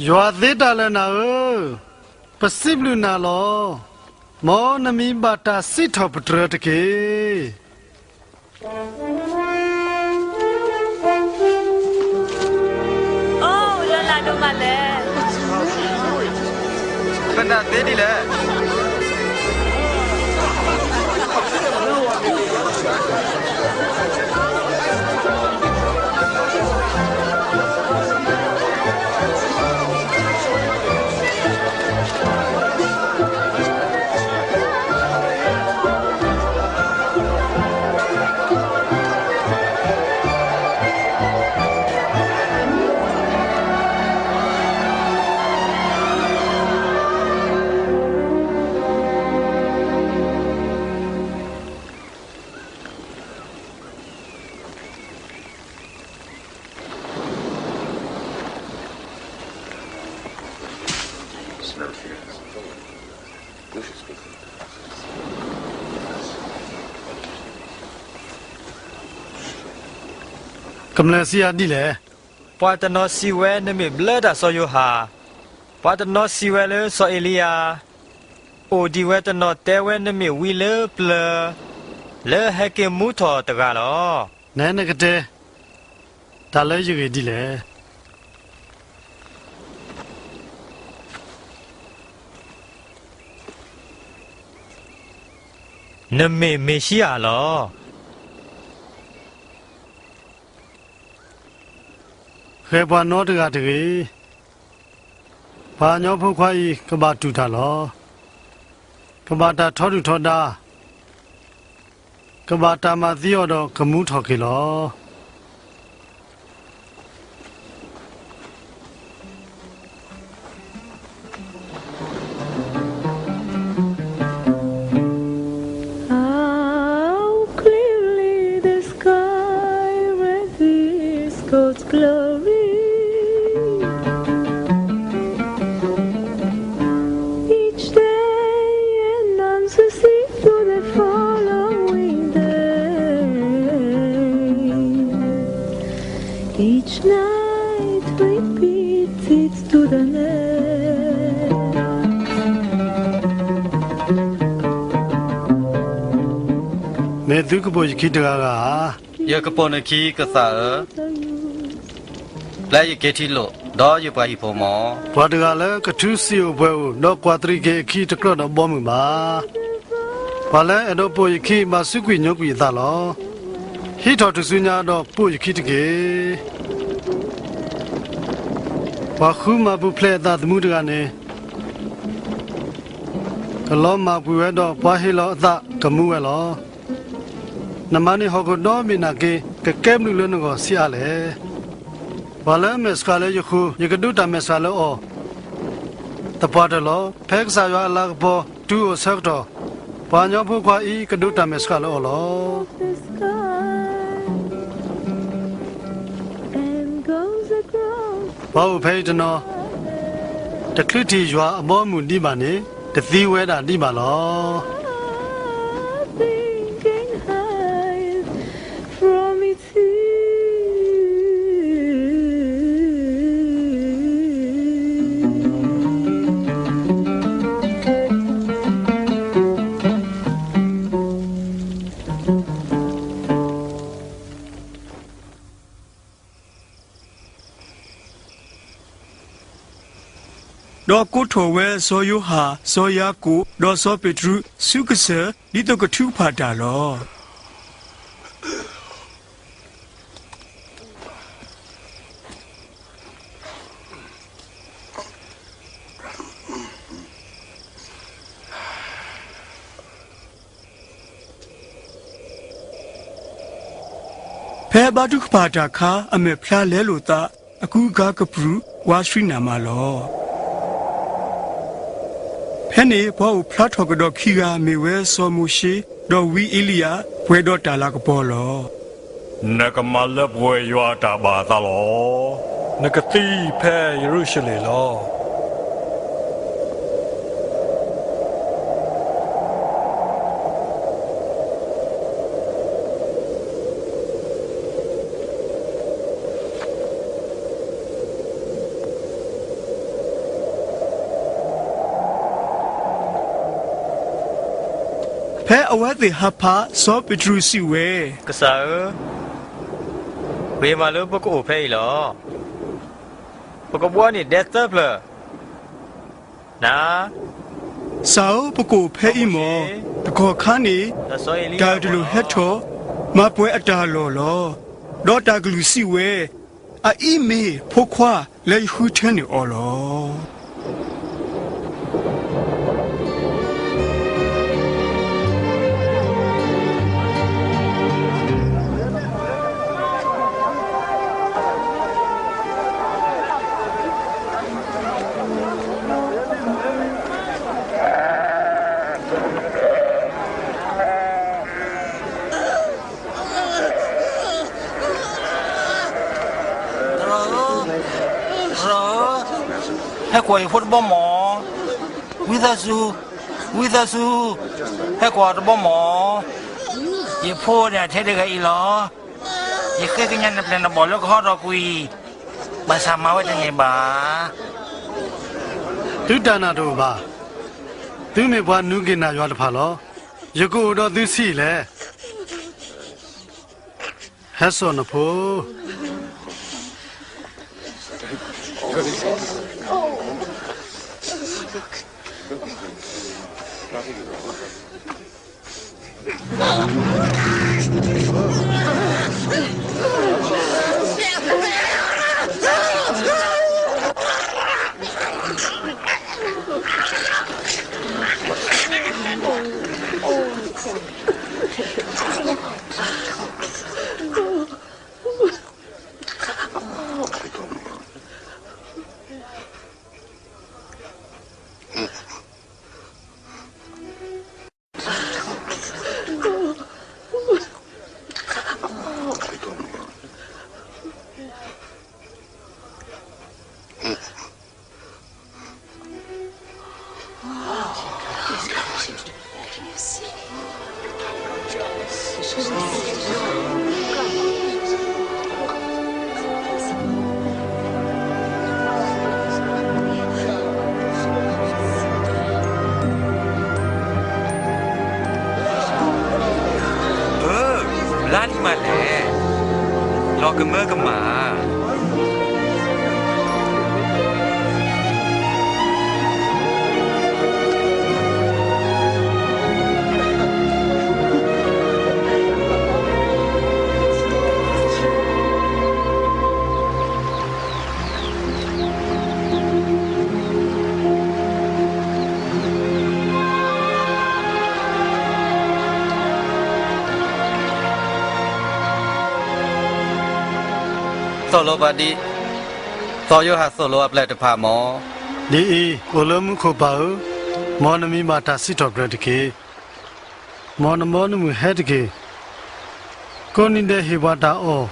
ယွၤသ့တၢ်လၢာ်နၤဧၢ, ပစံးဘျုးနၤလီၤ. မ်နမံၤဘၣ်တၢ်စံးထီၣ်ပတြၢၤတက့ၢ်. အိၣ်လၢလၢဒိၣ်မးလဲၣ်, ပနၢ်သ့ဒ်လဲၣ်. ကမျၢၢ်စံးယၤဒ်လဲၣ်. ပှၤတနီၤစံးဝဲ နမ့ၢ်ဘျၢတၢ်စီၤယိၤဟၣ်, ပှၤတနီၤစံးဝဲလၢစီၤအ့လံယၤ, အိၣ်ဒံးဝဲတနီၤတဲဝဲ နမ့ၢ်ဝံလၢပျၢၤ လၢဟဲက့ၤမူထီၣ်တဂၤလီၤ. နဲနကတဲ တၢ်လၢယဂ့ၢ်ဒ်လဲၣ်. နမ့ၢ်မ့ၤၡံအၤလီၤ. ဃဲၤပှၤနီတဂၤတဂ့ၤ. ပှၤကညီဖိခွါအံၤ ကဘၣ်တူၢ်တၢ်လီၤ. ကဘၣ်တၢ်ထီဒုၣ်ထီဒါ, ကဘၣ်တၢ်မၤသံအီၤဒီးကမူထီၣ်က့ၤလီၤ. How clearly the sky reveals God's glory. Each day announces it to the following day. Each night repeats it to the next. မ့ၢ်သုကပိာ်ယခံတဂၤဂၤဧါ. ယကပိာ်နခံကသၣ်ဧၢ, ပျဲယက့ၤထံလိာ်, ဒီးယပှၤဟံၣ်ဖိမၢ်. ပှၤတဂၤလၢကထုးစံာ်အိၣ်ပှဲၤအိၣ်, ဒီးကွၢ်တရံးက့ၤအခံတကြၢးဒီးဘီမုၢ်ဘၣ်. ပှၤလၢအဲၣ်ဒိးပိာ်ယခံ ဘၣ်စူးကွံာ်ညိကွံာ်အသးလီၤ. ဟံးထီၣ်တၢ်စုညါဒီးပိာ်ယခံတက့ၢ်. ပှၤဃုမၤပူၤဖျဲးအသးသမူတဂၤန့ၣ် ကလီၤမၢ်ကွံာ်ဝဲဒီးပှၤဟ့ၣ်လီၤအသးကမူဝဲလီၤ. နမၤန့ၢ်ဟီၣ်ခိၣ်ဒီဘ့ၣ်နာ်က့ ကကဲဘျုးလၢနဂီၢ်ဆံးအါလဲၣ်. ပှၤလၢအမဲာ်ဆှးလၢယဃိ, ယကဒိးတၢ်မဲာ်ဆှးလၢအီၤ သပှၢ်တၢၢ်လီၤ. ဖဲကစၢ်ယွၤအလၤကပီၤတုၤအိၣ်အဆၢကတီၢ်, ပှၤကညီဖိခွါအံၤ ကဒိးတၢ်မဲာ်ဆှးလၢအီၤလီၤ. ပှၤအိၣ်ဖဲအံၤတနီၤ တချုးထံၣ်ယွၤအဘီအမုၢ်ဒံးဘၣ်န့ၣ် တသံဝဲဒၣ်ဒံးဘၣ်လီၤ. ဒီးကိးထီၣ်ဝဲစီၤယိၤဟၣ်, စီၤယၤကိာ်, ဒီးစီၤပ့းတရူး ဆူကစၢၢ် ဒ်သိးကထုကဖၣ်တၢ်လီၤ. ဖဲဘါထုကဖၣ်တၢ်အခါ အမဲာ်ဖျါလဲလိာ်သး, အကူအကၤကပြုၢ်, ဝါဆှံနးမးလီၤ. ဖဲန့ၣ်ပှၤအိၣ်ဖျါထီၣ်ကဒီးခံဂၤ မ့ၢ်ဝဲစီၤမိၤၡ့, ဒီးဝံအ့လံယၤ, ပှဲၤဒီးတၢ်လၤကပီၤလီၤ. နကမၤလၢပှဲၤယွၤအတၢ်ဘၣ်အသးလီၤ. နကသံဖဲယရူၤၡလ့ၣ်လီၤ. ဖဲအဝဲသ့ၣ်ဟးဖး, စီၤပ့းတရူးစံးဝဲ, ကစၢ်ဧၢ, ပမၤလၢပကအိၣ်ဖဲအံၤလီၤ. ပကဘှီန့ၢ်ဒဲသၢဖျၢၣ်, န, စၢ်ဧၢ, ပကအိၣ်ဖဲအံၤမၢ်. တကီၢ်ခါန့ၣ် တၢ်အၢၣ်တလိၣ်ဟဲထီၣ်, မၤပှဲၤအတၢ်လီၢ်လီၤ. ဒီးတၢ်ကလုၢ်စံးဝဲ, အအံၤမ့ၢ်ဖိခွါလၢယဃုထၢန့ၢ်အီၤလီၤ. သရၣ်ဧၢ, သရၣ်ဧၢ, ဟဲကွၢ်ယဖိတဘီမၢ်. ဝံသးစူၤ, ဝံသးစူၤ, ဟဲကွၢ်တဘီမၢ်. ယဖိန့ၣ်အထဲတဂၤအံၤလီၤ. ယဃ့ကညးနပျဲၢ်နဘီၣ်လၢကဟီထီၣ်ကွံာ်, ဘၣ်ဆၣ်မၤဝဲတန့ၢ်ဘၣ်. သုတၢ်နာ်တအိၣ်ဘၣ်. သုမ့ၢ်ပှၤနုာ်က့ၤနၤယွၤတဖၣ်လီၤ. ယကအိၣ်ဒီးသုဆံးအံၤလဲၣ်. ဟဲစိာ်နဖိ ဘျါလံမးလဲၣ်, လီၤကမၢကမၣ်. သိၣ်လိပှၤဒ် စီၤယိၤဟၣ်သိၣ်လိအပျဲၢ်တဖၣ်မၢ်. ဒ်အံၤ, အိၣ်လၢမူခိၣ်ပၢ်ဧၢ, မ်နမံၤဘၣ်တၢ်စံးထီၣ်ပတြၢၤတက့ၢ်. မ်နဘီနမုၢ်ဟဲတက့ၢ်. ကိးနံၤဒဲးဟ့ၣ်ပှၤတၢ်အီၣ်,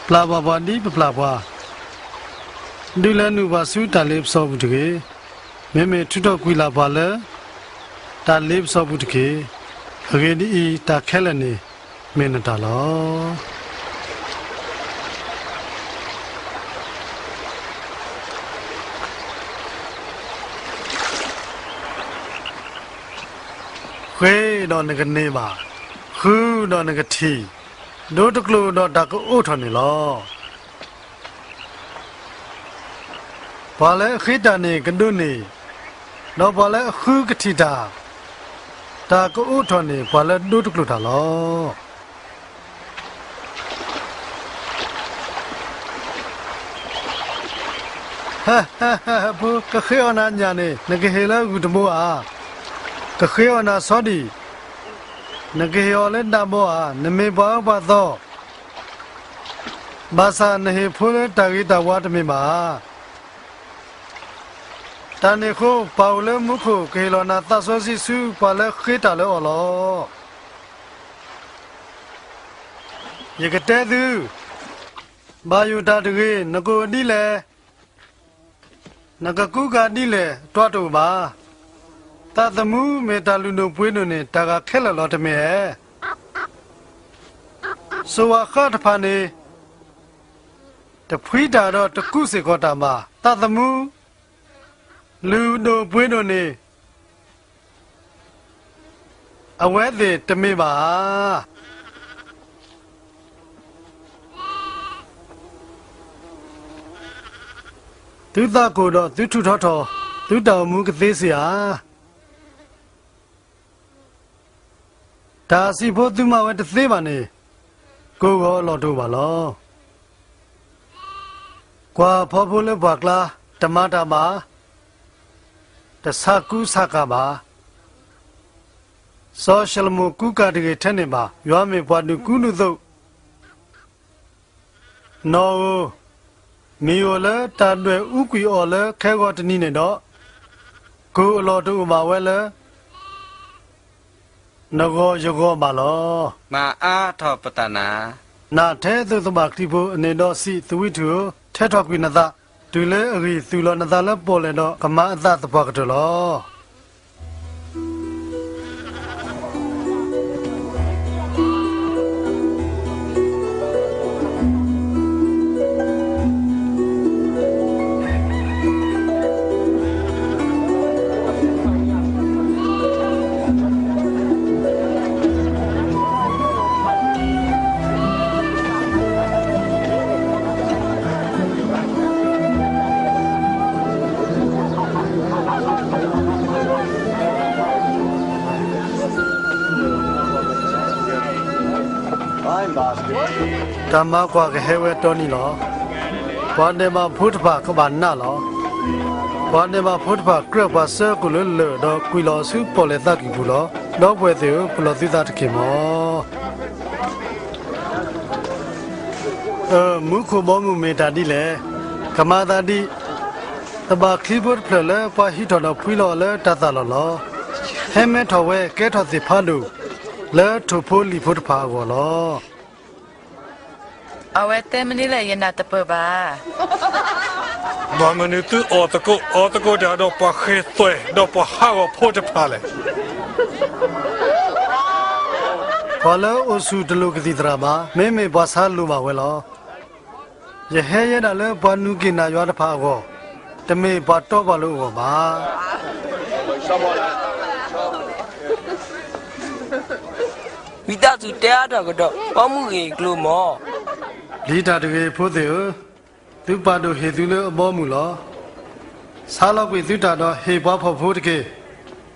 ပျၢ်ဘၣ်ပှၤဒ်ပပျၢ်ပှၤ, ဒုးလဲၤနုာ်ပှၤဆူတၢ်လ့ပစီပူၤတဂ့ၤ. မ့မ့ၢ်ထုးထီၣ်ကွံာ်လၢ်ပှၤလၢ တၢ်လ့ပစီပူၤတက့ၢ်. အဂ့ၢ်ဒ်အံၤ, တၢ်ခဲလၢာ်န့ၣ်မ့ၢ်နတၢ်လီၤ. ဃ့ဒီးနကန့ၢ်ဘၣ်, ဃုဒီးနကထံၣ်, ဒိတကျိာ်ဒီးတၢ်ကအိးထီၣ်န့ၣ်လီၤ. ပှၤလၢအဃ့တၢ်န့ၣ်ကဒိးန့ၢ်, ဒီးပှၤလၢအဃုကထံၣ်တၢ်, တၢ်ကအိးထီၣ်န့ၢ်ပှၤလၢဒိတကျိာ်တၢ်လီၤ. ဟဲ, ဟဲ, ဟဲ, ဟဲဖိ, ကဃ့အီၣ်နၤညၣ်န့ၣ် နကဟ့ၣ်လၢဂုၢ်တဘိဧါ. ကဃ့အီၣ်နၤဆီဒံၣ်, နကဟ့ၣ်အီၤလၢဒၣ်ဘီဧါ. နမ့ၢ်ပှၤအၢပှၤသီ, ဘၣ်ဆၣ်နဟ့ၣ်ဖိလၢတၢ်ဂ့ၤတၢ်ဝါတမ့ၢ်ဘၣ်ဧါ. တၢ်န့ၣ်အဃိ ပၢ်အိၣ်လၢမူခိၣ် ကဟ့ၣ်လီၤနၤသးစီဆှံဆူပှၤလၢဃ့တၢ်လၢအီၤလီၤ. ယကတဲသု, ဘၣ်ယိၣ်တၢ်တဂ့ၤ, နကအိၣ်ဒ်လဲၣ်, နကကူကၤဒ်လဲၣ် အတြီတအိၣ်ဘၣ်. သးသမူမ့ၢ်တၢ်လုၢ်ဒိၣ်ပှ့ၤဒိၣ်န့ၣ် တၢ်ဂၤခဲလၢာ်လီၤတမ့ၢ်ဧါ. စိၤဝၤဃၣ်တဖၣ်န့ၣ် တဖှံတၢ်ဒီးတကူစ့ၢ်ကီးတၢ်ဘၣ်. သးသမူလုၢ်ဒိၣ်ပှ့ၤဒိၣ်န့ၣ် အဝဲသ့ၣ်တမ့ၢ်ဘၣ်ဧါ. သုသးကိၢ်ဒီးသုထူးထီထီၣ်, သုတၢ်အိၣ်မူကသ့စ့ၢ်ဧါ. တၢ်အဆံးဖိသုမၤဝဲတသ့ဘၣ်န့ၣ်, ကိၢ်ဂီၤအလီၢ်တအိၣ်ဘၣ်လီၤ. ကွၢ်ဖီဖိလၢပှၢ်ကျါ, တမၤတၢ်ဘၣ်, တဆါကူဆါကၤဘၣ်. စီၤၡလိၤမိၣ်ကူကၤတဂ့ၤထဲန့ၣ်ဘၣ်. ယွၤမ့ၢ်ပှၤဒုးကူဒုးသိး နီၣ်ဧိၤ, မ့ၢ်အိၣ်လၢတၢ်ဒွဲၣ်အူကွံာ်အီၤလၢခဲဂီၤတနံၤန့ၣ်ဒီး, ကိၢ်အလီၢ်တအိၣ်ဘၣ်ဝဲလၢ နဂီၢ်ယဂီၢ်ဘၣ်လီၤ. မၤအါထီၣ်ပတၢ်နာ်, နၢ်ထဲသိးသဘၣ်ချံဖိအန့ၣ်ဒီးစံး, သဝံထုးဧၢ, ထဲထီၣ်ကွံာ်နသး, တုၤလၢအဂံၢ်သုးလီၤနသးလၢပီၣ်လဲၣ်ဒီးကမၤအသးသပှၢ်ကတၢၢ်လီၤ. တၢ်မၤကွၢ်ကဟဲဝဲတီနံၤလီၤ. ပှၤဒဲးဘးဖိတဖၣ်ကဘၣ်နးလီၤ. ပှၤဒဲးဘးဖိတဖၣ်ကြၢးပှၤဆှၢကိၣ်လၢလၢၢ်ဒီးကွံာ်လီၤဆူပီၣ်လဲၣ်သးကံၢ်ပူၤလီၤ. ဒီပုၢ်ဝဲၢ်သ့ၣ်ဧၢ, ပလီၢ်သုသးတက့ၢ်မီၤ. အၢ, မူခိၣ်ဘီမုၢ်မ့ၢ်တၢ်ဒ်လဲၣ်. ကမၤသးဒ် သဘၣ်ချံဖိတဖျၢၣ်လၢပှၤဟံးထီၣ်ဒီးဖှံလီၤအီၤလၢတၢ်သၣ်လီၢ်လီၤ. ဟဲမဲထီၣ်ဝဲကဲထီၣ်သ့ၣ်ဖးဒိၣ် လၢထိၣ်ဖိလံၣ်ဖိတဖၣ်အဂီၢ်လီၤ. အဝဲတဲမနုၤလဲၣ် ယနၢ်တပၢၢ်ဘၣ်. ဘၣ်မနုၤသုအီၣ်သကိး, အီၣ်သကိးတၢ်ဒီးပှၤဃဲၤသွဲၣ်, ဒီးပှၤဟးဂီၤဖိတဖၣ်လဲၣ်. ပှၤလၢအိၣ်ဆူၣ်တလိၣ်ကသံၣ်သရၣ်ဘၣ်, မ့မ့ၢ်ပှၤဆါလိၣ်ဘၣ်ဝဲလီၤ. ယဟဲယဲဒၣ်လၢပှၤနုာ်က့ၢ်နၢ်ယွၤတဖၣ်အဂီၢ်, တမ့ၢ်ပှၤတီပှၤလိၤအဂီၢ်ဘၣ်. ဝံသးစူၤတဲအါထီၣ်ကဒီး ဘီမုၢ်ဂ့ၢ်အကျိၤမီၤ. ပျံၤတၢ်တဂ့ၤဖိသ့ၣ်ဧၢ, သုပၢ်ဒိၣ်ဟ့ၣ်သုလၢအဘီအမုၢ်လီၤ. ဆါလီၤကွံာ်သုတၢ်ဒီးဟ့ၣ်ပှၤဖှီၣ်ဖိတက့ၢ်.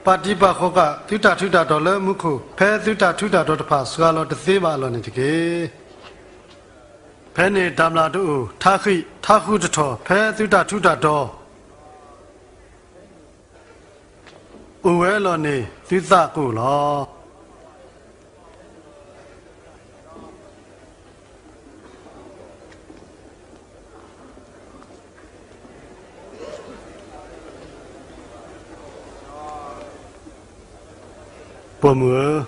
ပာ်တံာ်ပာ်ဃီၤဃာ်သုတၢ်ထူးတၢ်တီၤလၢမူခိၣ်, ဖဲသုတၢ်ထူးတၢ်တီၤတဖၣ်စှၤလီၤတသ့ဘၣ်အလီၢ်န့ၣ်တက့ၢ်. ဖဲန့ၣ်တၢ်မျၢ်တအိၣ်, ထါဃံးထါဃုာ်တထီၣ်, ဖဲသုတၢ်ထူးတၢ်တီၤ အိၣ်ဝဲအလီၢ်န့ၣ် သုသးကအိၣ်လီၤ. ပိာ်မုၣ်ဧၢ,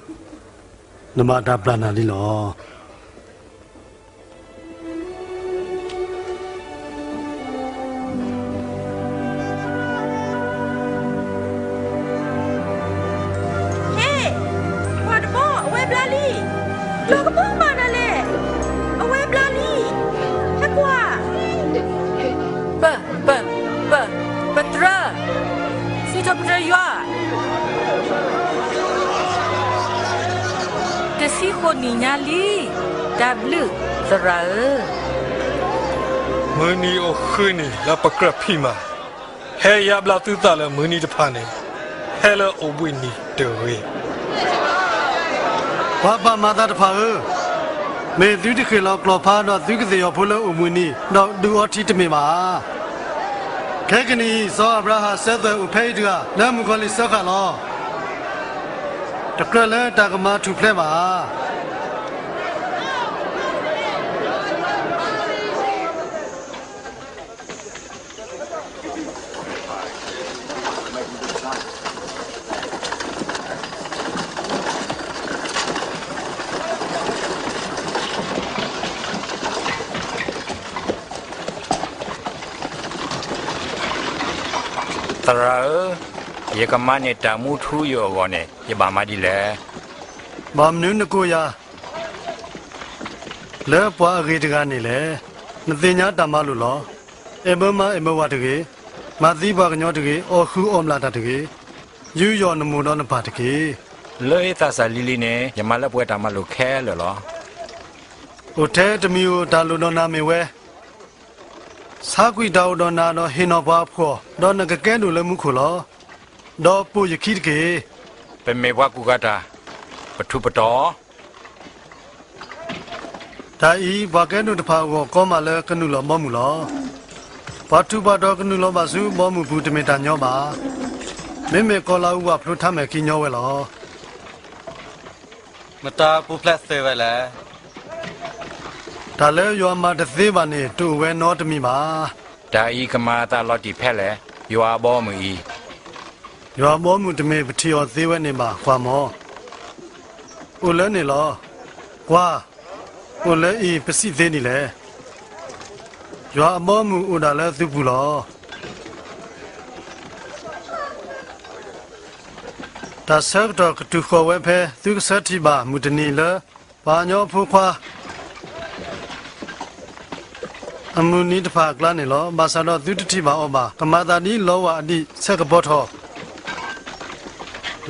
နဘၣ်တၢ်ပျၢ်နၤလံလီၤ. ဟ့ၣ်, ကွၢ်တဘီ, အဝဲဘျါလံ. လီၤကဘီမးနၤလဲၣ်, အဝဲဘျါလံ. ဟဲကွၢ်. ပ, ပ, ပ, ပတြၢၤ, စံးထီၣ်ပတြၢၤယွၤ. တဆံဃိးနံၣ်ညါလံ, တၢ်ဘျုးသရၣ်ဧၢ. မုၢ်နံၤအိၣ်ဃုနံၤလၢပကြၢးဖံးမၤ, ဟဲယါဘျါသုသးလၢမုၢ်နံၤတဖၣ်န့ၣ်, ဟဲလၢအိၣ်ဘှံးနံၤတဂ့ၤ. ပှၤဘၣ်မၤသးတဖၣ်ဧၢ, မ့ၢ်သုတဃ့ၢ်လီၤကျီၢ်ဖးဒီးသုကသ့ၣ်ယီၤဖိလၢအိၣ်ဘှံးနံၤ, ဒီးဒုးအီထံတမ့ၢ်ဘၣ်ဧါ. ခဲကနံၣ်အံၤ စီၤအၤဘြၤဟၣ်စၢၤသွဲၣ်အိၣ်ဖဲအံၤတဂၤ လၢမုၣ်ကီၤလံၢ်စၢဃာ်လီၤ. တကြၢးလၢတၢ်ကမၤထူၣ်ဖျဲးဘၣ်ဧါ. သရၣ်ဧၢ, ယကမၤန့ၢ်တၢ်မူထူယိာ်အဂီၢ်န့ၣ် ယဘၣ်မၤဒ်လဲၣ်. ဘၣ်မနုၤနကိးယၤ လၢပှၤအဂ့ၤတဂၤန့ၣ်လဲၣ်. နသ့ၣ်ညါတၢ်မၤလိာ်လီၤ. အဲၣ်ဘၢမါအဲၣ်ဘၢဝၤတဂ့ၤ, မၤသံပှၤကညီတဂ့ၤ, အီၣ်ဃုာ်အီၣ်မျၢ်တၢ်တဂ့ၤ, ယူးယီၣ်နမိၢ်ဒီးနပၢ်တက့ၢ်. လၢယသးစၢ်လံၤလံၤန့ၣ် ယမၤလၢပှဲၤတၢ်မၤလိာ်ခဲလၢာ်လီၤ. အိၣ်ထဲတမံၤဧိၤ တၢ်လိၣ်ဒီးနၤမ့ၢ်ဝဲ ဆါကွံာ်တၢ်အိၣ်ဒီးနၤဒီးဟ့ၣ်နီၤပှၤအဖှီၣ်, ဒီးနကကဲဒိၣ်လၢမူခိၣ်လီၤ. ဒီးပိာ်ယခံတက့ၢ်. ပမ့ၢ်ပှၤကူၣ်ဂၤတၢ်, ပထူးပတီၢ် တၢ်အံၤ ပှၤကဲဒိၣ်တဖၣ်အဂီၢ်ကီမးလၢကနုာ်လီၤဘီမုၢ်လီၤ. ပှၤထူးပှၤတီၤကနုာ်လီၤဘၣ်ဆူဘီမုၢ်ပူၤတမ့ၢ်တၢ်ညီဘၣ်. မ့မ့ၢ်ကီၤလၤဝါဖျိထါမဲာ်ခံညီဝဲလီၤ. မတၤပူၤဖျဲးသ့ဝဲလဲၣ်. တၢ်လၢယွၤမၤတသ့ဘၣ်န့ၣ် တအိၣ်ဝဲနီတမံၤဘၣ်. တၢ်အံၤကမၤအသးလီၤတံၢ်ဖဲလဲၣ်, ယွၤအဘီအမုၢ်အံၤ. ယွၤအဘီအမုၢ်တမ့ၢ်ပထံၣ်အီၤသ့ဝဲန့ၣ်ဘၣ်, ကွၢ်မီၤ. အိၣ်လၢန့ၣ်လီၤ. ကွၢ်, အိၣ်လၢအံၤပစံးသ့ဒ်လဲၣ်. ယွၤအဘီအမုၢ်အိၣ်ဒၣ်လၢသုပူၤလီၤ. တၢ်ဆၢကတီၢ်ကတုၤဃီၤဝဲဖဲသုကဆၢထံၣ်ဘၣ်မုၢ်တနံၤလၢ ပှၤကညီအဖိခွါ အမုၢ်နံၤတဖၣ်အကျါန့ၣ်လီၤ. ဘၣ်ဆၣ်ဒီးသုတထံၣ်ဘၣ်အီၤဘၣ်. ကမၤသးဒ်လီၤဝၢ်အဒံးဆဲးကပီၤထီၣ်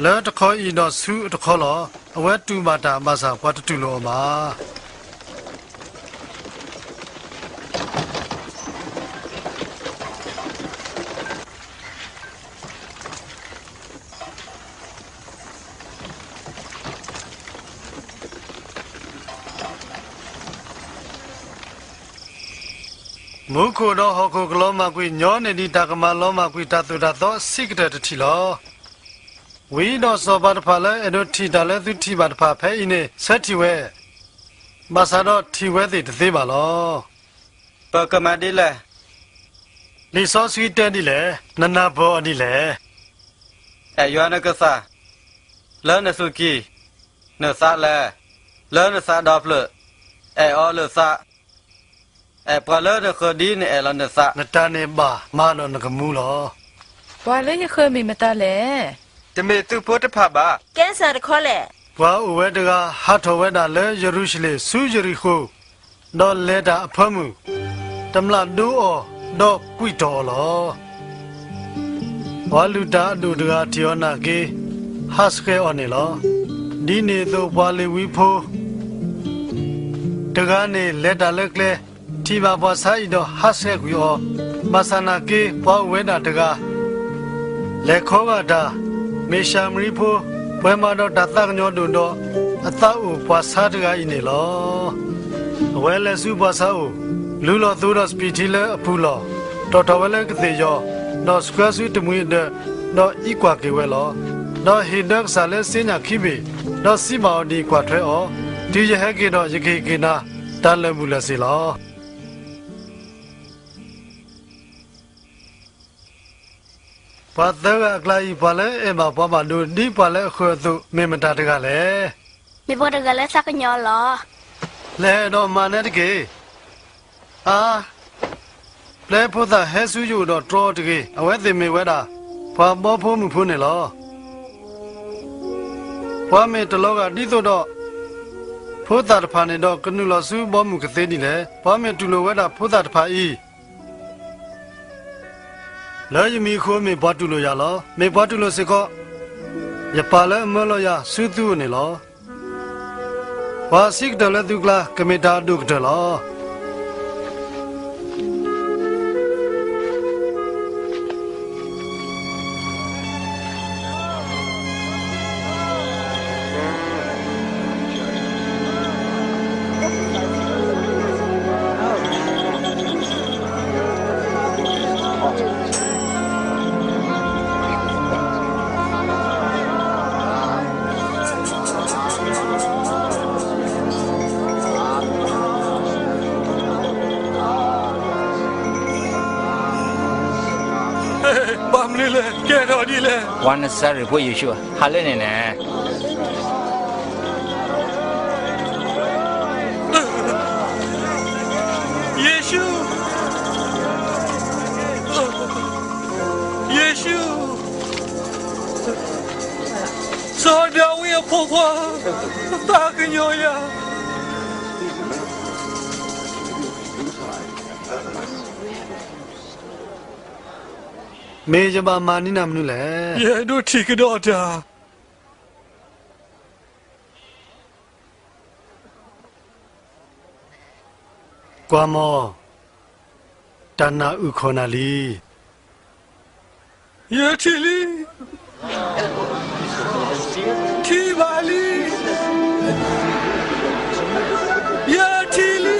လၢတခီအံၤဒီးဆူအတခီလီၤ. အဝဲတူၢ်ဘၣ်တၢ်ဘၣ်ဆၣ်ပှၤတတူၢ်လိာ်အီၤဘၣ်. မူခိၣ်ဒီးဟီၣ်ခိၣ်ကလီၤမၢ်ကွံာ် ညီန့ၢ်ဒံးတၢ်ကမၤလီၤမၢ်ကွံာ်တၢ်သိၣ်တၢ်သီအဆံးကတၢၢ်တထံၣ်လီၤ. ဝံဒီးစီၤပၤတဖၣ်လၢအဲၣ်ဒိးထံၣ်တၢ်လၢသုထံၣ်ဘၣ်တဖၣ်ဖဲအံၤန့ၣ် ဆၢထံၣ်ဝဲ, ဘၣ်ဆၣ်ဒီးထံၣ်ဝဲသ့ၣ်တသ့ဘၣ်လီၤ. ပကမၤဒ်လဲၣ်. လံာ်စီဆှံတဲဒ်လဲၣ်, နနၢ်ပၢၢ်အီၤဒ်လဲၣ်. အဲၣ်ယွၤနကစၢ် လၢနသူၣ်ကံၢ် နသးလဲ, လၢနသးဒီဖျၢၣ် အဲၣ်အီၤလၢသး, အဲၣ်ပှၤလၢနဃၢၤဒ်နအဲၣ်လီၤနသး. နတၢ်န့ၣ်ဘၣ်မၤဒီးနကမူလီၤ. ပှၤလၢယဃၢၤမ့ၢ်မတၤလဲၣ်. တမ့ၢ်သုးဖိတဖၣ်ဘၣ်. ကဲစၢ်တခီလဲၣ်. ပှၤအိၣ်ဝဲတဂၤ ဟးထီၣ်ဝဲဒၣ်လၢယရူၤၡလ့ၣ်ဆူယရံၣ်ဃိၣ်, ဒီးလဲၤတၢ်အဖၢမုၢ်, တမျာ်ဒိအီၤ, ဒီးကွံာ်တီၢ်အီၤလီၤ. ပှၤလုၢ်တၢ်အဒိၣ်တဂၤထံၣ်အီၤနာ်က့, ဟးဆှဲးအီၤန့ၣ်လီၤ. ဒ်န့ၣ်အသိးပှၤလ့ၤဝံဖိ တဂၤန့ၣ်လဲၤတၢ်လၢကျဲ, ထံၣ်ဘၣ်ပှၤဆါအံၤဒီးဟးဆှဲးကွံာ်အီၤ, ဘၣ်ဆၣ်နာ်က့ပှၤအိၣ်ဝဲဒၣ်တဂၤ လဲၤခီဂာ်တၢ်, မ့ၢ်ၡၤမရံဖိ, ပှဲၤမးဒီးတၢ်သးကညီၤဒိၣ်ဒီး အသးအိၣ်ပှၤဆါတဂၤအံၤန့ၣ်လီၤ. အဝဲလဲၤဆူပှၤဆါအအိၣ်, လူလီၤသိဒီးစပံးထံလၢအပူၤလီၢ်, တီၣ်ထီၣ်ဝဲလၢကသ့ၣ်ယီၤ, ဒီးဆှၢဆူတမှံၤအဒၢး, ဒီးအံးကွၢ်က့ၤဝဲလီၤ. ဒီးဟ့ၣ်ဒၢကစၢ်လၢစ့ညၣ်ခံဘ့ၣ်, ဒီးစံးဘၣ်အီၤဒ်အံၤ, ကွၢ်ထွဲအီၤ, တုၤယဟဲက့ၤဒီး ယကဟ့ၣ်က့ၤနၤတၢ်လၢာ်ဘူၣ်လၢာ်စ့ၢ်လီၤ. ပှၤသၢဂၤအကျါအံၤ ပှၤလၢအအဲၣ်ဘၣ်ပှၤဘၣ်ဒိဒ်ပှၤလၢအဃၢၤအသိး မ့ၢ်မတၤတဂၤလဲၣ်. မ့ၢ်ပှၤတဂၤလၢသးကညီၤလီၤ. လဲၤဒီးမၤနဲတက့ၢ်. အါ, ပျဲဖိသၣ်ဟဲဆူယအိၣ်ဒီးတြီအီၤတဂ့ၤ. အဝဲသ့ၣ်မ့ၢ်ဝဲဒၣ် ပှၤဘီဖိမုၢ်ဖိန့ၣ်လီၤ. ပှၤမ့ၢ်တလီၤဂာ်ဒ်သိးဒီး ဖိသၣ်တဖၣ်န့ၣ်ဒီး ကနုာ်လီၤဆူဘီမုၢ်ကသ့ဒ်လဲၣ်. ပှၤမ့ၢ်တူၢ်လိာ်ဝဲဒၣ်ဖိသၣ်တဖၣ်အံၤ လၢယမံၤအဃိမ့ၢ်ပှၤတူၢ်လိာ်ယၤလီၤ. မ့ၢ်ပှၤတူၢ်လိာ်စ့ၢ်ကီး ယပၢ်လၢအမၢလီၤယၤဆူသုအိၣ်န့ၣ်လီၤ. ပှၤအဆံးကတၢၢ်လၢသုကျါ ကမ့ၢ်တၢ်အဒိၣ်ကတၢၢ်လီၤ. ဘၣ်မနုၤလဲၣ်, ကဲထီၣ်ဒ်လဲၣ်. ပှၤနစၤရ့းဖိယ့ၣ်ၡူး ဟးလၢန့ၣ်န့ၣ်. ယ့ၣ်ၡူး, ယ့ၣ်ၡူး. စီၤဒၤဝံးအဖိခွါ, သးကညီၤယၤ. မ့ၢ်ယဘၣ်မၤန့ၢ်နၤမနုၤလဲၣ်. ယအဲၣ်ဒိးထံၣ်ကဒီးတၢ်. ကွၢ်မီၤ, တၢ်နာ်အုၣ်ခီၣ်နၤလံ. ယထံၣ်လံ. ထံၣ်ဘၣ်လံ. ယထံၣ်လံ.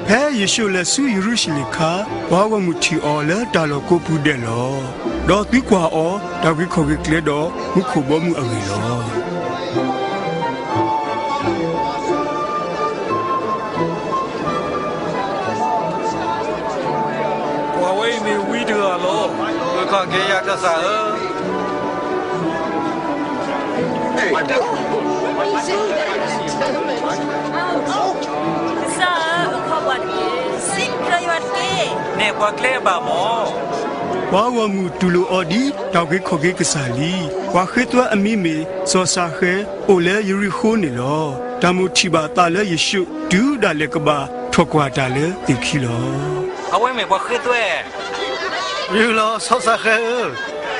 ဖဲယ့ၣ်ၡူးလဲၤဆူယရူၤၡလ့ၣ်အခါ, ပှၤဂီၢ်မုၢ်ထံၣ်အီၤလၢတၢ်လီၢ်ကိးပူၤဒဲးလီၤ. ဒီးသုကွၢ်အီၤ, တၢ်ဂ့ၢ်ခီၣ်ဂ့ၢ်ကျဲဒီးမူခိၣ်ဘီမုၢ်အဂ့ၢ်လီၤ. ပှၤဝဲအံၤမ့ၢ်ဝံတဂၤလီၤ. အုၣ်ခီၣ်က့ၤယၤကစၢ်ဧၢ. ကစၢ်ဧၢ, အုၣ်ခီၣ်ပှၤတက့ၢ်. စံးဘျုးယွၤတက့ၢ်. နဲၣ်ပှၤကျဲအဘၣ်မီၤ. ပှၤဂီၢ်မုၢ်တူၢ်လိာ်အီၤဒ်တၢ်ဂ့ၢ်ခီၣ်က့ၤကစၢ်လံ. ပှၤဃ့သွဲအမံၤမ့ၢ်စီၤစၤဃဲ, အိၣ်လၢယရံၣ်ဃိန့ၣ်လီၤ. တၢ်မိၣ်ထံၣ်ဘၣ်သးလၢယ့ၣ်ၡူး တုၤဒၣ်လဲာ်ကဘၣ်ထီၣ်ကွၢ်တၢ်လၢသ့ၣ်ခံလီၤ. အဝဲမ့ၢ်ပှၤဃ့သွဲ. ယုၢ်လီၤ စီၤစၤဃဲဧၢ,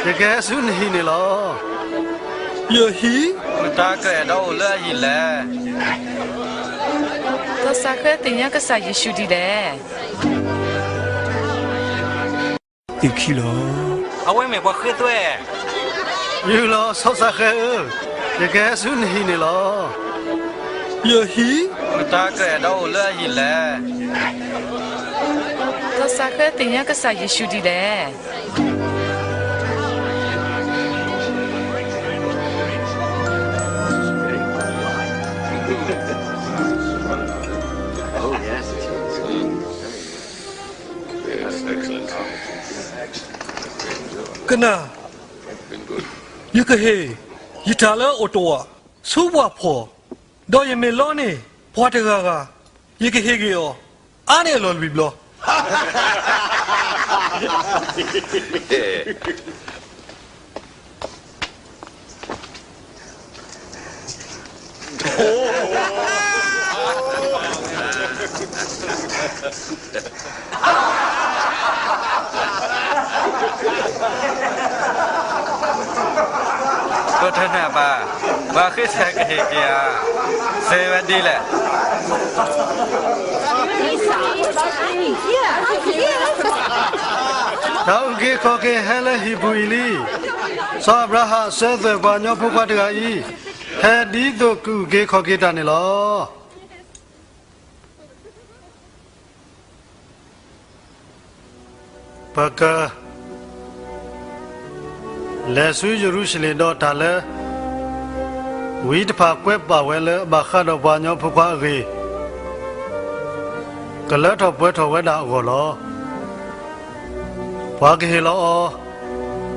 ယကဟဲဆူနဟံၣ်န့ၣ်လီၤ. ယဟံၣ်, မတၤကအဲၣ်ဒိးအိၣ်လၢအဟံၣ်လဲၣ်. စီၤစၤဃဲသ့ၣ်ညါကစၢ်ယ့ၣ်ၡူးဒ်လဲၣ်. သ့ၣ်ခံလီၤ. အဝဲမ့ၢ်ပှၤဃ့သွဲ. ယုၢ်လီၤ စီၤစၤဃဲဧၢ, ယကဟဲဆူနဟံၣ်န့ၣ်လီၤ. ယဟံၣ်, မတၤကအဲၣ်ဒိးအိၣ်လၢအဟံၣ်လဲၣ်. စီၤစၤဃဲသ့ၣ်ညါကစၢ်ယ့ၣ်ၡူးဒ်လဲၣ်. ကနၣ်, ယကဟ့ၣ်ယတၢ်လၢအိၣ်တအိၣ်ဆူပှၤဖှီၣ်, ဒီးယမ့ၢ်လီန့ၢ်ပှၤတဂၤဂၤ, ယကဟ့ၣ်က့ၤအီၤ အါန့ၢ်အလီၢ်လွံၢ်ဘျီ. ပတနၢ်ဘၣ်, ပှၤဃ့စၢ်ကဟ့ၣ်က့ၤဧါ, စံးဝဲဒ်လဲၣ်. တၢ်အုၣ်က့ၤခီၣ်က့ၤဟဲလၢဟံၣ်ပူၤအံၤလံ. စီၤအၤဘြၤဟၣ်စၢၤသွဲၣ်ပှၤကညီဖိခွါတဂၤအံၤ, ဟဲဒ်သိးကအုၣ်က့ၤခီၣ်က့ၤတၢ်န့ၣ်လီၤ. ပက လဲၤဆူယရူၤၡလ့ၣ်ဒီးတၢ်လၢ ဝံတဖၣ်ကွဲးပာ်ဝဲလၢအဘၣ်ဃးဒီးပှၤကညီဖိခွါအဂ့ၢ်, ကလၢထီၣ်ပှဲၤထီၣ်ဝဲဒၣ်အဂီၢ်လီၤ. ပှၤကဟ့ၣ်လီၤအီ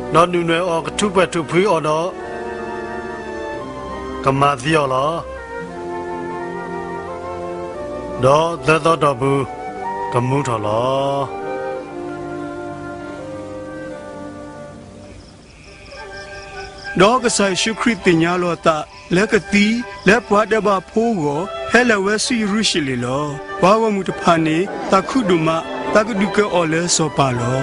ၤ, ဒီးဒုးနွဲၣ်အီၤကထူးပှဲၤထူးဖှံအီၤဒီး ကမၤသံအီၤလီၤ. ဒီးသၢသီတီၢ်ပူၤ ကမူထီၣ်လီၤ. ဒီးကစၢ်ယ့ၣ်ၡူးခရံာ်သ့ၣ်ညါလီၤသးလၢကသံလၢပှၤဒဲးဘးဖိအဂီၢ် ဟဲလၢာ်ဝဲဆူယရူၤၡလ့ၣ်လီၤ. ပှၤဂီၢ်မုၢ်တဖၣ်န့ၣ် သးခုဒိၣ်မး, သးကဒုးကဲအီၤလၢစီၤပၤလီၤ.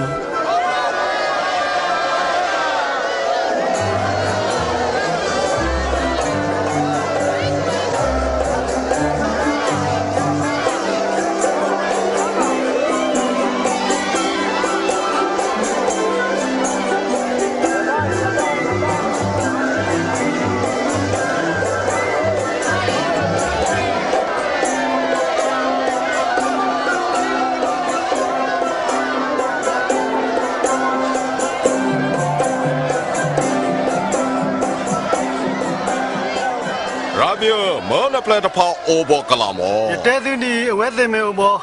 ရၤဘံဧၢ, မၢနပျဲၢ်တဖၣ်အိၣ်ဘှီၣ်ကလာ်မီၤ. ယတဲသုဒ်အံၤ, အဝဲသ့ၣ်မ့ၢ်အိၣ်ဘှီၣ်,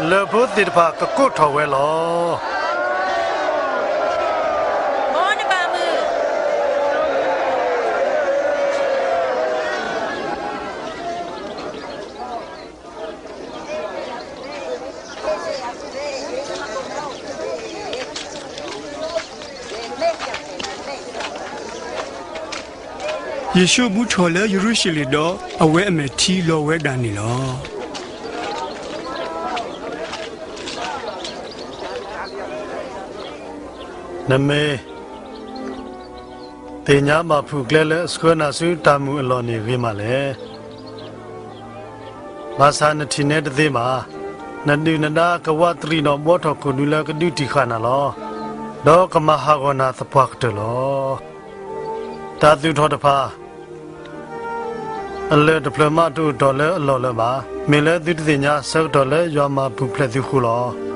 လၢၢ်ဖိသ့ၣ်တဖၣ်ကကိးထီၣ်ဝဲလီၤ. မ်နဘၣ်မုာ်. ယ့ၣ်ၡူးဘူၣ်ထီၣ်လၢယရူၤၡလ့ၣ်ဒီး အဝဲအမဲာ်ထံလီၤဝဲဒၣ်န့ၣ်လီၤ. နမ့ၢ်သ့ၣ်ညါဘၣ်ဖုၣ်ကျဲလၢအဆှၢနၤဆူတၢ်မုာ်အလီၢ်န့ၣ်ဂ့ၤမးလဲၣ်. ဘၣ်ဆၣ်နထံၣ်နဲတသ့ဘၣ်. နဒုၣ်နဒါကဝးတရံးဒီးဘှီထီၣ်ခိၣ်ဒူလၢကဒုးတံာ်ဃာ်နၤလီၤ. ဒီးကမၤဟးဂီၤနၤသပှၢ်ကတၢၢ်လီၤ. တၢ်သူၣ်ထီၣ်တဖၣ် အလၢၢ်တဖျၢၣ်မးတအိၣ်တီၢ်လၢအလီၢ်လၢၤဘၣ်. မ့ၢ်လၢသုတသ့ၣ်ညါဆၢကတီၢ်လၢယွၤမၤပူၤဖျဲးသုဃိလီၤ.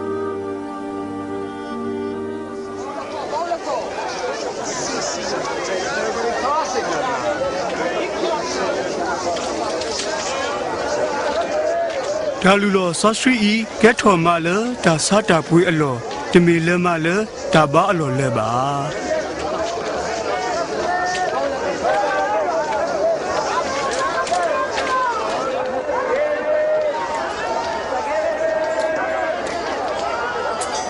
တၢ်လုၢ်လီၢ်စီဆှံအံၤ ကဲထီၣ်မးလၢတၢ်ဆါတၢ်ပှ့ၤအလီၢ်, တမ့ၢ်လၢၤမးလၢတၢ်ဘါအလီၢ်လၢၤဘၣ်.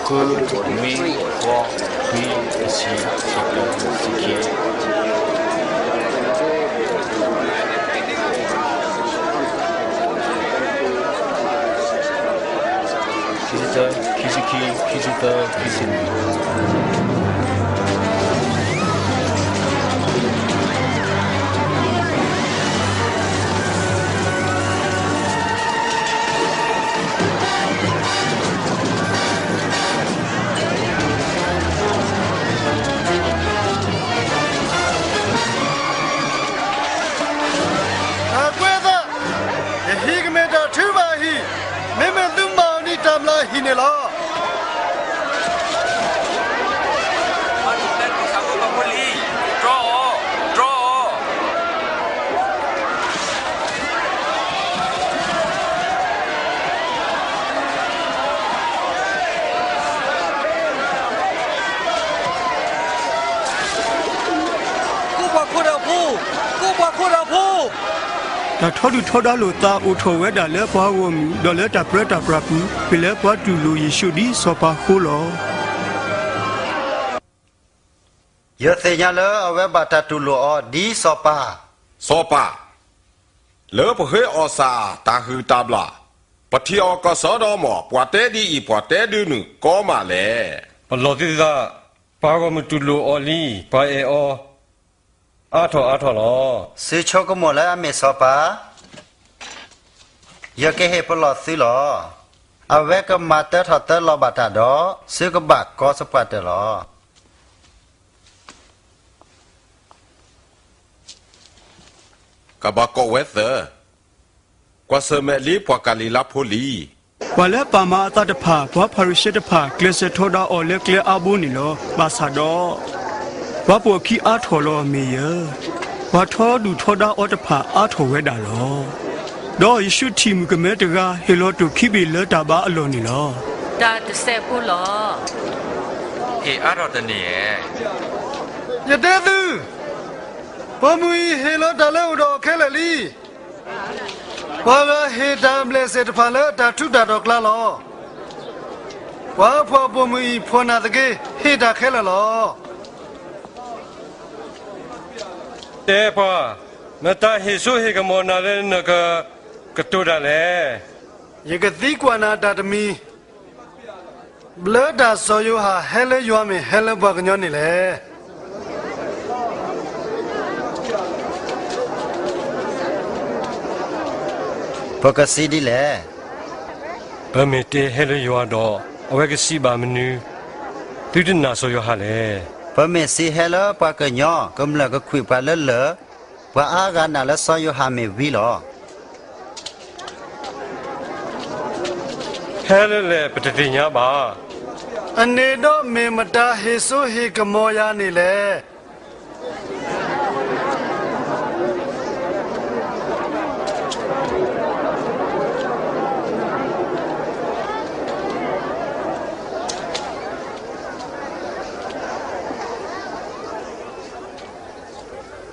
ခံဆံတၢ, ခံဆံခံ, ခံဆံသၢ, ခံဆံနွံ. တၢ်ကွဲးအသး, ယဟံးကမ့ၢ်တၢ်ထုကဖၣ်အဟံၣ်, မ့မ့ၢ်သုမၤအီၤဒ်တၢ်မျၢ်အဟံၣ်န့ၣ်လီၤ. ကိးပှၤခိၣ်ဒီးဖိ, ကိးပှၤခိၣ်ဒီးဖိ. တၢ်ထီဒုၣ်ထီဒါလိာ်သးအိၣ်ထီၣ်ဝဲဒၣ်လၢပှၤဂီၢ်မုၢ် ဒီးလၢတၢ်ပြၢတၢ်ပြးပူၤ မ့ၢ်လၢပှၤတူၢ်လိာ်ယ့ၣ်ၡူးဒ်စီၤပၤအဃိလီၤ. ယသ့ၣ်ညါလၢအဝဲဘၣ်တၢ်တူၢ်လိာ်အီၤဒ်စီၤပၤ. စီၤပၤ, လၢပဃ့အီၣ်ဆၣ်တၢ်ဟုၣ်တၢ်ဘျၣ်, ပထံၣ်အီၤကစီဒီးမ့ၢ် ပှၤတဲဒ်အံၤ ပှၤတဲဒ်နုၤကီမးလဲၣ်. ပလီၢ်သုသး, ပှၤဂီၢ်မုၢ်တူၢ်လိာ်အီၤလံ, ပှၤအဲၣ်အီၤအါထီၣ်အါထီၣ်လီၤ. သုဆိကမိၣ်လၢအမ့ၢ်စီၤပၤ, ယကဟ့ၣ်ပလီၢ်သုလီၤ. အဝဲကမၤတၢထီၣ်တၢလီၤဘၣ်တၢ်ဒီး သုကဘၣ်ကီသပှၢ်တၢၢ်လီၤ. ကဘၣ်ကိးဝဲသၢ, ကွၢ်ဆၢၣ်မဲာ်လံပှၤကၤလံၤလါဖိလံ. ပှၤလၢပာ်မၤအသးတဖၣ် ပှၤဖၤရံၤၡဲတဖၣ် ကျဲးစၢးထီဒါအီၤလၢကျဲအါဘိန့ၣ်လီၤ. ဘၣ်ဆၣ်ဒီး ပှၤပိာ်အခံအါထီၣ်လီၤ. မ့ၢ်ယဲ, ပှၤထီဒုၣ်ထီဒါအီၤတဖၣ်အါထီၣ်ဝဲဒၣ်လီၤ. ဒီးယ့ၣ်ၡူးထံၣ်မုၣ်ကမဲတဂၤ ဟ့ၣ်လီၤတိၢ်ခံဘ့ၣ်လၢတၢ်ဘါအလီၢ်န့ၣ်လီၤ. တၢ်တစဲးဖိလီၤ. ဟ့ၣ်အါထီၣ်တန့ၢ်ဧါ. ယတဲသု, ပိာ်မုၣ်အံၤဟ့ၣ်လီၤတၢ်လၢအိၣ်ဒီးအီၤခဲလၢာ်လံ. ပှၤဂၤဟ့ၣ်တၢ်အဘျဲၣ်စဲၣ်တဖၣ်လၢတၢ်ထူးတၢ်တီၤကျါလီၤ. ပှၤအဖှီၣ်ပိာ်မုၣ်အံၤ ဖှီၣ်နၢ်သက့ ဟ့ၣ်တၢ်ခဲလၢာ်လီၤ. တဲပှၤ, မတၤဟ့ၣ်စိဟ့ၣ်ကမီၤနၤလၢနကကတိၤတၢ်လဲၣ်. ယကသံကွၢ်နၤတၢ်တမံၤ, ဘျၢတၢ်စီၤယိၤဟၣ်ဟဲလၢယွၤမ့ၢ်ဟဲလၢပှၤကညီန့ၣ်လဲၣ်. ပကစံးဒ်လဲၣ်. ပမ့ၢ်တဲဟဲလၢယွၤဒီး အဝဲကစံးဘၣ်မနုၤ, သုတနာ်စီၤယိၤဟၣ်လဲၣ်. ပမ့ၢ်စံးဟဲလၢပှၤကညီ ကမျၢၢ်ကခွံၣ်ပှၤလၢလၢၢ်, ပှၤအါဂၤနာ်လၢစီၤယိၤဟၣ်မ့ၢ်ဝံလီၤ. ဟဲလၢလဲၣ်ပတသ့ၣ်ညါဘၣ်. အန့ၣ်ဒီးမ့ၢ်မတၤဟ့ၣ်စိဟ့ၣ်ကမီၤယၤန့ၣ်လဲၣ်.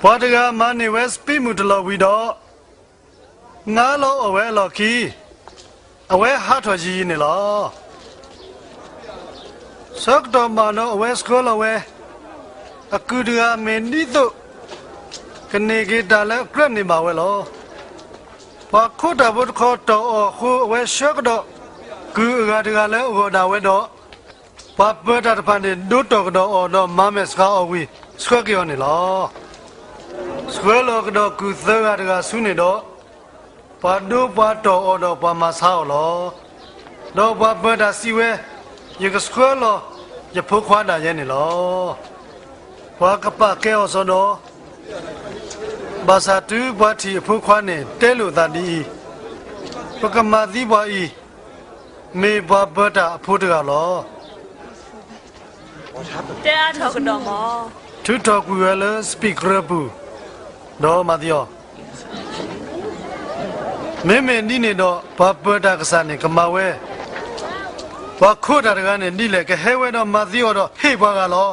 ပှၤတဂၤမၤန့ၢ်ဝဲစပံးမုၢ်တလီၢ်ဝံၤဒီး, ငါလီၤအီၣ်ဝဲအလီၢ်ခံ, အဝဲဟးထီၣ်ယံာ်ယံာ်န့ၣ်လီၤ. ဆၢကတီၢ်ဘၣ်ဒီးအဝဲဆှၢလီၤဝဲ, အကုၢ်တဂၤမ့ၢ်ဒ်သိး, ကန့ၢ်က့ၤတၢ်လၢအကြၢးန့ၢ်ဘၣ်ဝဲလီၤ. ပှၤခိးတၢ်ဖိတခီတီၢ်အီၤအဃိ အဝဲဆှၢကဒီးကုၢ်အဂၤတဂၤလၢအဂီၢ်ဒၣ်ဝဲဒီး, ပှၤပၢၤတၢ်တဖၣ်န့ၣ် ဒိတီၢ်ကဒီးအီၤဒီးမၤမဲာ်ဆှးအီၤဝံၤ ဆှၢက့ၤအီၤန့ၣ်လီၤ. ဆှၢလီၤကဒီးကုၢ်သၢဂၤတဂၤဆူန့ၣ်ဒီး, ပှၤဒိပှၤတီၢ်အီၤဒီးပှၤမၤဆါအီၤလီၤ. ဒီးပှၤပၢၤတၢ်စံးဝဲ, ယကဆှၢလီၤယဖိခွါဒၣ်ယဲန့ၣ်လီၤ. ပှၤကပာ်ကဲအီၤစီဒီး, ဘၣ်ဆၣ်တုၤပှၤထံၣ်အဖိခွါန့ၣ် တဲလိာ်သးဒ်အံၤ, ပကမၤသံပှၤအံၤ, မ့ၢ်ပှၤပၢၤတၢ်အဖိတဂၤလီၤ. တဲအါထီၣ်ကဒီးမး, ထုးထီၣ်ကွံာ်ဝဲလၢစပံးကရၢၢ်ပူၤ, ဒီးမၤသံအီၤ. မ့မ့ၢ်ဒ်န့ၣ်ဒီး ပှၤပၢၤတၢ်ကစၢ်န့ၣ်ကမၤဝဲ, ပှၤခိးတၢ်တဂၤန့ၣ်ဒ်လဲၣ်, ကဟဲဝဲဒီးမၤသံအီၤဒီးဟ့ၣ်ပှၤဂၤလီၤ.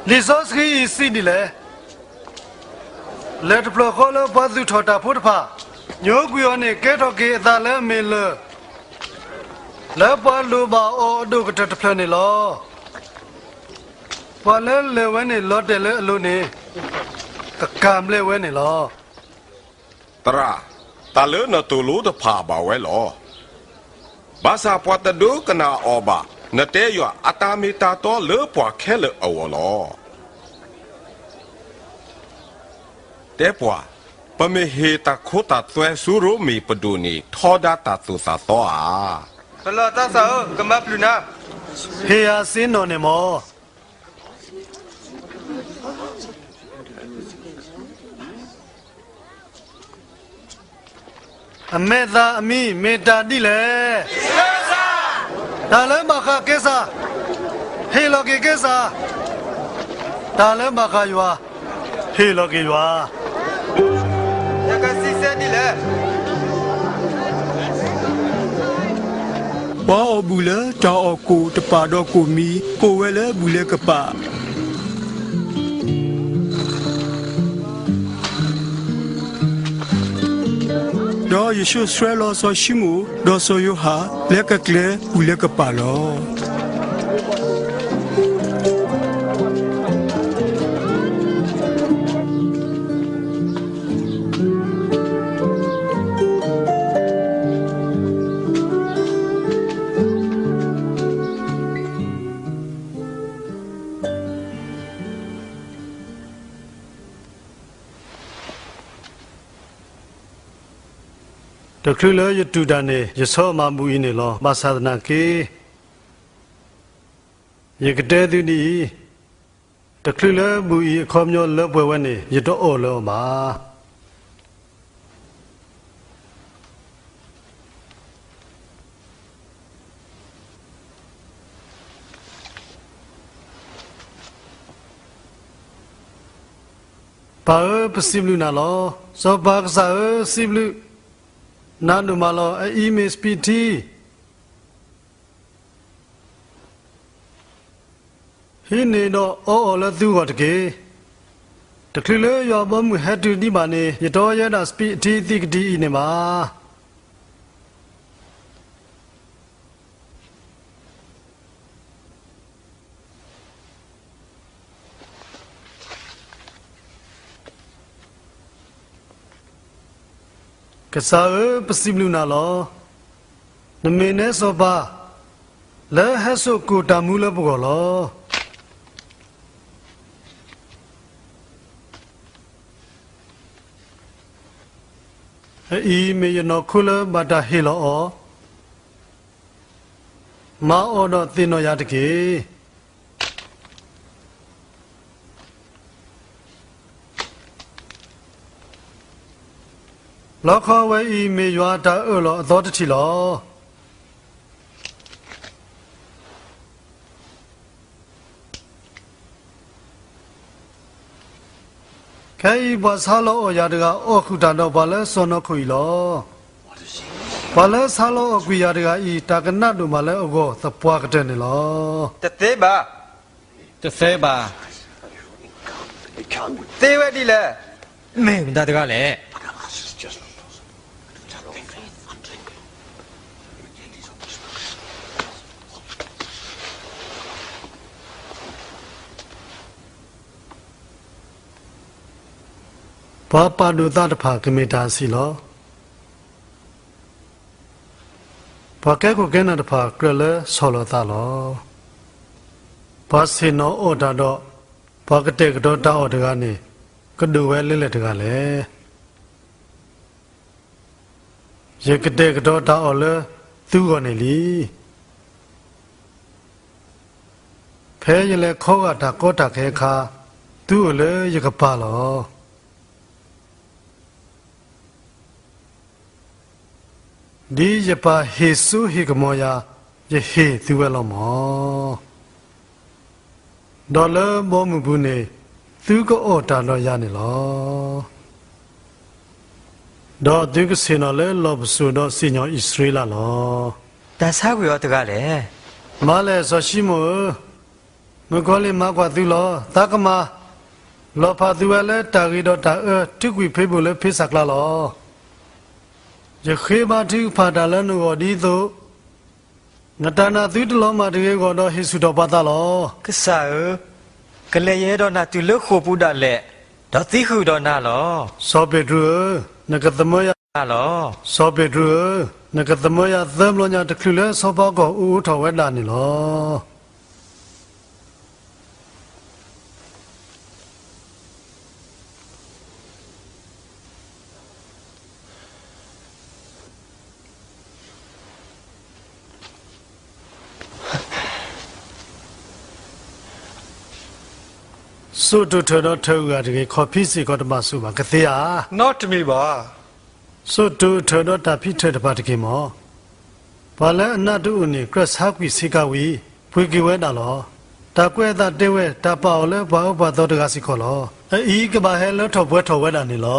လံာ်စီဆှံအံၤစံးဒ်လဲၣ်. လၢၢ်တဖျၢၣ်ဃီလၢပှၤသူၣ်ထီၣ်တၢ်ဖိတဖၣ်, ညိကွံာ်အီၤန့ၣ် ကဲထီၣ်က့ၤအသးလၢအမ့ၢ်လၢၢ်, လၢပှၤလိၣ်ဘၣ်အီၤအဒိၣ်ကတၢၢ်တဖျၢၣ်န့ၣ်လီၤ. ပှၤလၢလၢၢ်ဝဲန့ၣ်လီၤတဲာ်လၢအလိၤန့ၣ်, ကကၢ်ဘျဲးဝဲန့ၣ်လီၤ. သရၣ်, တၢ်လၢနသိၣ်လိတဖၣ်ဘၣ်ဝဲလီၤ. ဘၣ်ဆၣ်ပှၤတဒိကနၣ်အီၤဘၣ်, နတဲယွၤအတၢ်မ့ၢ်တၢ်တီလၢပှၤခဲလၢာ်အဂီၢ်လီၤ. တဲပှၤ, ပမ့ၢ်ဟ့ၣ်တၢ်ခိတၢ်သွဲဆူရိမ့ၤပဒိၣ်န့ၣ် ထီဒါတၢ်သိၣ်တၢ်သီဧါ. ပလီၢ်တၢ်သၣ်ဧၢ, ကမၤပျုၢ်နၤ, ဟ့ၣ်ယၤစ့နီၣ်န့ၣ်မး. အမဲာ်သၣ်အမံၤမ့ၢ်တၢ်ဒ်လဲၣ်. တၢ်လၢဘၣ်ဃးကဲစၢ်, ဟ့ၣ်လီၤက့ၤကဲစၢ်, တၢ်လၢဘၣ်ဃးယွၤ, ဟ့ၣ်လီၤက့ၤယွၤ. ယကစံးဆၢဒ်လဲၣ်. ပှၤအီၣ်ဘူၣ်လၢတၢ်အီၣ်ကိၣ်တပာ်ဒီးကိၣ်မံၤ ကိၣ်ဝဲလၢဘူၣ်လဲၤကပာ် ဒီးယ့ၣ်ၡူးဆှၢလီၤစီၤၡံမိၣ် ဒီးစီၤယိၤဟၣ် လၢကကျဲဘူၣ်လဲၤကပာ်လီၤ. တချုးလၢယတူၢ်တၢ်န့ၣ် ယဆၢမၤဘူၣ်အံၤန့ၣ်လီၤ. ဘၣ်ဆၣ်သနာ်က့ ယကတဲသုဒ်အံၤ, တချုးလၢဘူၣ်အံၤအခီပညီလၢပှဲၤဝဲန့ၣ် ယတအီၣ်လၢၤအီၤဘၣ်. ပၢ်ဧၢ, ပစံးဘျုးနၤလီၤ. စီၤပၤကစၢ်ဧၢ, စံးဘျုးနၤဒိၣ်မးလီၤ. အအံၤမ့ၢ်စပံးထံ ဟံးန့ၢ်ဒီးအီအီၣ်လၢသုဂီၢ်တက့ၢ်. တချုးလၢယွၤဘီမုၢ်ဟဲတုၤဒံးဘၣ်န့ၣ် ယတအီယဲဒၣ်စပံးထံအသံးကတံၢ်အံၤန့ၣ်ဘၣ်. ကစၢ်ဧၢ, ပစံးဘျုးနၤလီၤ. နမ့ၢ်နဲစီၤပၤ လၢဟဲစိာ်ကိၣ်တၢ်မူလၢပဂီၢ်လီၤ. အအံၤမ့ၢ်ယနီၢ်ခိလၢဘၣ်တၢ်ဟ့ၣ်လီၤအီၤ, မၤအီၤဒီးသ့ၣ်နီၣ်ယၤတက့ၢ်. လီခီဝဲအံၤမ့ၢ်ယွၤအတၢ်အၢၣ်လီၤအသီတထံၣ်လီၤ. ခဲအံၤပှၤဆါလီၤအီၣ်ယၤတဂၤ အီၣ်ဃုာ်တၢ်ဒီးပှၤလၢစီၢ်နီၤခိၣ်အံၤလီၤ. ပှၤလၢဆါလီၤအီၣ်ကွံာ်ယၤတဂၤအံၤ တၢ်ကနၣ်ဒိၣ်မးလၢအဂီၢ်သပှၢ်ကတၢၢ်န့ၣ်လီၤ. တသ့ဘၣ်. တသ့ဘၣ်. သ့ဝဲဒ်လဲၣ်. မ့ၢ်မတၤတဂၤလဲၣ်. ပှၤပာ်ဒိၣ်သးတဖၣ်ကမ့ၢ်တၢ်အဆံးလီၤ. ပှၤကဲခိၣ်ကဲနၢ်တဖၣ်ကြၢးလၢဆီၣ်လီၤသးလီၤ. ပှၤဆ့ၣ်နီၤအီၣ်တၢ်ဒီး ပှၤကတဲာ်ကတီၤတၢ်အီၣ်တဂၤန့ၣ် ကဒိၣ်ဝဲလၢလဲၣ်တဂၤလဲၣ်. ယကတဲာ်ကတီၤတၢ်အီၣ်လၢသုဂီၢ်န့ၣ်လံ. ဖဲယလဲၤခီဂာ်တၢ်ကီတၢ်ခဲအခါ, သုအိၣ်လၢယကပၤလီၤ. ဒ်ယပၢ်ဟ့ၣ်စိဟ့ၣ်ကမီၤယၤ, ယဟ့ၣ်သုဝဲလီၤမၢ်. ဒီးလၢဘီမုၢ်ပူၤန့ၣ်, သုကအီၣ်တၢ်ဒီးယၤန့ၣ်လီၤ. ဒီးသုကဆ့ၣ်နီၤလၢလီၢ်ပစိာ်ဒီးစံၣ်ညီၣ်အံၣ်စရ့လးလီၤ. တၢ်ဆါကွံာ်အီၤတဂၤလဲၣ်. မၤလဲၣ်စီၤၡံမိၣ်ဧၢ, မုၣ်ကီၤလံၢ်မၤကွၢ်သုလီၤ. သးကမၤ, လီၤဖးသုဝဲလၢတၢ်ဂ့ၤဒီးတၢ်အၢထုးကွံာ်ဖံးဘူးလၢဖ့စၢ်ကျါလီၤ. ယဃ့ဘါထုကဖၣ်တၢ်လၢနဂီၢ်ဒ်သိး နတၢ်နာ်သုတလီၤမၢ်တဂ့ၤအဂီၢ်ဒီးဟ့ၣ်ဆူၣ်ထီၣ်ပှၤသးလီၤ. ကစၢ်ဧၢ, ကလဲၤယဟဲဒီးနၤတုၤလၢဃိာ်ပူၤဒၣ်လဲာ်, ဒီးသံဃုာ်ဒီးနၤလီၤ. စီၤပ့းတရူးဧၢ, နကသမၢယၤလီၤ. စီၤပ့းတရူးဧၢ, နကသမၢယၤသၢဘျီညါတချုးလၢဆီဖါကီၢ်အိၣ်အိးထီၣ်ဝဲဒၣ်န့ၣ်လီၤ. စိာ်တိၢ်ထၢၣ်ဒီးထၢၣ်အုၣ်ဂၤတဂ့ၤ, ခီၣ်ဖံးစ့ၢ်ကီးတဘၣ်ဆူၣ်ဘၣ်, ကသ့ဧါ. နီတမံၤဘၣ်. စိာ်တိၢ်ထၢၣ်ဒီးတၢ်ဖံးထၢၣ်တဖၣ်တက့ၢ်မၢ်. ပှၤလၢအနးတအိၣ်န့ၣ် ကြၢးဆါကွံာ်ဆ့ကၤဝံၤ, ပှ့ၤက့ၤဝဲဒၣ်လီၤ. တၢ်ကွဲးအသးတဲဝဲ, တၢ်ပာ်အီၤလၢပှၤအၢပှၤသီတဂၤစ့ၢ်ကီးလီၤ. အအံၤကဘၣ်ဟဲလၢထီၣ်ပှဲၤထီၣ်ဝဲဒၣ်န့ၣ်လီၤ.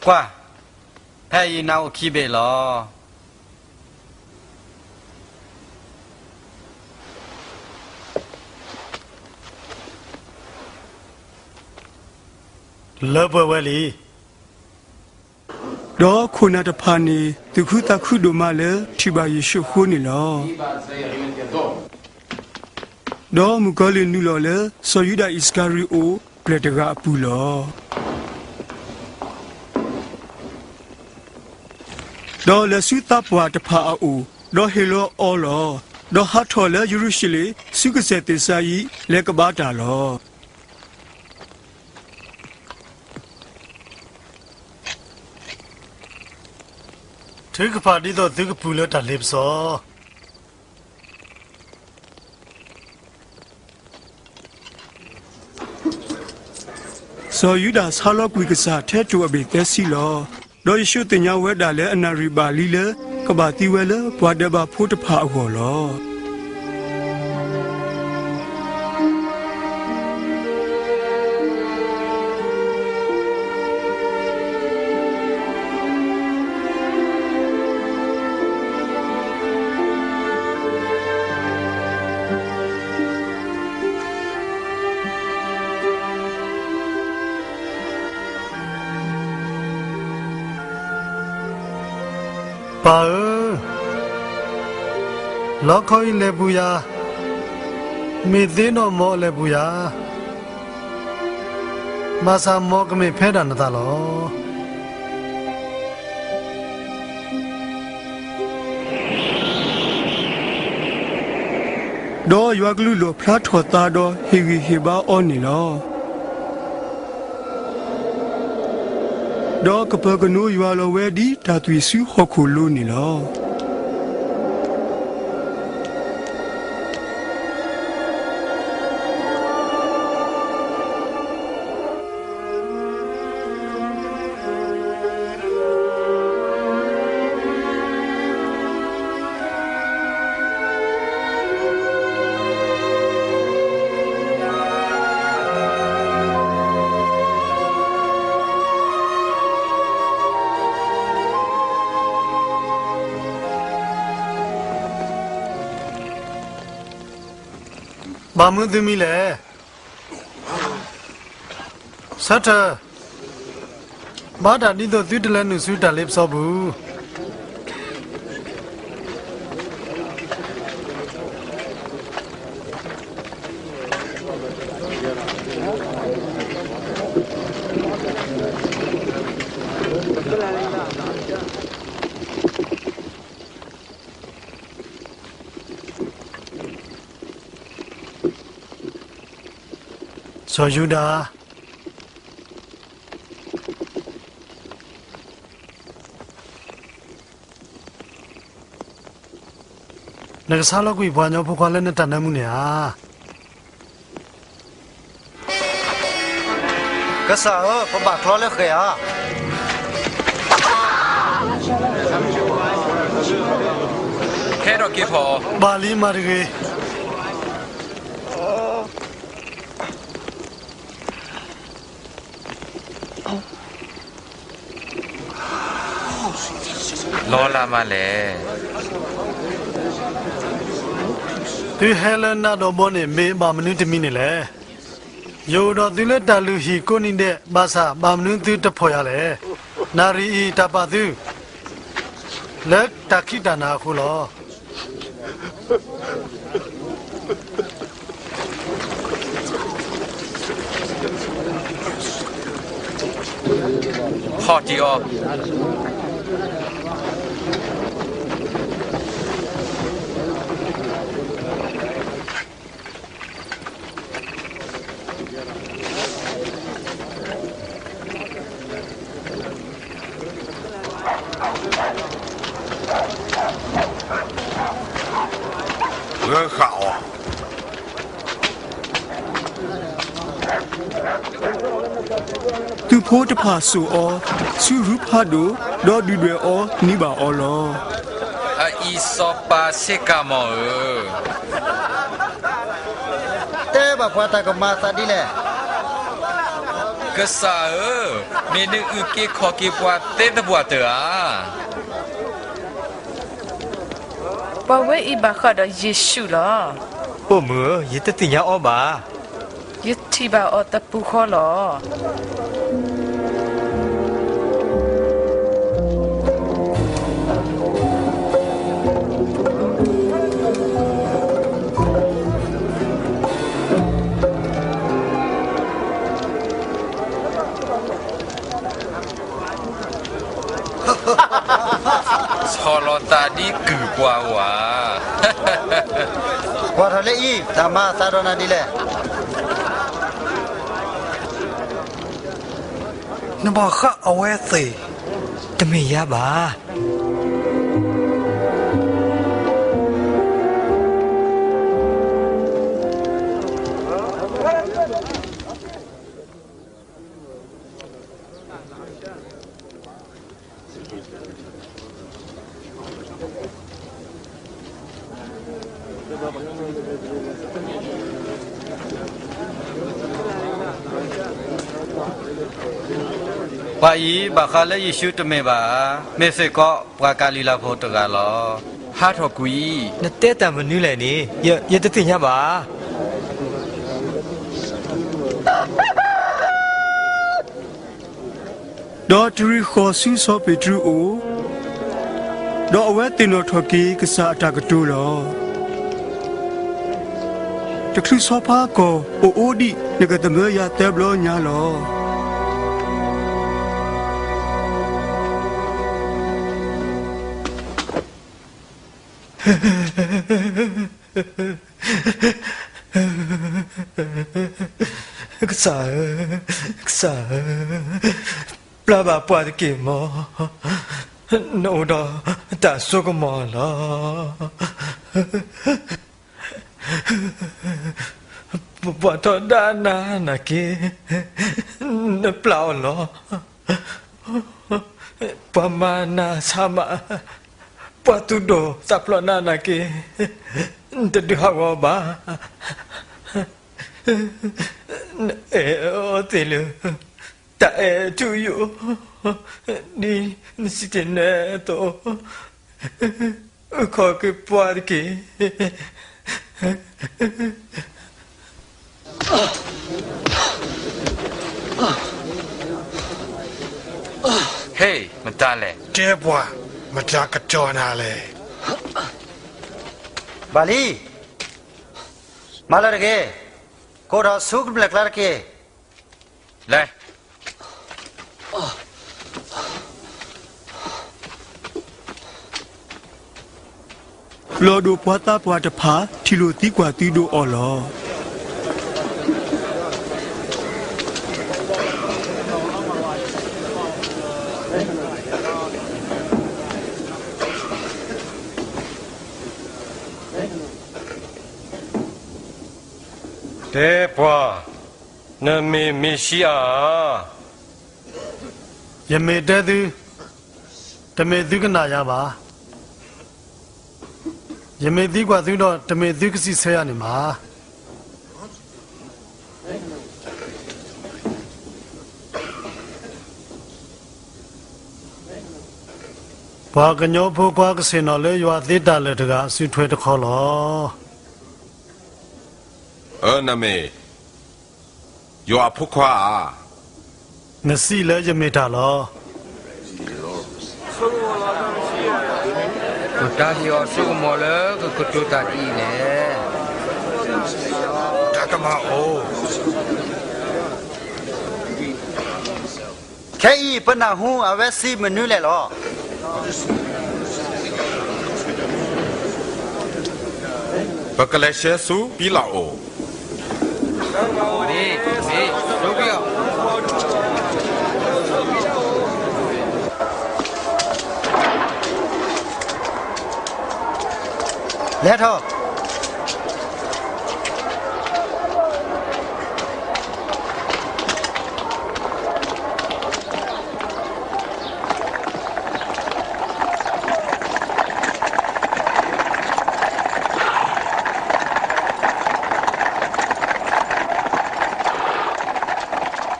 ကွၢ်, ဖဲအံၤနၤအိၣ်ခံဘ့ၣ်လီၤ. လၢပှဲၤဝဲလံ. ဒီးခိၣ်နၢ်တဖၣ်န့ၣ် သူၣ်ခုသးခုဒိၣ်မးလၢထံၣ်ဘၣ်ယ့ၣ်ၡူးအဃိန့ၣ်လီၤ. ဒီးမုၣ်ကီၤလံၢ်နုာ်လီၤလၢ စီၤယူဒၤအံၣ်စကၤရံၤအိၣ်ပျဲၢ်တဂၤအပူၤလီၤ. ဒီးလဲၤဆူသးပှၢ်တဖၣ်အအိၣ်, ဒီးဟ့ၣ်လီၤအီၤလီၤ. ဒီးဟးထီၣ်လၢယရူၤၡလ့ၣ် ဆူကစၢၢ်သ့ၣ်စၤယံး လဲၤကဘါတၢ်လီၤ. ထုကဖၣ်ဒ်သိးသုကပူၤလၢတၢ်လ့ပစီ စီၤယူဒၤဆါလီၤကွံာ်ကစၢ်ထဲတိၢ်အဘ့ၣ်သၢဆံလီၤ. ဒီးယ့ၣ်ၡူးသ့ၣ်ညါဝဲဒၣ်လၢအနၣ်ရံၣ်ဘၣ်လံလၢ ကဘၣ်သံဝဲလၢပှၤဒဲးဘးဖိတဖၣ်အဂီၢ်လီၤ. ပၢ်ဧၢ, လီခီအံၤလဲၤပူၤယၤ, မ့ၢ်သ့ဒီးမ်အလဲၤပူၤယၤ, ဘၣ်ဆၣ်မ်ကမ့ၢ်ဖဲဒၣ်နသးလီၤ. ဒီးယွၤကလူးလီၣ်ဖျါထီၣ်သးဒီးဟ့ၣ်ဂံၢ်ဟ့ၣ်ဘါအီၤန့ၣ်လီၤ. ဒီးကပၢၤကနိယွၤလီၤဝဲဒ်တၢ်သွံၣ်ဆူဟီၣ်ခိၣ်လိၤန့ၣ်လီၤ. ဘၣ်မနုၤသုမံလဲၣ်. ဆၢထၢၣ်, ဘၣ်တၢ်ဒ်သိးသုတလဲၤနုာ်ဆူတၢ်လ့ပစီပူၤ. စီၤယူဒၤ, နကဆါလီၤကွံာ်ပှၤကညီဖိခွါလၢနတၢ်နၢမူန့ၣ်ဧါ. ကစၢ်ဧၢ, ပဘၣ်ချီလၢဃဲၤဧါ. ခဲထီၣ်က့ၤဖီၣ်, ဘၣ်လံမၤတဂ့ၤ. လီၤလးမးလဲၣ်. သုဟဲလၢနးဒီးဘီန့ၣ် မ့ၢ်ဘၣ်မနုၤတမံၤန့ၣ်လဲၣ်. ယအိၣ်ဒီးသုလၢတၢ်လုၢ်ဟံၣ်ကိးနံၤဒဲး ဘၣ်ဆၣ်ဘၣ်မနုၤသုတဖီၣ်ယၤလဲၣ်. နၣ်ရံၣ်အံၤတၢ်ပာ်သု လၢတၢ်ခံးတၢ်နၤအဃိလီၤ. ဟီၣ်တံၢ်အီၤ. ဂၢၤဃာ်အီၤ. သုးဖိတဖၣ်စိာ်အီၤဆူရူဖးဒိၣ်, ဒီးဒုၣ်ဒွဲၣ်အီၤန့ၢ်ဘၣ်အီၤလီၤ. အအံၤစီၤပၤစ့ၢ်ကမီၤဧၢ, တဲဘၣ်ပှၤတၢ်ကမၤအသးဒ်လဲၣ်. ကစၢ်ဧၢ, မ့ၢ်နအုၣ်က့ၤခီၣ်က့ၤပှၤသ့တပှၢ်တၢၢ်ဧါ. ပှၤဝဲအံၤဘၣ်ဃးဒီးယ့ၣ်ၡူးလီၤ. အိၣ်မုၢ်ဧၢ, ယတသ့ၣ်ညါအီၤဘၣ်. ယထံၣ်ဘၣ်အီၤတပူၤဃီလီၤ. ဆီၣ်လီၤသးဒ်ကုၢ်ပှၤဝဲ. ကွၢ်ထီၣ်လၢအံၤ တၢ်မၤအသးဒီးနၤဒ်လဲၣ်. နဘၣ်ဃးအဝဲသ့ၣ်, တမ့ၢ်ယၤဘၣ်. ပှၤအံၤဘၣ်ဃးလၢယ့ၣ်ၡူးတမ့ၢ်ဘၣ်, မ့ၢ်စ့ၢ်ကီးပှၤကၤလံၤလးဖိတဂၤလီၤ. ဟးထီၣ်ကွံာ်, နတဲတၢ်မနုၤလဲၣ်န့ၣ် ယတသ့ၣ်ညါဘၣ်. ဒီးတရံးဃီၤဆူစီၤပ့းတရူးအအိၣ်, ဒီးအဝဲသ့ၣ်နီၣ်ထီၣ်က့ၤကစၢ်အတၢ်ကတိၤလီၤ. တချုးဆီဖါကီၢ်အိၣ်အိၣ်ဒံး နကသမၢယၤသၢဘျီညါလီၤ. ကစၢ်ဧၢ, ကစၢ်ဧၢ, ပျၢ်ဘၣ်ပှၤတက့ၢ်မီၢ်, နအိၣ်ဒီးတၢ်စိကမီၤလီၤ. ပှၤထီဒါနၤနာ်က့, နပျၢ်အီၤလီၤ. ပှၤမၤနၤဆါမး, ပှၤသူၣ်ဒိၣ်သးဖျိးနၤနာ်က့, နတဒုးဟးဂီၤဘၣ်. နအဲၣ်အီၤသ့လၢ တၢ်အဲၣ်ထူယိာ်, ဒ်နစံးတ့ၢ်နဲအသိး, အုၣ်ခီၣ်က့ၤပှၤတက့ၢ်. ဟ့ၣ်, မတၤလဲၣ်. တဲပှၤ, မတၤကတီၤနၤလဲၣ်. ဘၣ်လံ, မၤလၢတဂ့ၤ, ကိးထီၣ်ဆူကမျၢၢ်ကျါတက့ၢ်. လဲၤ လီၢ်ဒိၣ်ပှၤသးပှၢ်တဖၣ် ထံၣ်လိာ်သံကွၢ်သံဒိးအီၤလီၤ. တဲပှၤ, နမ့ၢ်မ့ၣ်ၡံအၤဧါ. ယမ့ၢ်တဲသု, တမ့ၢ်သုကနၣ်ယၤဘၣ်. ယမ့ၢ်သံကွၢ်သုဒီး တမ့ၢ်သုကစံးဆၢယၤန့ၣ်ဘၣ်. ပှၤကညီဖိခွါကဆ့ၣ်နီၤလၢယွၤသ့တၢ်လၢာ်တဂၤအစုထွဲတခီလီၤ. အၢ နမ့ၢ်ယွၤအဖိခွါဧါ. နစံးလၢယမ့ၢ်တၢ်လီၤ. ပတၢ်ဟ့ၣ်အီၤစိကမီၤလၢကကတိၤတၢ်ဒ်အံၤန့ၣ်, တၢ်ကမၣ်အိၣ်. ခဲအံၤပနၢ်ဟူအဝဲစံးမနုၤလဲၣ်လီၤ. ပကလဲၤဆှၢဆူပံလးအိၣ်. မ့ၢ်, မ့ၢ်, လဲၤထီၣ်.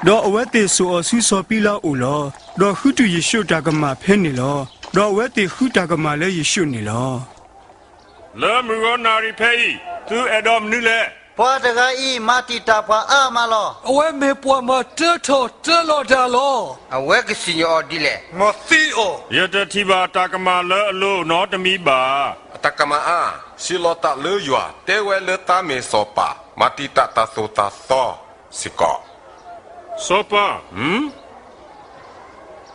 ဒီးအဝဲသ့ၣ်စိာ်အီၤဆူစီၤပံလးအိၣ်လီၤ. ဒီးဃုတုၤယ့ၣ်ၡူးတၢ်ကမၣ်ဖဲန့ၣ်လီၤ. ဒီးအဝဲသ့ၣ်ဃုတၢ်ကမၣ်လၢယ့ၣ်ၡူးန့ၣ်လီၤ. လၢမုၢ်ဂီၤနၣ်ရံၣ်ဖဲအံၤ သုအဲၣ်ဒိးမနုၤလဲၣ်. ပှၤတဂၤအံၤမၤတံာ်တာ်ပှၤအါမးလီၤ. အဝဲမ့ၢ်ပှၤမၤတၢထီၣ်တၢလီၤတၢ်လီၤ. အဝဲကစံၣ်ညီၣ်အီၤဒ်လဲၣ်. မ်သံအီၤ. ယတထံၣ်ဘၣ်တၢ်ကမၣ်လၢအလိၤနီတမံၤဘၣ်. အတၢ်ကမၣ်အါ, စံးလီၤတၢ်လၢယွၤ, တဲဝဲလၢသးမ့ၢ်စီၤပၤ, မၤတံာ်တာ်တၢ်သိၣ်တၢ်သီစ့ၢ်ကီး. စီၤပၤ,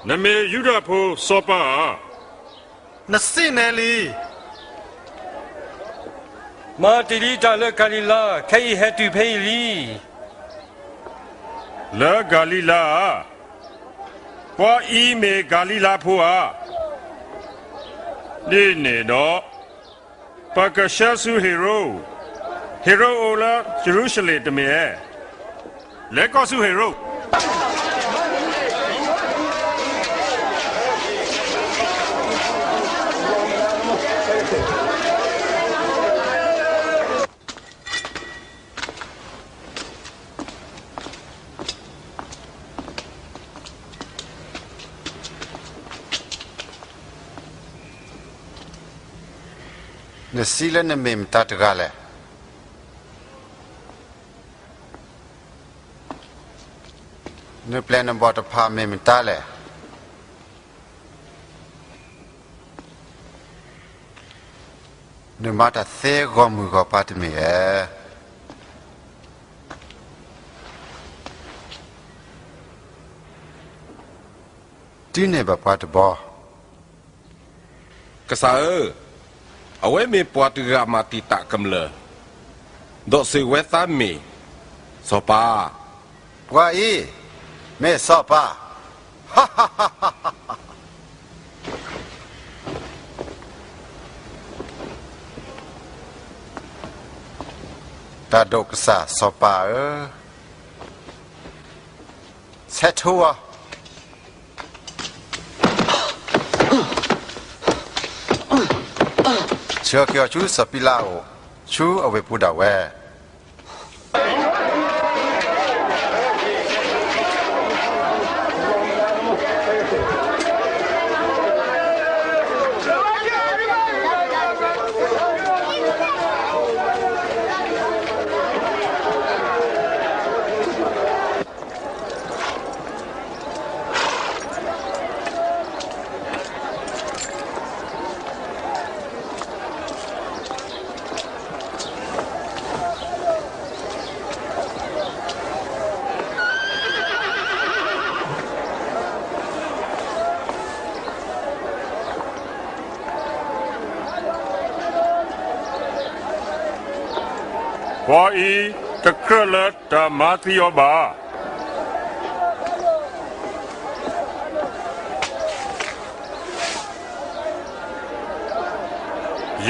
နမ့ၢ်ယူဒၤဖိစီၤပၤဧါ. နစံးန့ၣ်လံ. မၤတ့ၢ်လံတၢ်လၢကၤလံၤလါ, ခဲအံၤဟဲတုၤဖဲအံၤလံ. လၢကၤလံၤလါဧါ. ပှၤအံၤမ့ၢ်ကၤလံၤလါဖိဧါ. ဒ်န့ၣ်ဒီး ပကဆှၢဆူဟ့ၤရိာ်, ဟ့ၤရိာ်အိၣ်လၢယရူၤၡလ့ၣ်တမ့ၢ်ဧါ. လဲၤကီၢ်ဆူဟ့ၤရိာ်. နစံးလၢနမ့ၢ်မတၤတဂၤလဲၣ်. နပျဲၢ်နဘီၣ်တဖၣ်မ့ၢ်မတၤလဲၣ်. နမၤတၢ်သ့ဂီၢ်မုၢ်ဂီၢ်ပၤတမ့ၢ်ဧါ. တုၤန့ၢ်ဘၣ်ပှၤတဘီ. ကစၢ်ဧၢ, အဝဲမ့ၢ်ပှၤတဂၤမၤတံာ်တာ်ကမျၢၢ်, ဒီးစံးဝဲသးမ့ၢ်စီၤပၤ. ပှၤအံၤမ့ၢ်စီၤပၤ. တၢ်ဒိၣ်ကစၢ်စီၤပၤဧၢ, ဆဲးထူအီၤ. ဆှၢက့ၤအီၤဆူစီၤပံလးအိၣ်, ဆူအဝ့ၢ်ပူၤဒၣ်ဝဲ. ပှၤအံၤတကြၢးလၢတၢ်မၤသံအီၤဘၣ်.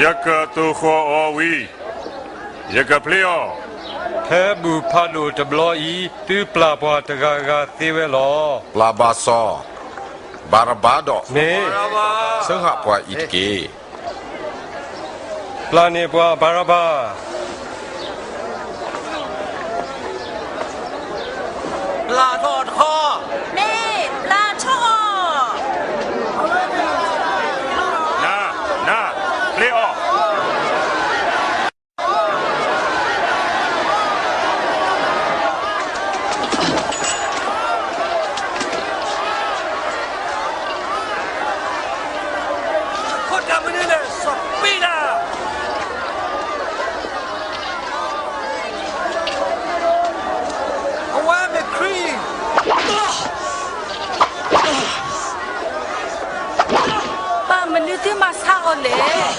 ယကသိၣ်ဃီၤအီၤဝံၤ, ယကဖျ့အီၤ. ဖဲဘူၣ်ဖးဒိၣ်တဘျီအံၤ သုပျၢ်ပှၤတဂၤဂၤသ့ဝဲလီၤ. ပျၢ်ဘၣ်စီၤဘၤရဘၤဒီး မ့ၢ် ဆၢဃာ်ပှၤအံၤတက့ၢ်. ပျၢ်န့ၢ်ပှၤဘၤရဘၤ. ပျၢ်ထီၣ်တခီ. မ့ၢ် ပျၢ်ထီၣ်အီၤ. နၤ, နၤ, ပျဲအီၤ. ခိၣ်တၢ်မနုၤလဲၣ် စီၤပံလး, အဝဲမ့ၢ်ခရံာ်. ဘၣ်မနုၤသုမၤဆါအီၤလဲၣ်.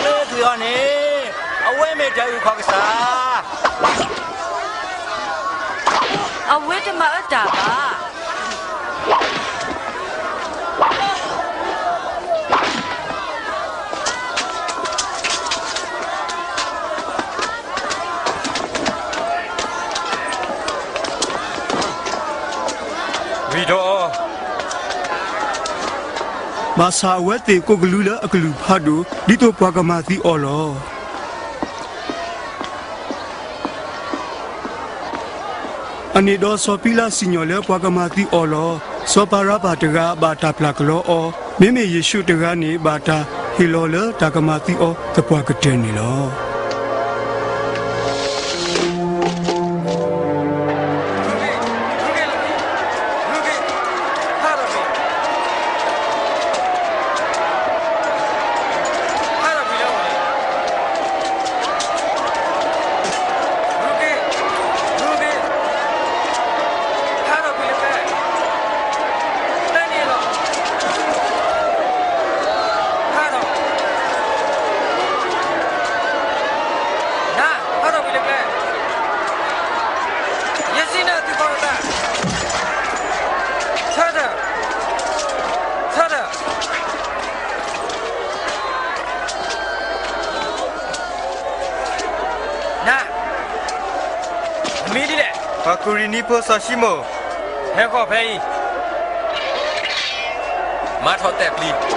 လၢသုးအီၤန့ၣ် အဝဲမ့ၢ်တၢ်အုၣ်ခီၣ်ကစၢ်, အဝဲတမၤအၢတၢ်ဘၣ်. ဝံၤဒီး ဘၣ်ဆၣ်အဝဲသ့ၣ်ကိးကလုာ်လၢအကလုၢ်ဖးဒိၣ် ဒ်သိးပှၤကမၤသံအီၤလီၤ. အန့ၣ်ဒီးစီၤပံလးစံၣ်ညီၣ်လၢပှၤကမၤသံအီၤလီၤ. စီၤဘၤရဘၤတဂၤဘၣ်တၢ်ပျၢ်ကလီအီၤ, မ့မ့ၢ်ယ့ၣ်ၡူးတဂၤန့ၣ် ဘၣ်တၢ်ဟ့ၣ်လီၤလၢတၢ်ကမၤသံအီၤသပှၢ်ကတၢၢ်န့ၣ်လီၤ. နၤ, ဟးထီၣ်ကွံာ်လၢကျဲ, ယစံးနၤသုးခီၣ်တၢ်, ဆၢထၢၣ်, ဆၢထၢၣ်, နၤ, နမံၤဒ်လဲၣ်. ပှၤကူၤရ့ၤနံဖိစီၤၡံမိၣ်, ဟဲဃီၤဖဲအံၤ, မၤထီၣ်တဲာ်ပျံၤ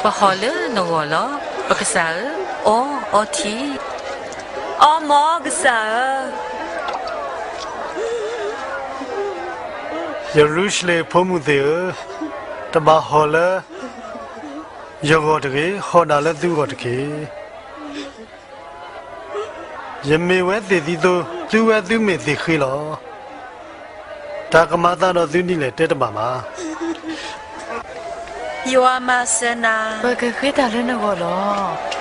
ပဟီၣ်လၢနဂီၢ်လီၤ. ပကစၢ်ဧၢ, အီ, အီထံ, အီမီၤကစၢ်ဧၢ. ယရူၤၡလ့ၣ်ဖိမုၣ်သ့ၣ်ဧၢ, တဘၣ်ဟီၣ်လၢယဂီၢ်တဂ့ၤ, ဟီၣ်ဒၣ်လၢသုဂီၢ်တက့ၢ်. ယမ့ၢ်ဝဲသ့ၣ်သံသိ, သုဝဲသုမ့ၢ်သ့ၣ်ဃ့လီၤ. တၢ်ကမၤသးဒီးသုဒ်လဲၣ်တဲတဘၣ်ဘၣ်. ယွၤမၤစၢၤနၤ, ပကဃ့တၢ်လၢနဂီၢ်လီၤ.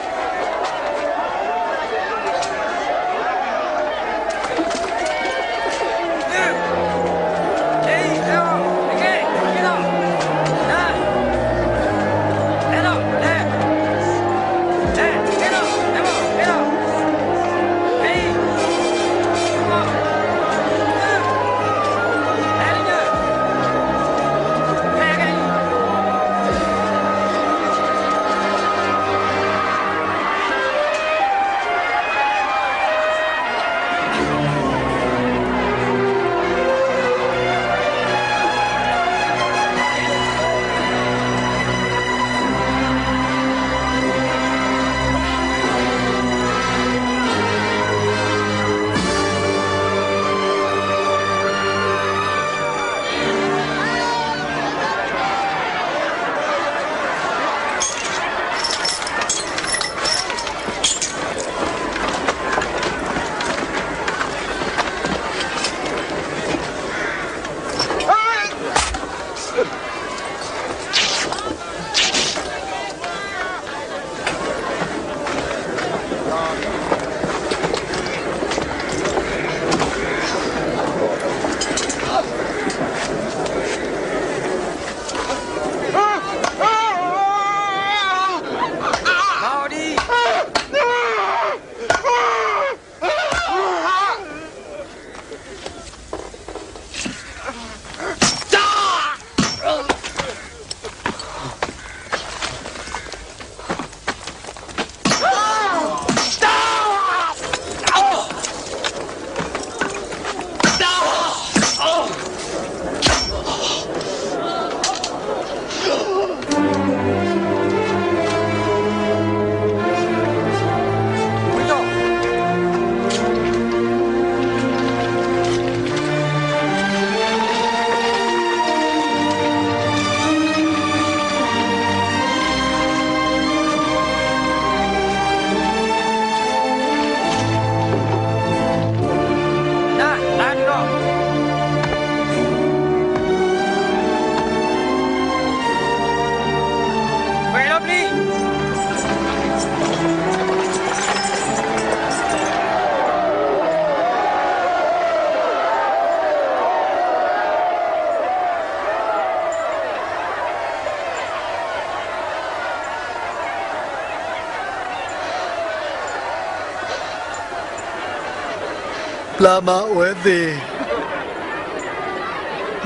ပျၢ်မၤဝဲသ့ၣ်,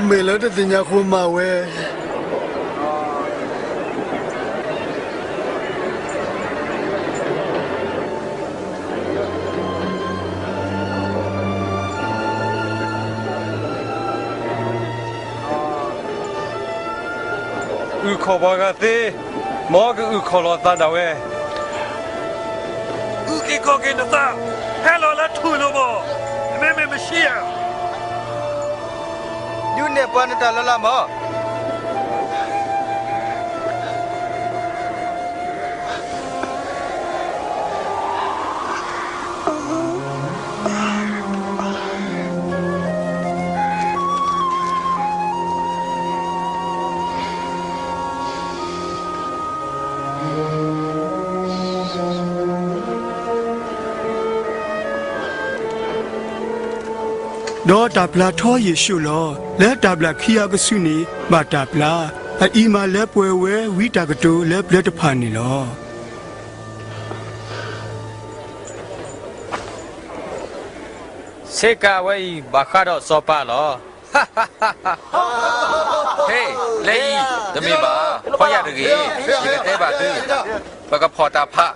မ့ၢ်လၢတသ့ၣ်ညါဃိမၤဝဲ. အုၣ်ခီၣ်ပှၤဂၤသ့, မ်ကအုၣ်ခီၣ်လီၤသးဒၣ်ဝဲ. အုၣ်က့ၤခီၣ်က့ၤနသး, ဟဲလီၤလၢထူၣ်လိၤဘၣ်, နမ့မ့ၢ်မ့ၣ်ၡံအၤ, ဒုးနဲၣ်ပှၤနတၢ်လၢ်လၢ်မး. ဒီးတၢ်ပျၢ်ထီယ့ၣ်ၡူးလီၤ. လၢတၢ်ဘျၣ်ခံဂၤကဆူးန့ၣ် ဘၣ်တၢ်ပျၢ်, အအံၤမးလၢပှဲၤဝဲဝံတၢ်ကတိၤလၢပျၢၤတဖၣ်န့ၣ်လီၤ. ဆ့ကၤဝဲအံၤဘၣ်ဃးဒီးစီၤပၤလီၤ. ဟ့ၣ်, လၢအံၤ, တမ့ၢ်ဘၣ်, ဖီၣ်ယၢ်တဂ့ၤ, ယကတဲဘၣ်သု, ပကဖီၣ်တၢ်ဖး,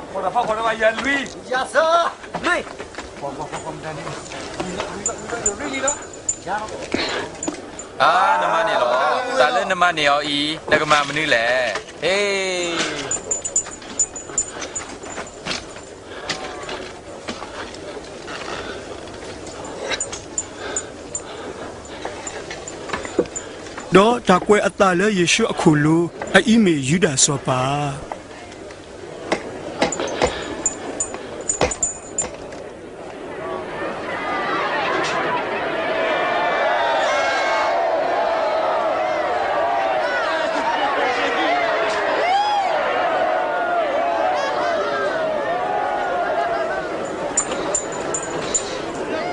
ဖီၣ်တၢ်ဖးဃီတဘၣ်ယၤလွံၢ်, ယၤသၢ, လွံၢ်, အါ, နမၤန့ၢ်လီၤ, တၢ်လၢနမၤန့ၢ်အီၤအံၤ နကမၤမနုၤလဲၣ်. ဟ့ၣ် ဒီးတၢ်ကွဲးအသးလၢယ့ၣ်ၡူးအခိၣ်လိၤ, အအံၤမ့ၢ်ယူဒၤစီၤပၤ.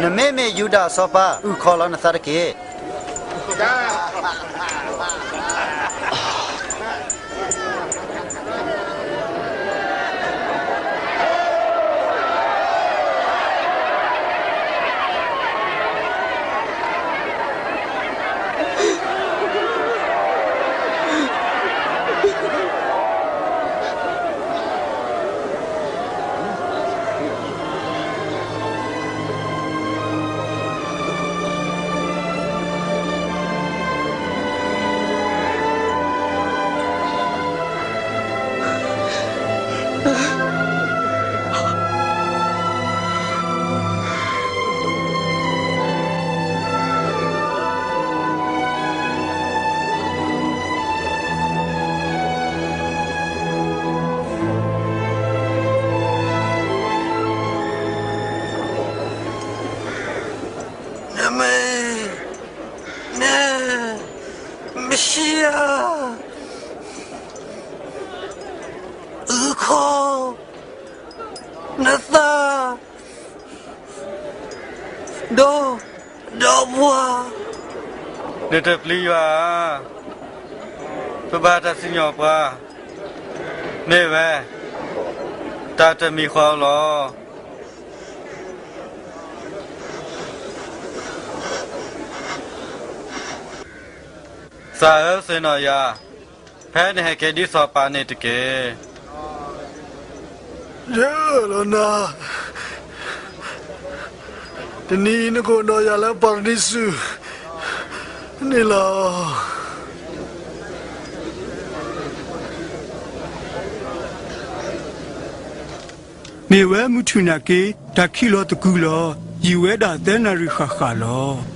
နမ့မ့ၢ်ယူဒၤစီၤပၤ, အုၣ်ခီၣ်လီၤနသးတက့ၢ်. နမ့ၢ်, မ့ၢ်, မ့ၣ်ၡံအၤ, အုၣ်ခီၣ်နသး, ဒီး, ဒီးပှၤ, နတပျံၤယွၤဧါ, ပဘၣ်တၢ်စံၣ်ညီၣ်ပှၤ, မ့ၢ်ဝဲ, တၢ်တမံၤဃီလီၤ. သးဧၢ, ဆ့ၣ်နီၤယၤ, ဖဲနဟဲက့ၤဒ်စီၤပၤန့ၣ်တက့ၢ်. ယလီၤနၤ, တနံၤအံၤနကအိၣ်ဒီးယၤလၢပၤရဒံစူးန့ၣ်လီၤ. မ့ၢ်ဝဲမုၢ်ထူၣ်နာ်က့ၤ တၢ်ခံးလီၤသကုၤလီၤ, ယံာ်ဝဲဒၣ်သၢနၣ်ရံၣ်ဃၣ်ဃၣ်လီၤ.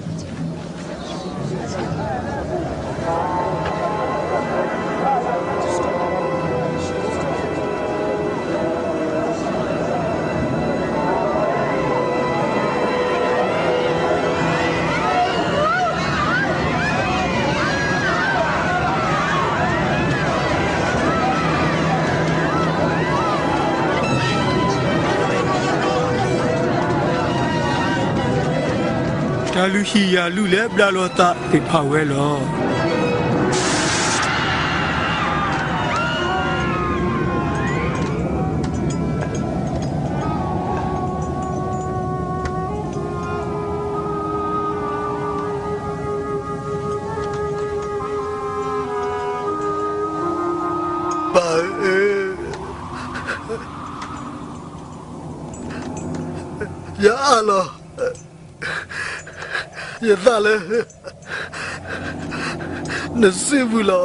တၢ်လုၢ်ဟံၣ်ယာ်လုၢ်လၢဘျးလီၤသး သ့ၣ်ဖးဝဲလီၤ. ယအၢၣ်လီၤ ယသးလၢ နစုပူၤလီ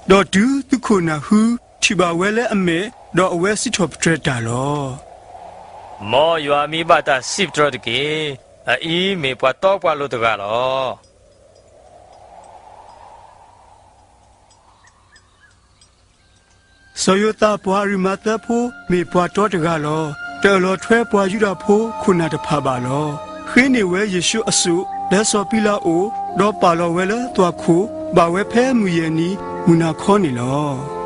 ၤ. ဒီးတုၤသုးခိၣ်နၢ်ဟူ ထံၣ်ဘၣ်ဝဲလၢအမဲာ်, ဒီးအဝဲစံးထီၣ်ပတြၢၤတၢ်လီၤ. မ်ယွၤမ့ၢ်ဘၣ်တၢ်စံးပတြၢၤတက့ၢ်. အအံၤမ့ၢ်ပှၤတီပှၤလိၤတဂၤလီၤ. စီၤယိၤသးပှၤအရံမၤသဲဖိ မ့ၢ်ပှၤတီတဂၤလီၤ. တအၢၣ်လီၤထွဲပှၤယူဒၤဖိခိၣ်နၢ်တဖၣ်ဘၣ်လီၤ. ဃ့န့ၢ်ဝဲယ့ၣ်ၡူးအစိၣ်လၢစီၤပံၤလးအိၣ်, ဒီးပာ်လီၤဝဲလၢသွၣ်ခိၣ်, ဘၣ်ဝဲဖဲမုၢ်ယဲၢ်နံၤမုၢ်နၤခီန့ၣ်လီၤ.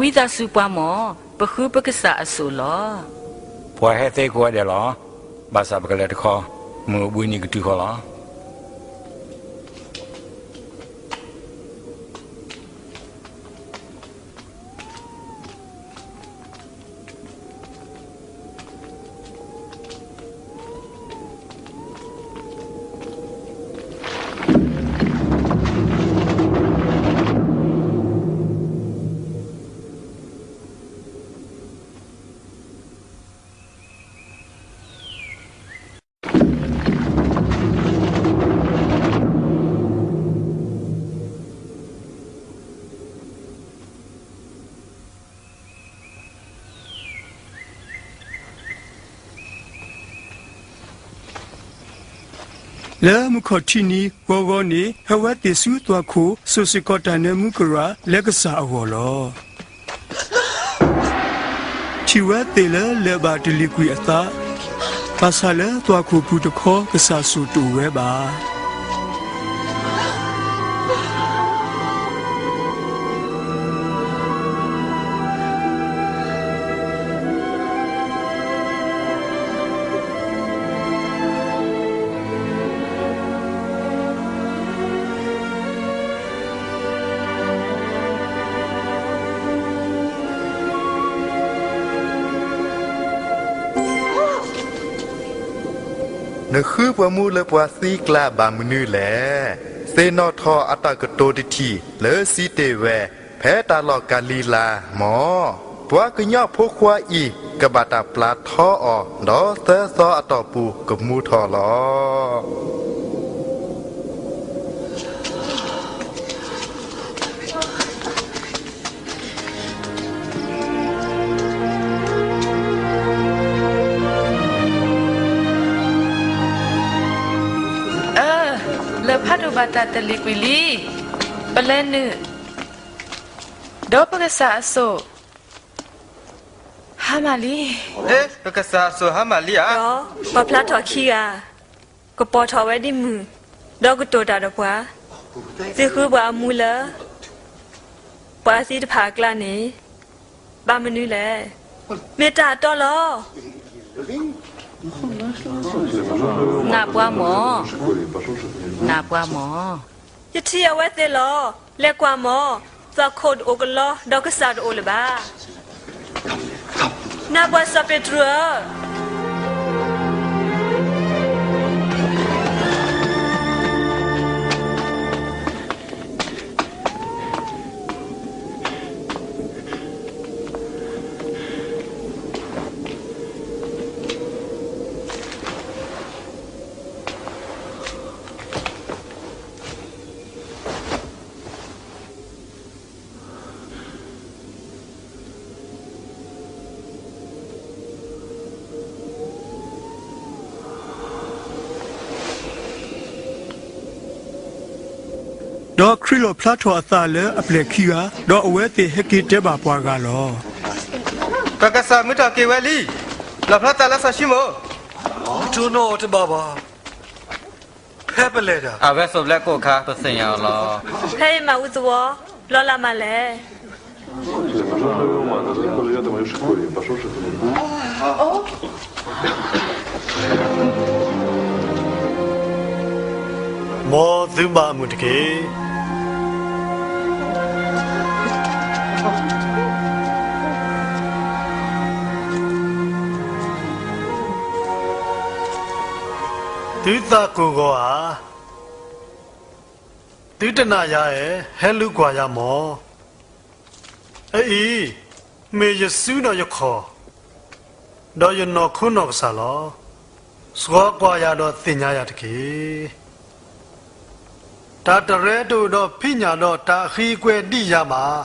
ဝံသးစူၤပှၤမၢ်, ပဃုပကစၢ်အစိၣ်လီၤ. ပှၤဟဲသ့ကိးဂၤဒဲးလီၤ. ဘၣ်ဆၣ်ပကလဲၤတခီ, မုၢ်အိၣ်ဘှံးနံၤကတုၤဃီလီၤ. လၢမုၢ်ခီၣ်ထံးနံၤဂီၤဂီၤန့ၣ် ဟဲဝဲသ့ၣ်ဆူသွၣ်ခိၣ် စိာ်စ့ၢ်ကီးတၢ်နၢမူကရၢ်လၢကစၢ်အဂီၢ်လီၤ. ထံၣ်ဝဲသ့ၣ်လၢလဲၤဘၣ်တလံၤကွံာ်အသး, ဘၣ်ဆၣ်လၢသွၣ်ခိၣ်ပူၤတခီ ကစၢ်စိၣ်တအိၣ်ဝဲဘၣ်. နဃုပှၤမူလၢပှၤသံကျါဘၣ်မနုၤလဲၣ်. သ့ၣ်နီၣ်ထီၣ်အတၢ်ကတိၤတထံၣ်လၢစံးတ့ၢ်ဝဲ, ဖဲတၢ်လီၢ်ကၤလံၤလါမၢ်, ပှၤကညီဖိခွါအံၤ ကဘၣ်တၢ်ပျၢ်ထီအီၤ, ဒီးသၢသီအတီၢ်ပူၤကမူထီၣ်လီၤ. အၢ, လၢဖးဒိၣ်ဘၣ်တၢ်တလံၤကွံာ်လံ, ပလဲၤနုာ်, ဒီးပကစၢ်အစိၣ် ဟါမၢ်လံ. ပကစၢ်အစိၣ်ဟါမၢ်လံဧါ. ဒီးပှၤဖျါထီၣ်ခံဂၤ ကပီၤထီၣ်ဝဲဒ်မုၢ်, ဒီးကတိၤတၢ်ဒီးပှၤ, သ့ၣ်ဃုပှၤအမူလၢ ပှၤအသံတဖၣ်အကျါန့ၣ် ဘၣ်မနုၤလဲၣ်. မ့ၢ်တၢ်အတီလီၤ. နၢ်ပှၤမၢ်, နၢ်ပှၤမၢ်. ယထံၣ်အဝဲသ့ၣ်လီၤ. လဲၤကွၢ်မၢ်, သွၣ်ခိၣ်တအိၣ်ကလီ ဒီးကစၢ်တအိၣ်လၢၤဘၣ်. နၢ်ပှၤစီၤပ့းတရူးဧၢ. အၢ, ဒီးခရံာ်လီၣ်ဖျါထီၣ်အသးလၢအပျဲၢ်ခံဂၤ, ဒီးအဝဲသ့ၣ်ဟဲက့ၤတဲဘၣ်ပှၤဂၤလီၤ. ပကစၢ်မုၢ်ထီၣ်က့ၤဝဲလံ, လီၣ်ဖျါသးလၢစီၤၡံမိၣ်. ပတိၢ်နီၣ်အီၤတဘၣ်ဘၣ်, ဖဲပလဲၤတၢ် အဝဲစိးဘျဲၣ်ကိၣ်ခါ ပသ့ၣ်ညါအီၤလီၤ. ဖဲအံၤမၤအူသဝီ, လီၤလးမးလဲၣ်. မ်သုဘၣ်အမုာ်တက့ၢ်. သုသးကိၢ်ဂီၤဧါ, သုတနာ်ယၤဧါ, ဟဲလူၤကွၢ်ယၤမၢ်. အအံၤ, မ့ၢ်ယစုဒီးယခီၣ်, ဒီးယနီၢ်ခိနီၢ်ကစၢ်လီၤ. ဆှီကွၢ်ယၤဒီးသ့ၣ်ညါယၤတက့ၢ်. တၢ်တရဲတအိၣ်ဒီးဖံးညၣ်ဒီးတၢ်အဃံအကွဲဒံးယၤဘၣ်.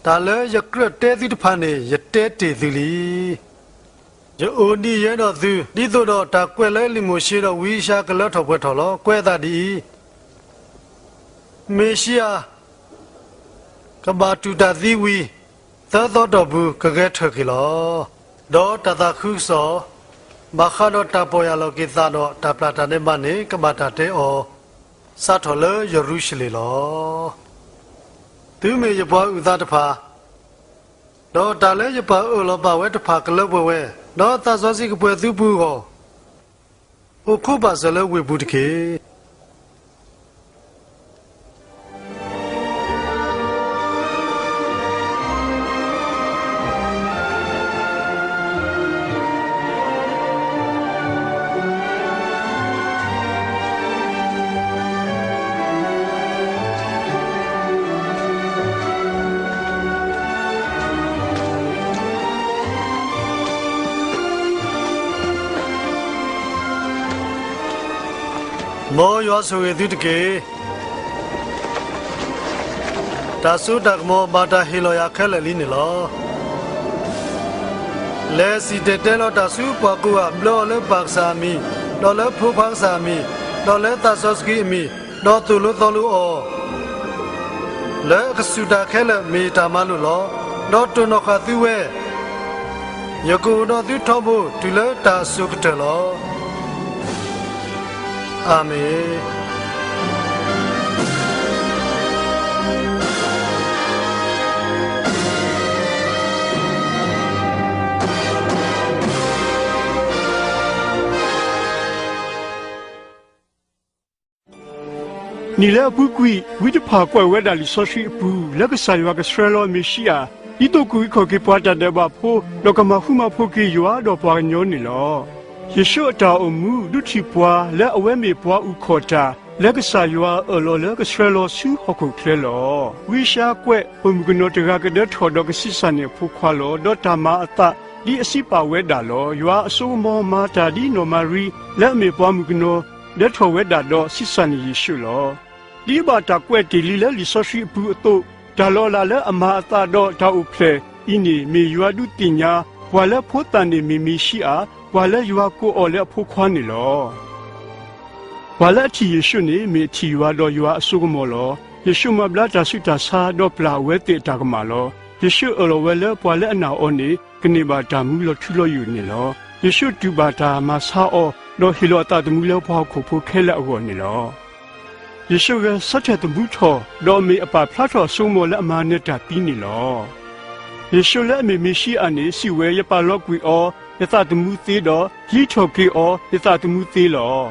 တၢ်လၢယကြၢးတဲသုတဖၣ်န့ၣ် ယတဲတ့ၢ်သုလံ. ယအိၣ်ဒံးယဲဒီးသု, ဒ်သိးဒီးတၢ်ကွဲးလၢလံာ်မိၤၡ့ဒီးဝံယၡါယၤကလၢထီၣ်ပှဲၤထီၣ်လီၤ. ကွဲးအသးဒ်အံၤ, မ့ၣ်ၡံအၤ ကဘၣ်တူၢ်တၢ်သံဝံၤ, သၢသီတီၢ်ပူၤကဂဲၤထၢၣ်က့ၤလီၤ. ဒီးတၢ်သးခုကစီၣ်, ဘၣ်ဃးဒီးတၢ်ပီၢ်ယၢ်လီၤက့ၤသးဒီးတၢ်ပျၢ်တၢ်ဒဲးဘးန့ၣ် ကဘၣ်တၢ်တဲအီၤ စးထီၣ်လၢယရူၤၡလ့ၣ်လီၤ. သုမ့ၢ်ယပှၤအုၣ်သးတဖၣ်, ဒီးတၢ်လၢယပာ်အၢၣ်လီၤပာ်ဝဲတဖၣ်ကလၢပှဲၤဝဲ, ဒီးသးစီဆှံကပှဲၤသုပူၤအဂီၢ်, အိၣ်ခိးပာ်စၢၤလၢဝ့ၢ်ပူၤတက့ၢ်. မ်ယွၤဆိၣ်ဂ့ၤသုတက့ၢ်. တၢ်စိတၢ်ကမီၤဘၣ်တၢ်ဟ့ၣ်လီၤယၤခဲလၢာ်လံန့ၣ်လီၤ. လဲၤစံၣ်တဲၤတဲလီၤတၢ်ဆူပှၤကိးဂၤ, ဘျၢအီၤလၢပၢ်ကစၢ်အမံၤ, ဒီးလၢဖိခွါကစၢ်အမံၤ, ဒီးလၢသးစီဆှံအမံၤ, ဒီးသိၣ်လိသီလိအီၤ လၢအကစူၢ်တၢ်ခဲလၢာ်မ့ၢ်ယတၢ်မၤလိာ်လီၤ. ဒီးတိၢ်နီၣ်ဃာ်သုဝဲ, ယကအိၣ်ဒီးသုထီဘိတုၤလၢတၢ်အစိၤကတၢၢ်လီၤ. အၤမ့ၣ်. နံၣ်လၢအပူၤကွံာ်, ဝံတဖၣ်ကွဲးဝဲဒၣ်လံာ်စီဆှံအပူၤ လၢကစၢ်ယွၤကဆှၢလီၤမ့ၣ်ၡံအၤ, ဒ်သိးကဂံၢ်ခီၣ်က့ၤပှၤတၢ်ဒဲးဘးဖိ, ဒီးကမၤဃူမၤဖိးက့ၤယွၤဒီးပှၤကညီန့ၣ်လီၤ. ယ့ၣ်ၡူးအတၢ်အိၣ်မူ ဒုးထံၣ်ပှၤလၢအဝဲမ့ၢ်ပှၤအုၣ်ခီၣ်တၢ် လၢကစၢ်ယွၤအၢၣ်လီၤလၢကဆှၢလီၤဆူဟီၣ်ခိၣ်ချၢလီၤ. ဝံယၡါယၤကွဲး, ပိာ်မုၣ်ကနီၤတဂၤကဒၢထီၣ်ဒီးကဆံးစၢ်န့ၢ်အဖိခွါလီၤ. ဒီးတၢ်မၤအသးဒ်အစံးပာ်ဝဲဒၣ်လီၤ. ယွၤအစိကမီၤမၤတၢ်ဒ်နီၢ်မၤရံ လၢအမ့ၢ်ပှၤမုၣ်ကနီၤ ဒၢထီၣ်ဝဲဒၣ်ဒီးဆံးစၢ်န့ၢ်ယ့ၣ်ၡူးလီၤ. ဒ်ဘၣ်တၢ်ကွဲးတ့ၢ်လံလၢလံာ်စီဆှံအပူၤအသိး, တၢ်လီၤလးလၢအမၤအသးဒီးတၢ်အိၣ်ဖျဲၣ်အံၤန့ၣ် မ့ၢ်ယွၤဒုးသ့ၣ်ညါ ပှၤလၢဖိသၣ်န့ၣ်မ့ၢ်မ့ၣ်ၡံအၤ, ပှၤလၢယွၤကိးအီၤလၢအဖိခွါန့ၣ်လီၤ. ပှၤလၢအထံၣ်ယ့ၣ်ၡူးန့ၣ် မ့ၢ်အထံၣ်ယွၤဒီးယွၤအစိကမီၤလီၤ. ယ့ၣ်ၡူးမၤဘျါတၢ်ဆူးတၢ်ဆါ ဒီးပျၢ်အဝဲသ့ၣ်အတၢ်ကမၣ်လီၤ. ယ့ၣ်ၡူးအၢၣ်လီၤဝဲလၢပှၤလၢအနာ်အီၤန့ၣ် ကန့ၢ်ဘၣ်တၢ်မူလီၤထူလီၤယိာ်န့ၣ်လီၤ. ယ့ၣ်ၡူးတူၢ်ဘၣ်တၢ်မၤဆါအီၤ, ဒီးဟ့ၣ်လီၤအသးသမူလၢပှၤဟီၣ်ခိၣ်ဖိခဲလၢာ်အဂီၢ်န့ၣ်လီၤ. ယ့ၣ်ၡူးဂဲၤဆၢထၢၣ်သမူထီၣ်, ဒီးအမ့ၢ်အပာ်ဖျါထီၣ်အစိကမီၤလၢအမၤနၢၤတၢ်သံန့ၣ်လီၤ. ယ့ၣ်ၡူးလၢအမ့ၢ်မ့ၣ်ၡံအၤန့ၣ် စံးဝဲ, ယပာ်လီၤကွံာ်အီၤ, ယသးသမူသ့ဒီး, ဟံးထီၣ်က့ၤအီၤ, ယသးသမူသ့လီၤ.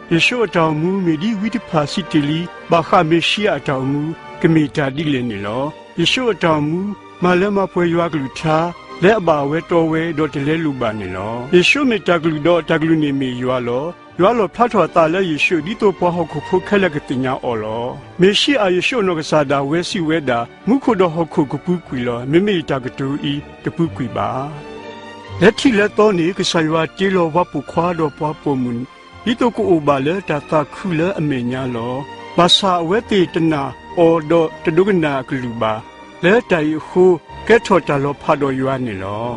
ယ့ၣ်ၡူးအတၢ်အိၣ်မူမ့ၢ်ဒ်ဝံတဖၣ်စံးတ့ၢ်လံ ဘၣ်ဃးမ့ၣ်ၡံအၤအတၢ်အိၣ်မူ ကမ့ၢ်တၢ်ဒ်လဲၣ်န့ၣ်လီၤ. ယ့ၣ်ၡူးအတၢ်အိၣ်မူ မၤလၢမၤပှဲၤယွၤအကလုၢ်ကထါ လၢအဘၣ်ဝဲတီဝဲဒီးတလဲလိာ်ဘၣ်န့ၣ်လီၤ. ယ့ၣ်ၡူးမ့ၢ်တၢ်ကလုၢ်ဒီးတၢ်ကလုၢ်န့ၣ်မ့ၢ်ယွၤလီၤ. ယွၤလီၣ်ဖျါထီၣ်အသးလၢယ့ၣ်ၡူး ဒ်သိးပှၤဟီၣ်ခိၣ်ဖိခဲလၢာ်ကသ့ၣ်ညါအီၤလီၤ. မ့ၣ်ၡံအၤယ့ၣ်ၡူးအနီၢ်ကစၢ်ဒၣ်ဝဲစံးဝဲဒၣ်, မူခိၣ်ဒီးဟီၣ်ခိၣ်ကပူၤကွံာ်လီၤ. မ့မ့ၢ်ယတၢ်ကတိၤအံၤ တပူၤကွံာ်ဘၣ်. လၢထံးလၢသီန့ၣ် ကစၢ်ယွၤတ့လီၤပှၤပိာ်ခွါဒီးပှၤပိာ်မုၣ် ဒ်သိးကအိၣ်ဘၣ်လၢတၢ်သးခုလၢအမဲာ်ညါလီၤ. ဘၣ်ဆၣ်အဝဲသ့ၣ်တနာ်အီၤဒီးတဒိကနၣ်အကလုၢ်ဘၣ်. လၢတၢ်အံၤအဃိ, ကဲထီၣ်တၢ်လီၤဖးဒီးယွၤန့ၣ်လီၤ. လံာ်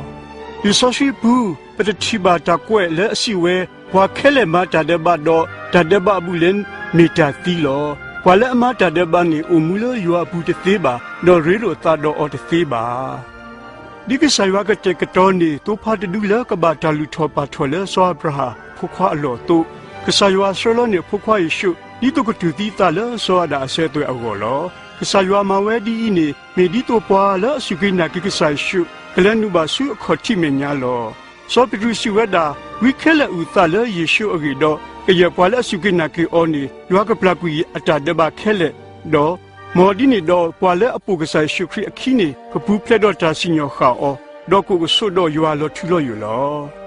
စီဆှံပူၤ ပတထံၣ်ဘၣ်တၢ်ကွဲးလၢအစံးဝဲ, ပှၤခဲလၢာ်မၤတၢ်ဒဲးဘးဒီး တၢ်ဒဲးဘးအဘူးအလဲ မ့ၢ်တၢ်သံလီၤ. ပှၤလၢအမၤတၢ်ဒဲးဘးန့ၣ် အိၣ်မူလၢယွၤအပူၤတသ့ဘၣ်, ဒီးရ့လိာ်သးဒီးအီၤတသ့ဘၣ်. ဒ်ကစၢ်ယွၤကတဲာ်ကတီၤန့ၢ် သိဖါတဒူလၢကဘၣ်တၢ်လုၢ်ထီၣ်ပာ်ထီၣ်လၢစီၤအၤဘြၤဟၣ်အဖိခွါအလီၢ်အသိး, ကစၢ်ယွၤဆှၢလီၤန့ၢ်အဖိခွါယ့ၣ်ၡူး ဒ်သိးကတူၢ်သံအသးလၢစီၤအၤဒၣ်အစၢၤအသွဲၣ်အဂီၢ်လီၤ. ကစၢ်ယွၤမၤဝဲဒ်အံၤန့ၣ် မ့ၢ်ဒ်သိးပှၤလၢအစူၢ်က့ၤနာ်က့ၤကစၢ်ယ့ၣ်ၡူး ကလဲၤနုာ်ဘၣ်ဆူအခီၣ်ထံးမဲာ်ညါလီၤ. စီၤပ့းတရူးစံးဝဲဒၣ်, ဝံခဲလၢာ်အုၣ်သးလၢယ့ၣ်ၡူးအဂ့ၢ်ဒီး ကယဲၢ်ပှၤလၢအစူၢ်က့ၤနာ်က့ၤအီၤန့ၣ် ယွၤကပျၢ်ကွံာ်အတၢ်ဒဲးဘးခဲလၢာ်, ဒီး မ်ဒ်န့ၣ်ဒီး ပှၤလၢအပိာ်ကစၢ်ယ့ၣ်ၡူးခရံာ်အခံန့ၣ် ကပူၤဖျဲးဒီးတၢ်စံၣ်ညီၣ်ဃၣ်အီၤ, ဒီးကအိၣ်ကဆိးဒီးယွၤလီၤထူလီၤယိာ်လီၤ.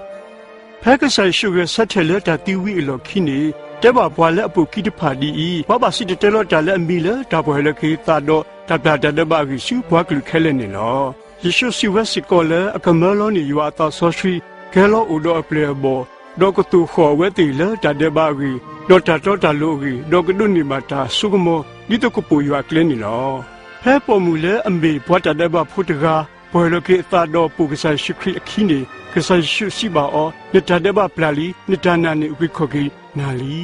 ဖဲကစၢ်ယ့ၣ်ၡူးဂဲၤဆၢထၢၣ်လၢတၢ်သံဝံၤအလီၢ်ခံန့ၣ် တဲဘၣ်ပှၤလၢအပိာ်ခံတဖၣ်ဒ်အံၤ, ပှၤဘၣ်စံၣ်တဲၤတဲလီၤတၢ်လၢအမံၤလၢတၢ်ပီၢ်ယၢ်လီၤက့ၤသးဒီး တၢ်ပျၢ်တၢ်ဒဲးဘးအဂ့ၢ်ဆူပှၤကလုာ်ခဲလၢာ်န့ၣ်လီၤ. ယ့ၣ်ၡူးစံးဝဲစ့ၢ်ကီးလၢအကမၢလီၤန့ၢ်ယွၤအသးစီဆှံ, ကဲလီၤအိၣ်ဒီးအပျဲၢ်အဘီၣ်, ဒီးကသိၣ်ဃီၣ်အဝဲသ့ၣ်လၢတၢ်ဒဲးဘးအဂ့ၢ်, ဒီးတၢ်တီတၢ်လိၤအဂ့ၢ်, ဒီးကဒိးန့ၢ်ဘၣ်တၢ်စိကမီၤ ဒ်သိးကပိာ်ယွၤအကျဲန့ၣ်လီၤ. ဖဲပိာ်မုၣ်လၢအမ့ၢ်ပှၤတၢ်ဒဲးဘးဖိတဂၤ ပီၢ်ယၢ်လီၤက့ၤအသးဒီးပိာ်ကစၢ်ယ့ၣ်ၡူးခရံာ်အခံန့ၣ် ကစၢ်ယ့ၣ်ၡူးစံးဘၣ်အီၤ, နတၢ်ဒဲးဘးပျၢ်လံ, နတၢ်နာ်န့ၣ်ဂံၢ်ခီၣ်က့ၤနၤလံ.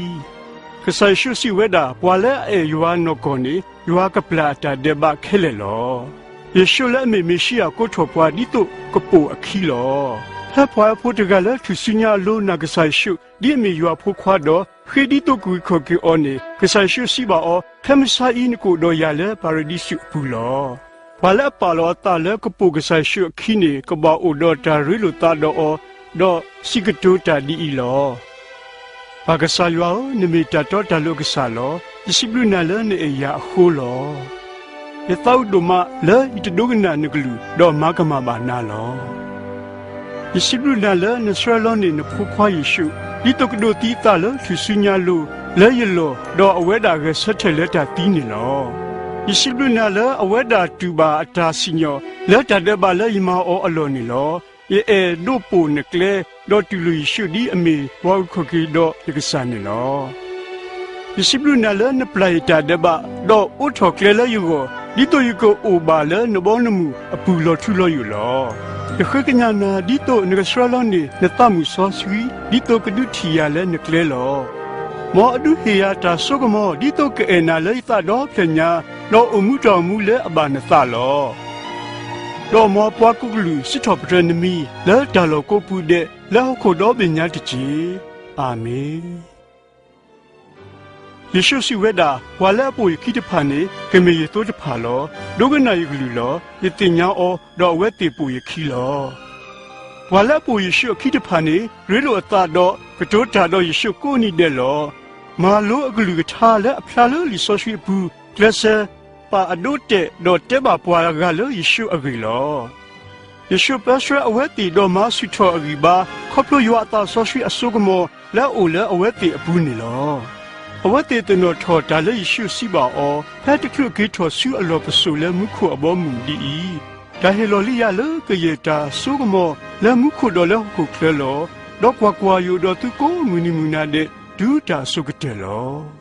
ကစၢ်ယ့ၣ်ၡူးစံးဝဲဒၣ်, ပှၤလၢအအဲၣ်ယွၤနီၢ်ကီၢ်န့ၣ် ယွၤကပျၢ်အတၢ်ဒဲးဘးခဲလၢာ်လီၤ. ယ့ၣ်ၡူးလၢအမ့ၢ်မ့ၤၡံအၤကိးထီၣ်ပှၤဒ်သိးကပိာ်အခံလီၤ. ဖဲပှၤဟဲဖိတဂၤလၢထူၣ်စုညါအလိၤနာ်ကစၢ်ယ့ၣ်ၡူး ဒ်အမ့ၢ်ယွၤအဖိခွါဒီး ဃ့ဒ်သိးကဂံၢ်ခီၣ်က့ၤအီၤန့ၣ် ကစၢ်ယ့ၣ်ၡူးစံးဘၣ်အီၤ, ခဲမုၢ်ဆါအံၤနကအိၣ်ဒီးယၤလၢပၤရဒံစူးအပူၤလီၤ. ပှၤလၢအပာ်လီၤအသးလၢကပိာ်ကစၢ်ယ့ၣ်ၡူးအခံန့ၣ် ကဘၣ်အိၣ်ဒီးတၢ်ရ့လိာ်သးဒီးအီၤ, ဒီးစံးကတိၤတၢ်ဒ်အံၤလီၤ. ပၢ်ကစၢ်ယွၤဧၢ, နမ့ၢ်တၢ်တီတၢ်လိၤအကစၢ်လီၤ. ယစံးဘျုးနၤလၢနအဲၣ်ယၤအဃိလီၤ. ယသးအိၣ်ဒိၣ်မးလၢယတဒိကနၣ်နကလုၢ်, ဒီးမၤကမၣ်ဘၣ်နၤလီၤ. ယစံးဘျုးနၤလၢနဆှၢလီၤန့ၢ်နဖိခွါယ့ၣ်ၡူး ဒ်သိးကဒိးသံအသးလၢထူၣ်စုညါအလိၤ လၢယလီၢ်, ဒီးအဝဲဒၣ်ဂဲၤဆၢထၢၣ်လၢတၢ်သံန့ၣ်လီၤ. ယစံးဘျုးနၤလၢအဝဲဒၣ်တူၢ်ဘၣ်အတၢ်စံၣ်ညီၣ် လၢတၢ်ဒဲးဘးလၢယမၤအီၤအလီၢ်န့ၣ်လီၤ. ယအဲၣ်ဒိးပိာ်နကျဲ, ဒီးတူၢ်လိာ်ယ့ၣ်ၡူးဒ်အမ့ၢ်ပှၤဂံၢ်ခီၣ်က့ၤဒီးယကစၢ်န့ၣ်လီၤ. ယစံးဘျုးနၤလၢနပျၢ်ယတၢ်ဒဲးဘး, ဒီးအိးထီၣ်ကျဲလၢယဂီၢ်, ဒ်သိးယကအိၣ်ဘၣ်လၢနဘီနမုၢ်အပူၤလီၤထူလီၤယိာ်လီၤ. ယဃ့ကညးနၤဒ်သိးနကဆှၢလီၤန့ၢ်နသးမုၣ်စီဆှံ, ဒ်သိးကဒုးထံၣ်ယၤလၢနကျဲလီၤ. မ်အဒုးဟ့ၣ်ယၤတၢ်စိကမီၤ ဒ်သိးကအဲၣ်နၤလၢယသးဒီဖျၢၣ်ညါ, ဒီးအိၣ်မူတၢ်အိၣ်မူလၢအဘၣ်နသးလီၤ. ဒီးမ်ပှၤကိးကလုာ်စံးထီၣ်ပတြၢၤနမံၤ လၢတၢ်လီၢ်ကိးပူၤဒဲး လၢဟီၣ်ခိၣ်ဒီဘ့ၣ်ညါတက့ၢ်. အၤမ့ၣ်. ယ့ၣ်ၡူးစံးဝဲဒၣ်, ပှၤလၢအပိာ်ယခံတဖၣ်န့ၣ် ကမ့ၢ်ယသိတဖၣ်လီၤ. ဒိကနၣ်ယကလုၢ်လီၤ. ယသ့ၣ်ညါအီၤ, ဒီးအဝဲသ့ၣ်ပိာ်ယခံလီၤ. ပှၤလၢအပိာ်ယ့ၣ်ၡူးအခံတဖၣ်န့ၣ် ရ့လိာ်အသးဒီးကတိၤတၢ်ဒီးယ့ၣ်ၡူးကိးနံၤဒဲးလီၤ. မၤလိအကလုၢ်ကထါလၢအဖျါလၢလံာ်စီဆှံအပူၤ, ကျဲးစၢးပာ်အဒိအတဲာ် ဒီးတဲဘၣ်ပှၤဂၤလၢယ့ၣ်ၡူးအဂ့ၢ်လီၤ. ယ့ၣ်ၡူးပၢဆှၢအဝဲသ့ၣ်ဒီးမၤဆူၣ်ထီၣ်အဂံၢ်အဘါ ခီဖျိယွၤအသးစီဆှံအစိကမီၤလၢအအိၣ်လၢအဝဲသ့ၣ်အပူၤန့ၣ်လီၤ. အဝဲသ့ၣ်သ့ၣ်နီၣ်ထီၣ်တၢ်လၢယ့ၣ်ၡူးစံးဘၣ်အီၤ ဖဲတချုးက့ၤထီၣ်ဆူအလီၢ်ပစိာ်လၢမူခိၣ်အဘီအမုၢ်ဒ်အံၤ, တၢ်ဟ့ၣ်လီၤလံယၤလၢကယဲၢ်တၢ်စိကမီၤလၢမူခိၣ်ဒီးလၢဟီၣ်ခိၣ်ချၢလီၤ. ဒီးကွၢ်ကွၢ်, ယအိၣ်ဒီးသုကိးမုၢ်နံၤမုၢ်နၤဒဲး တုၤတၢ်အစိၤကတၢၢ်လီၤ.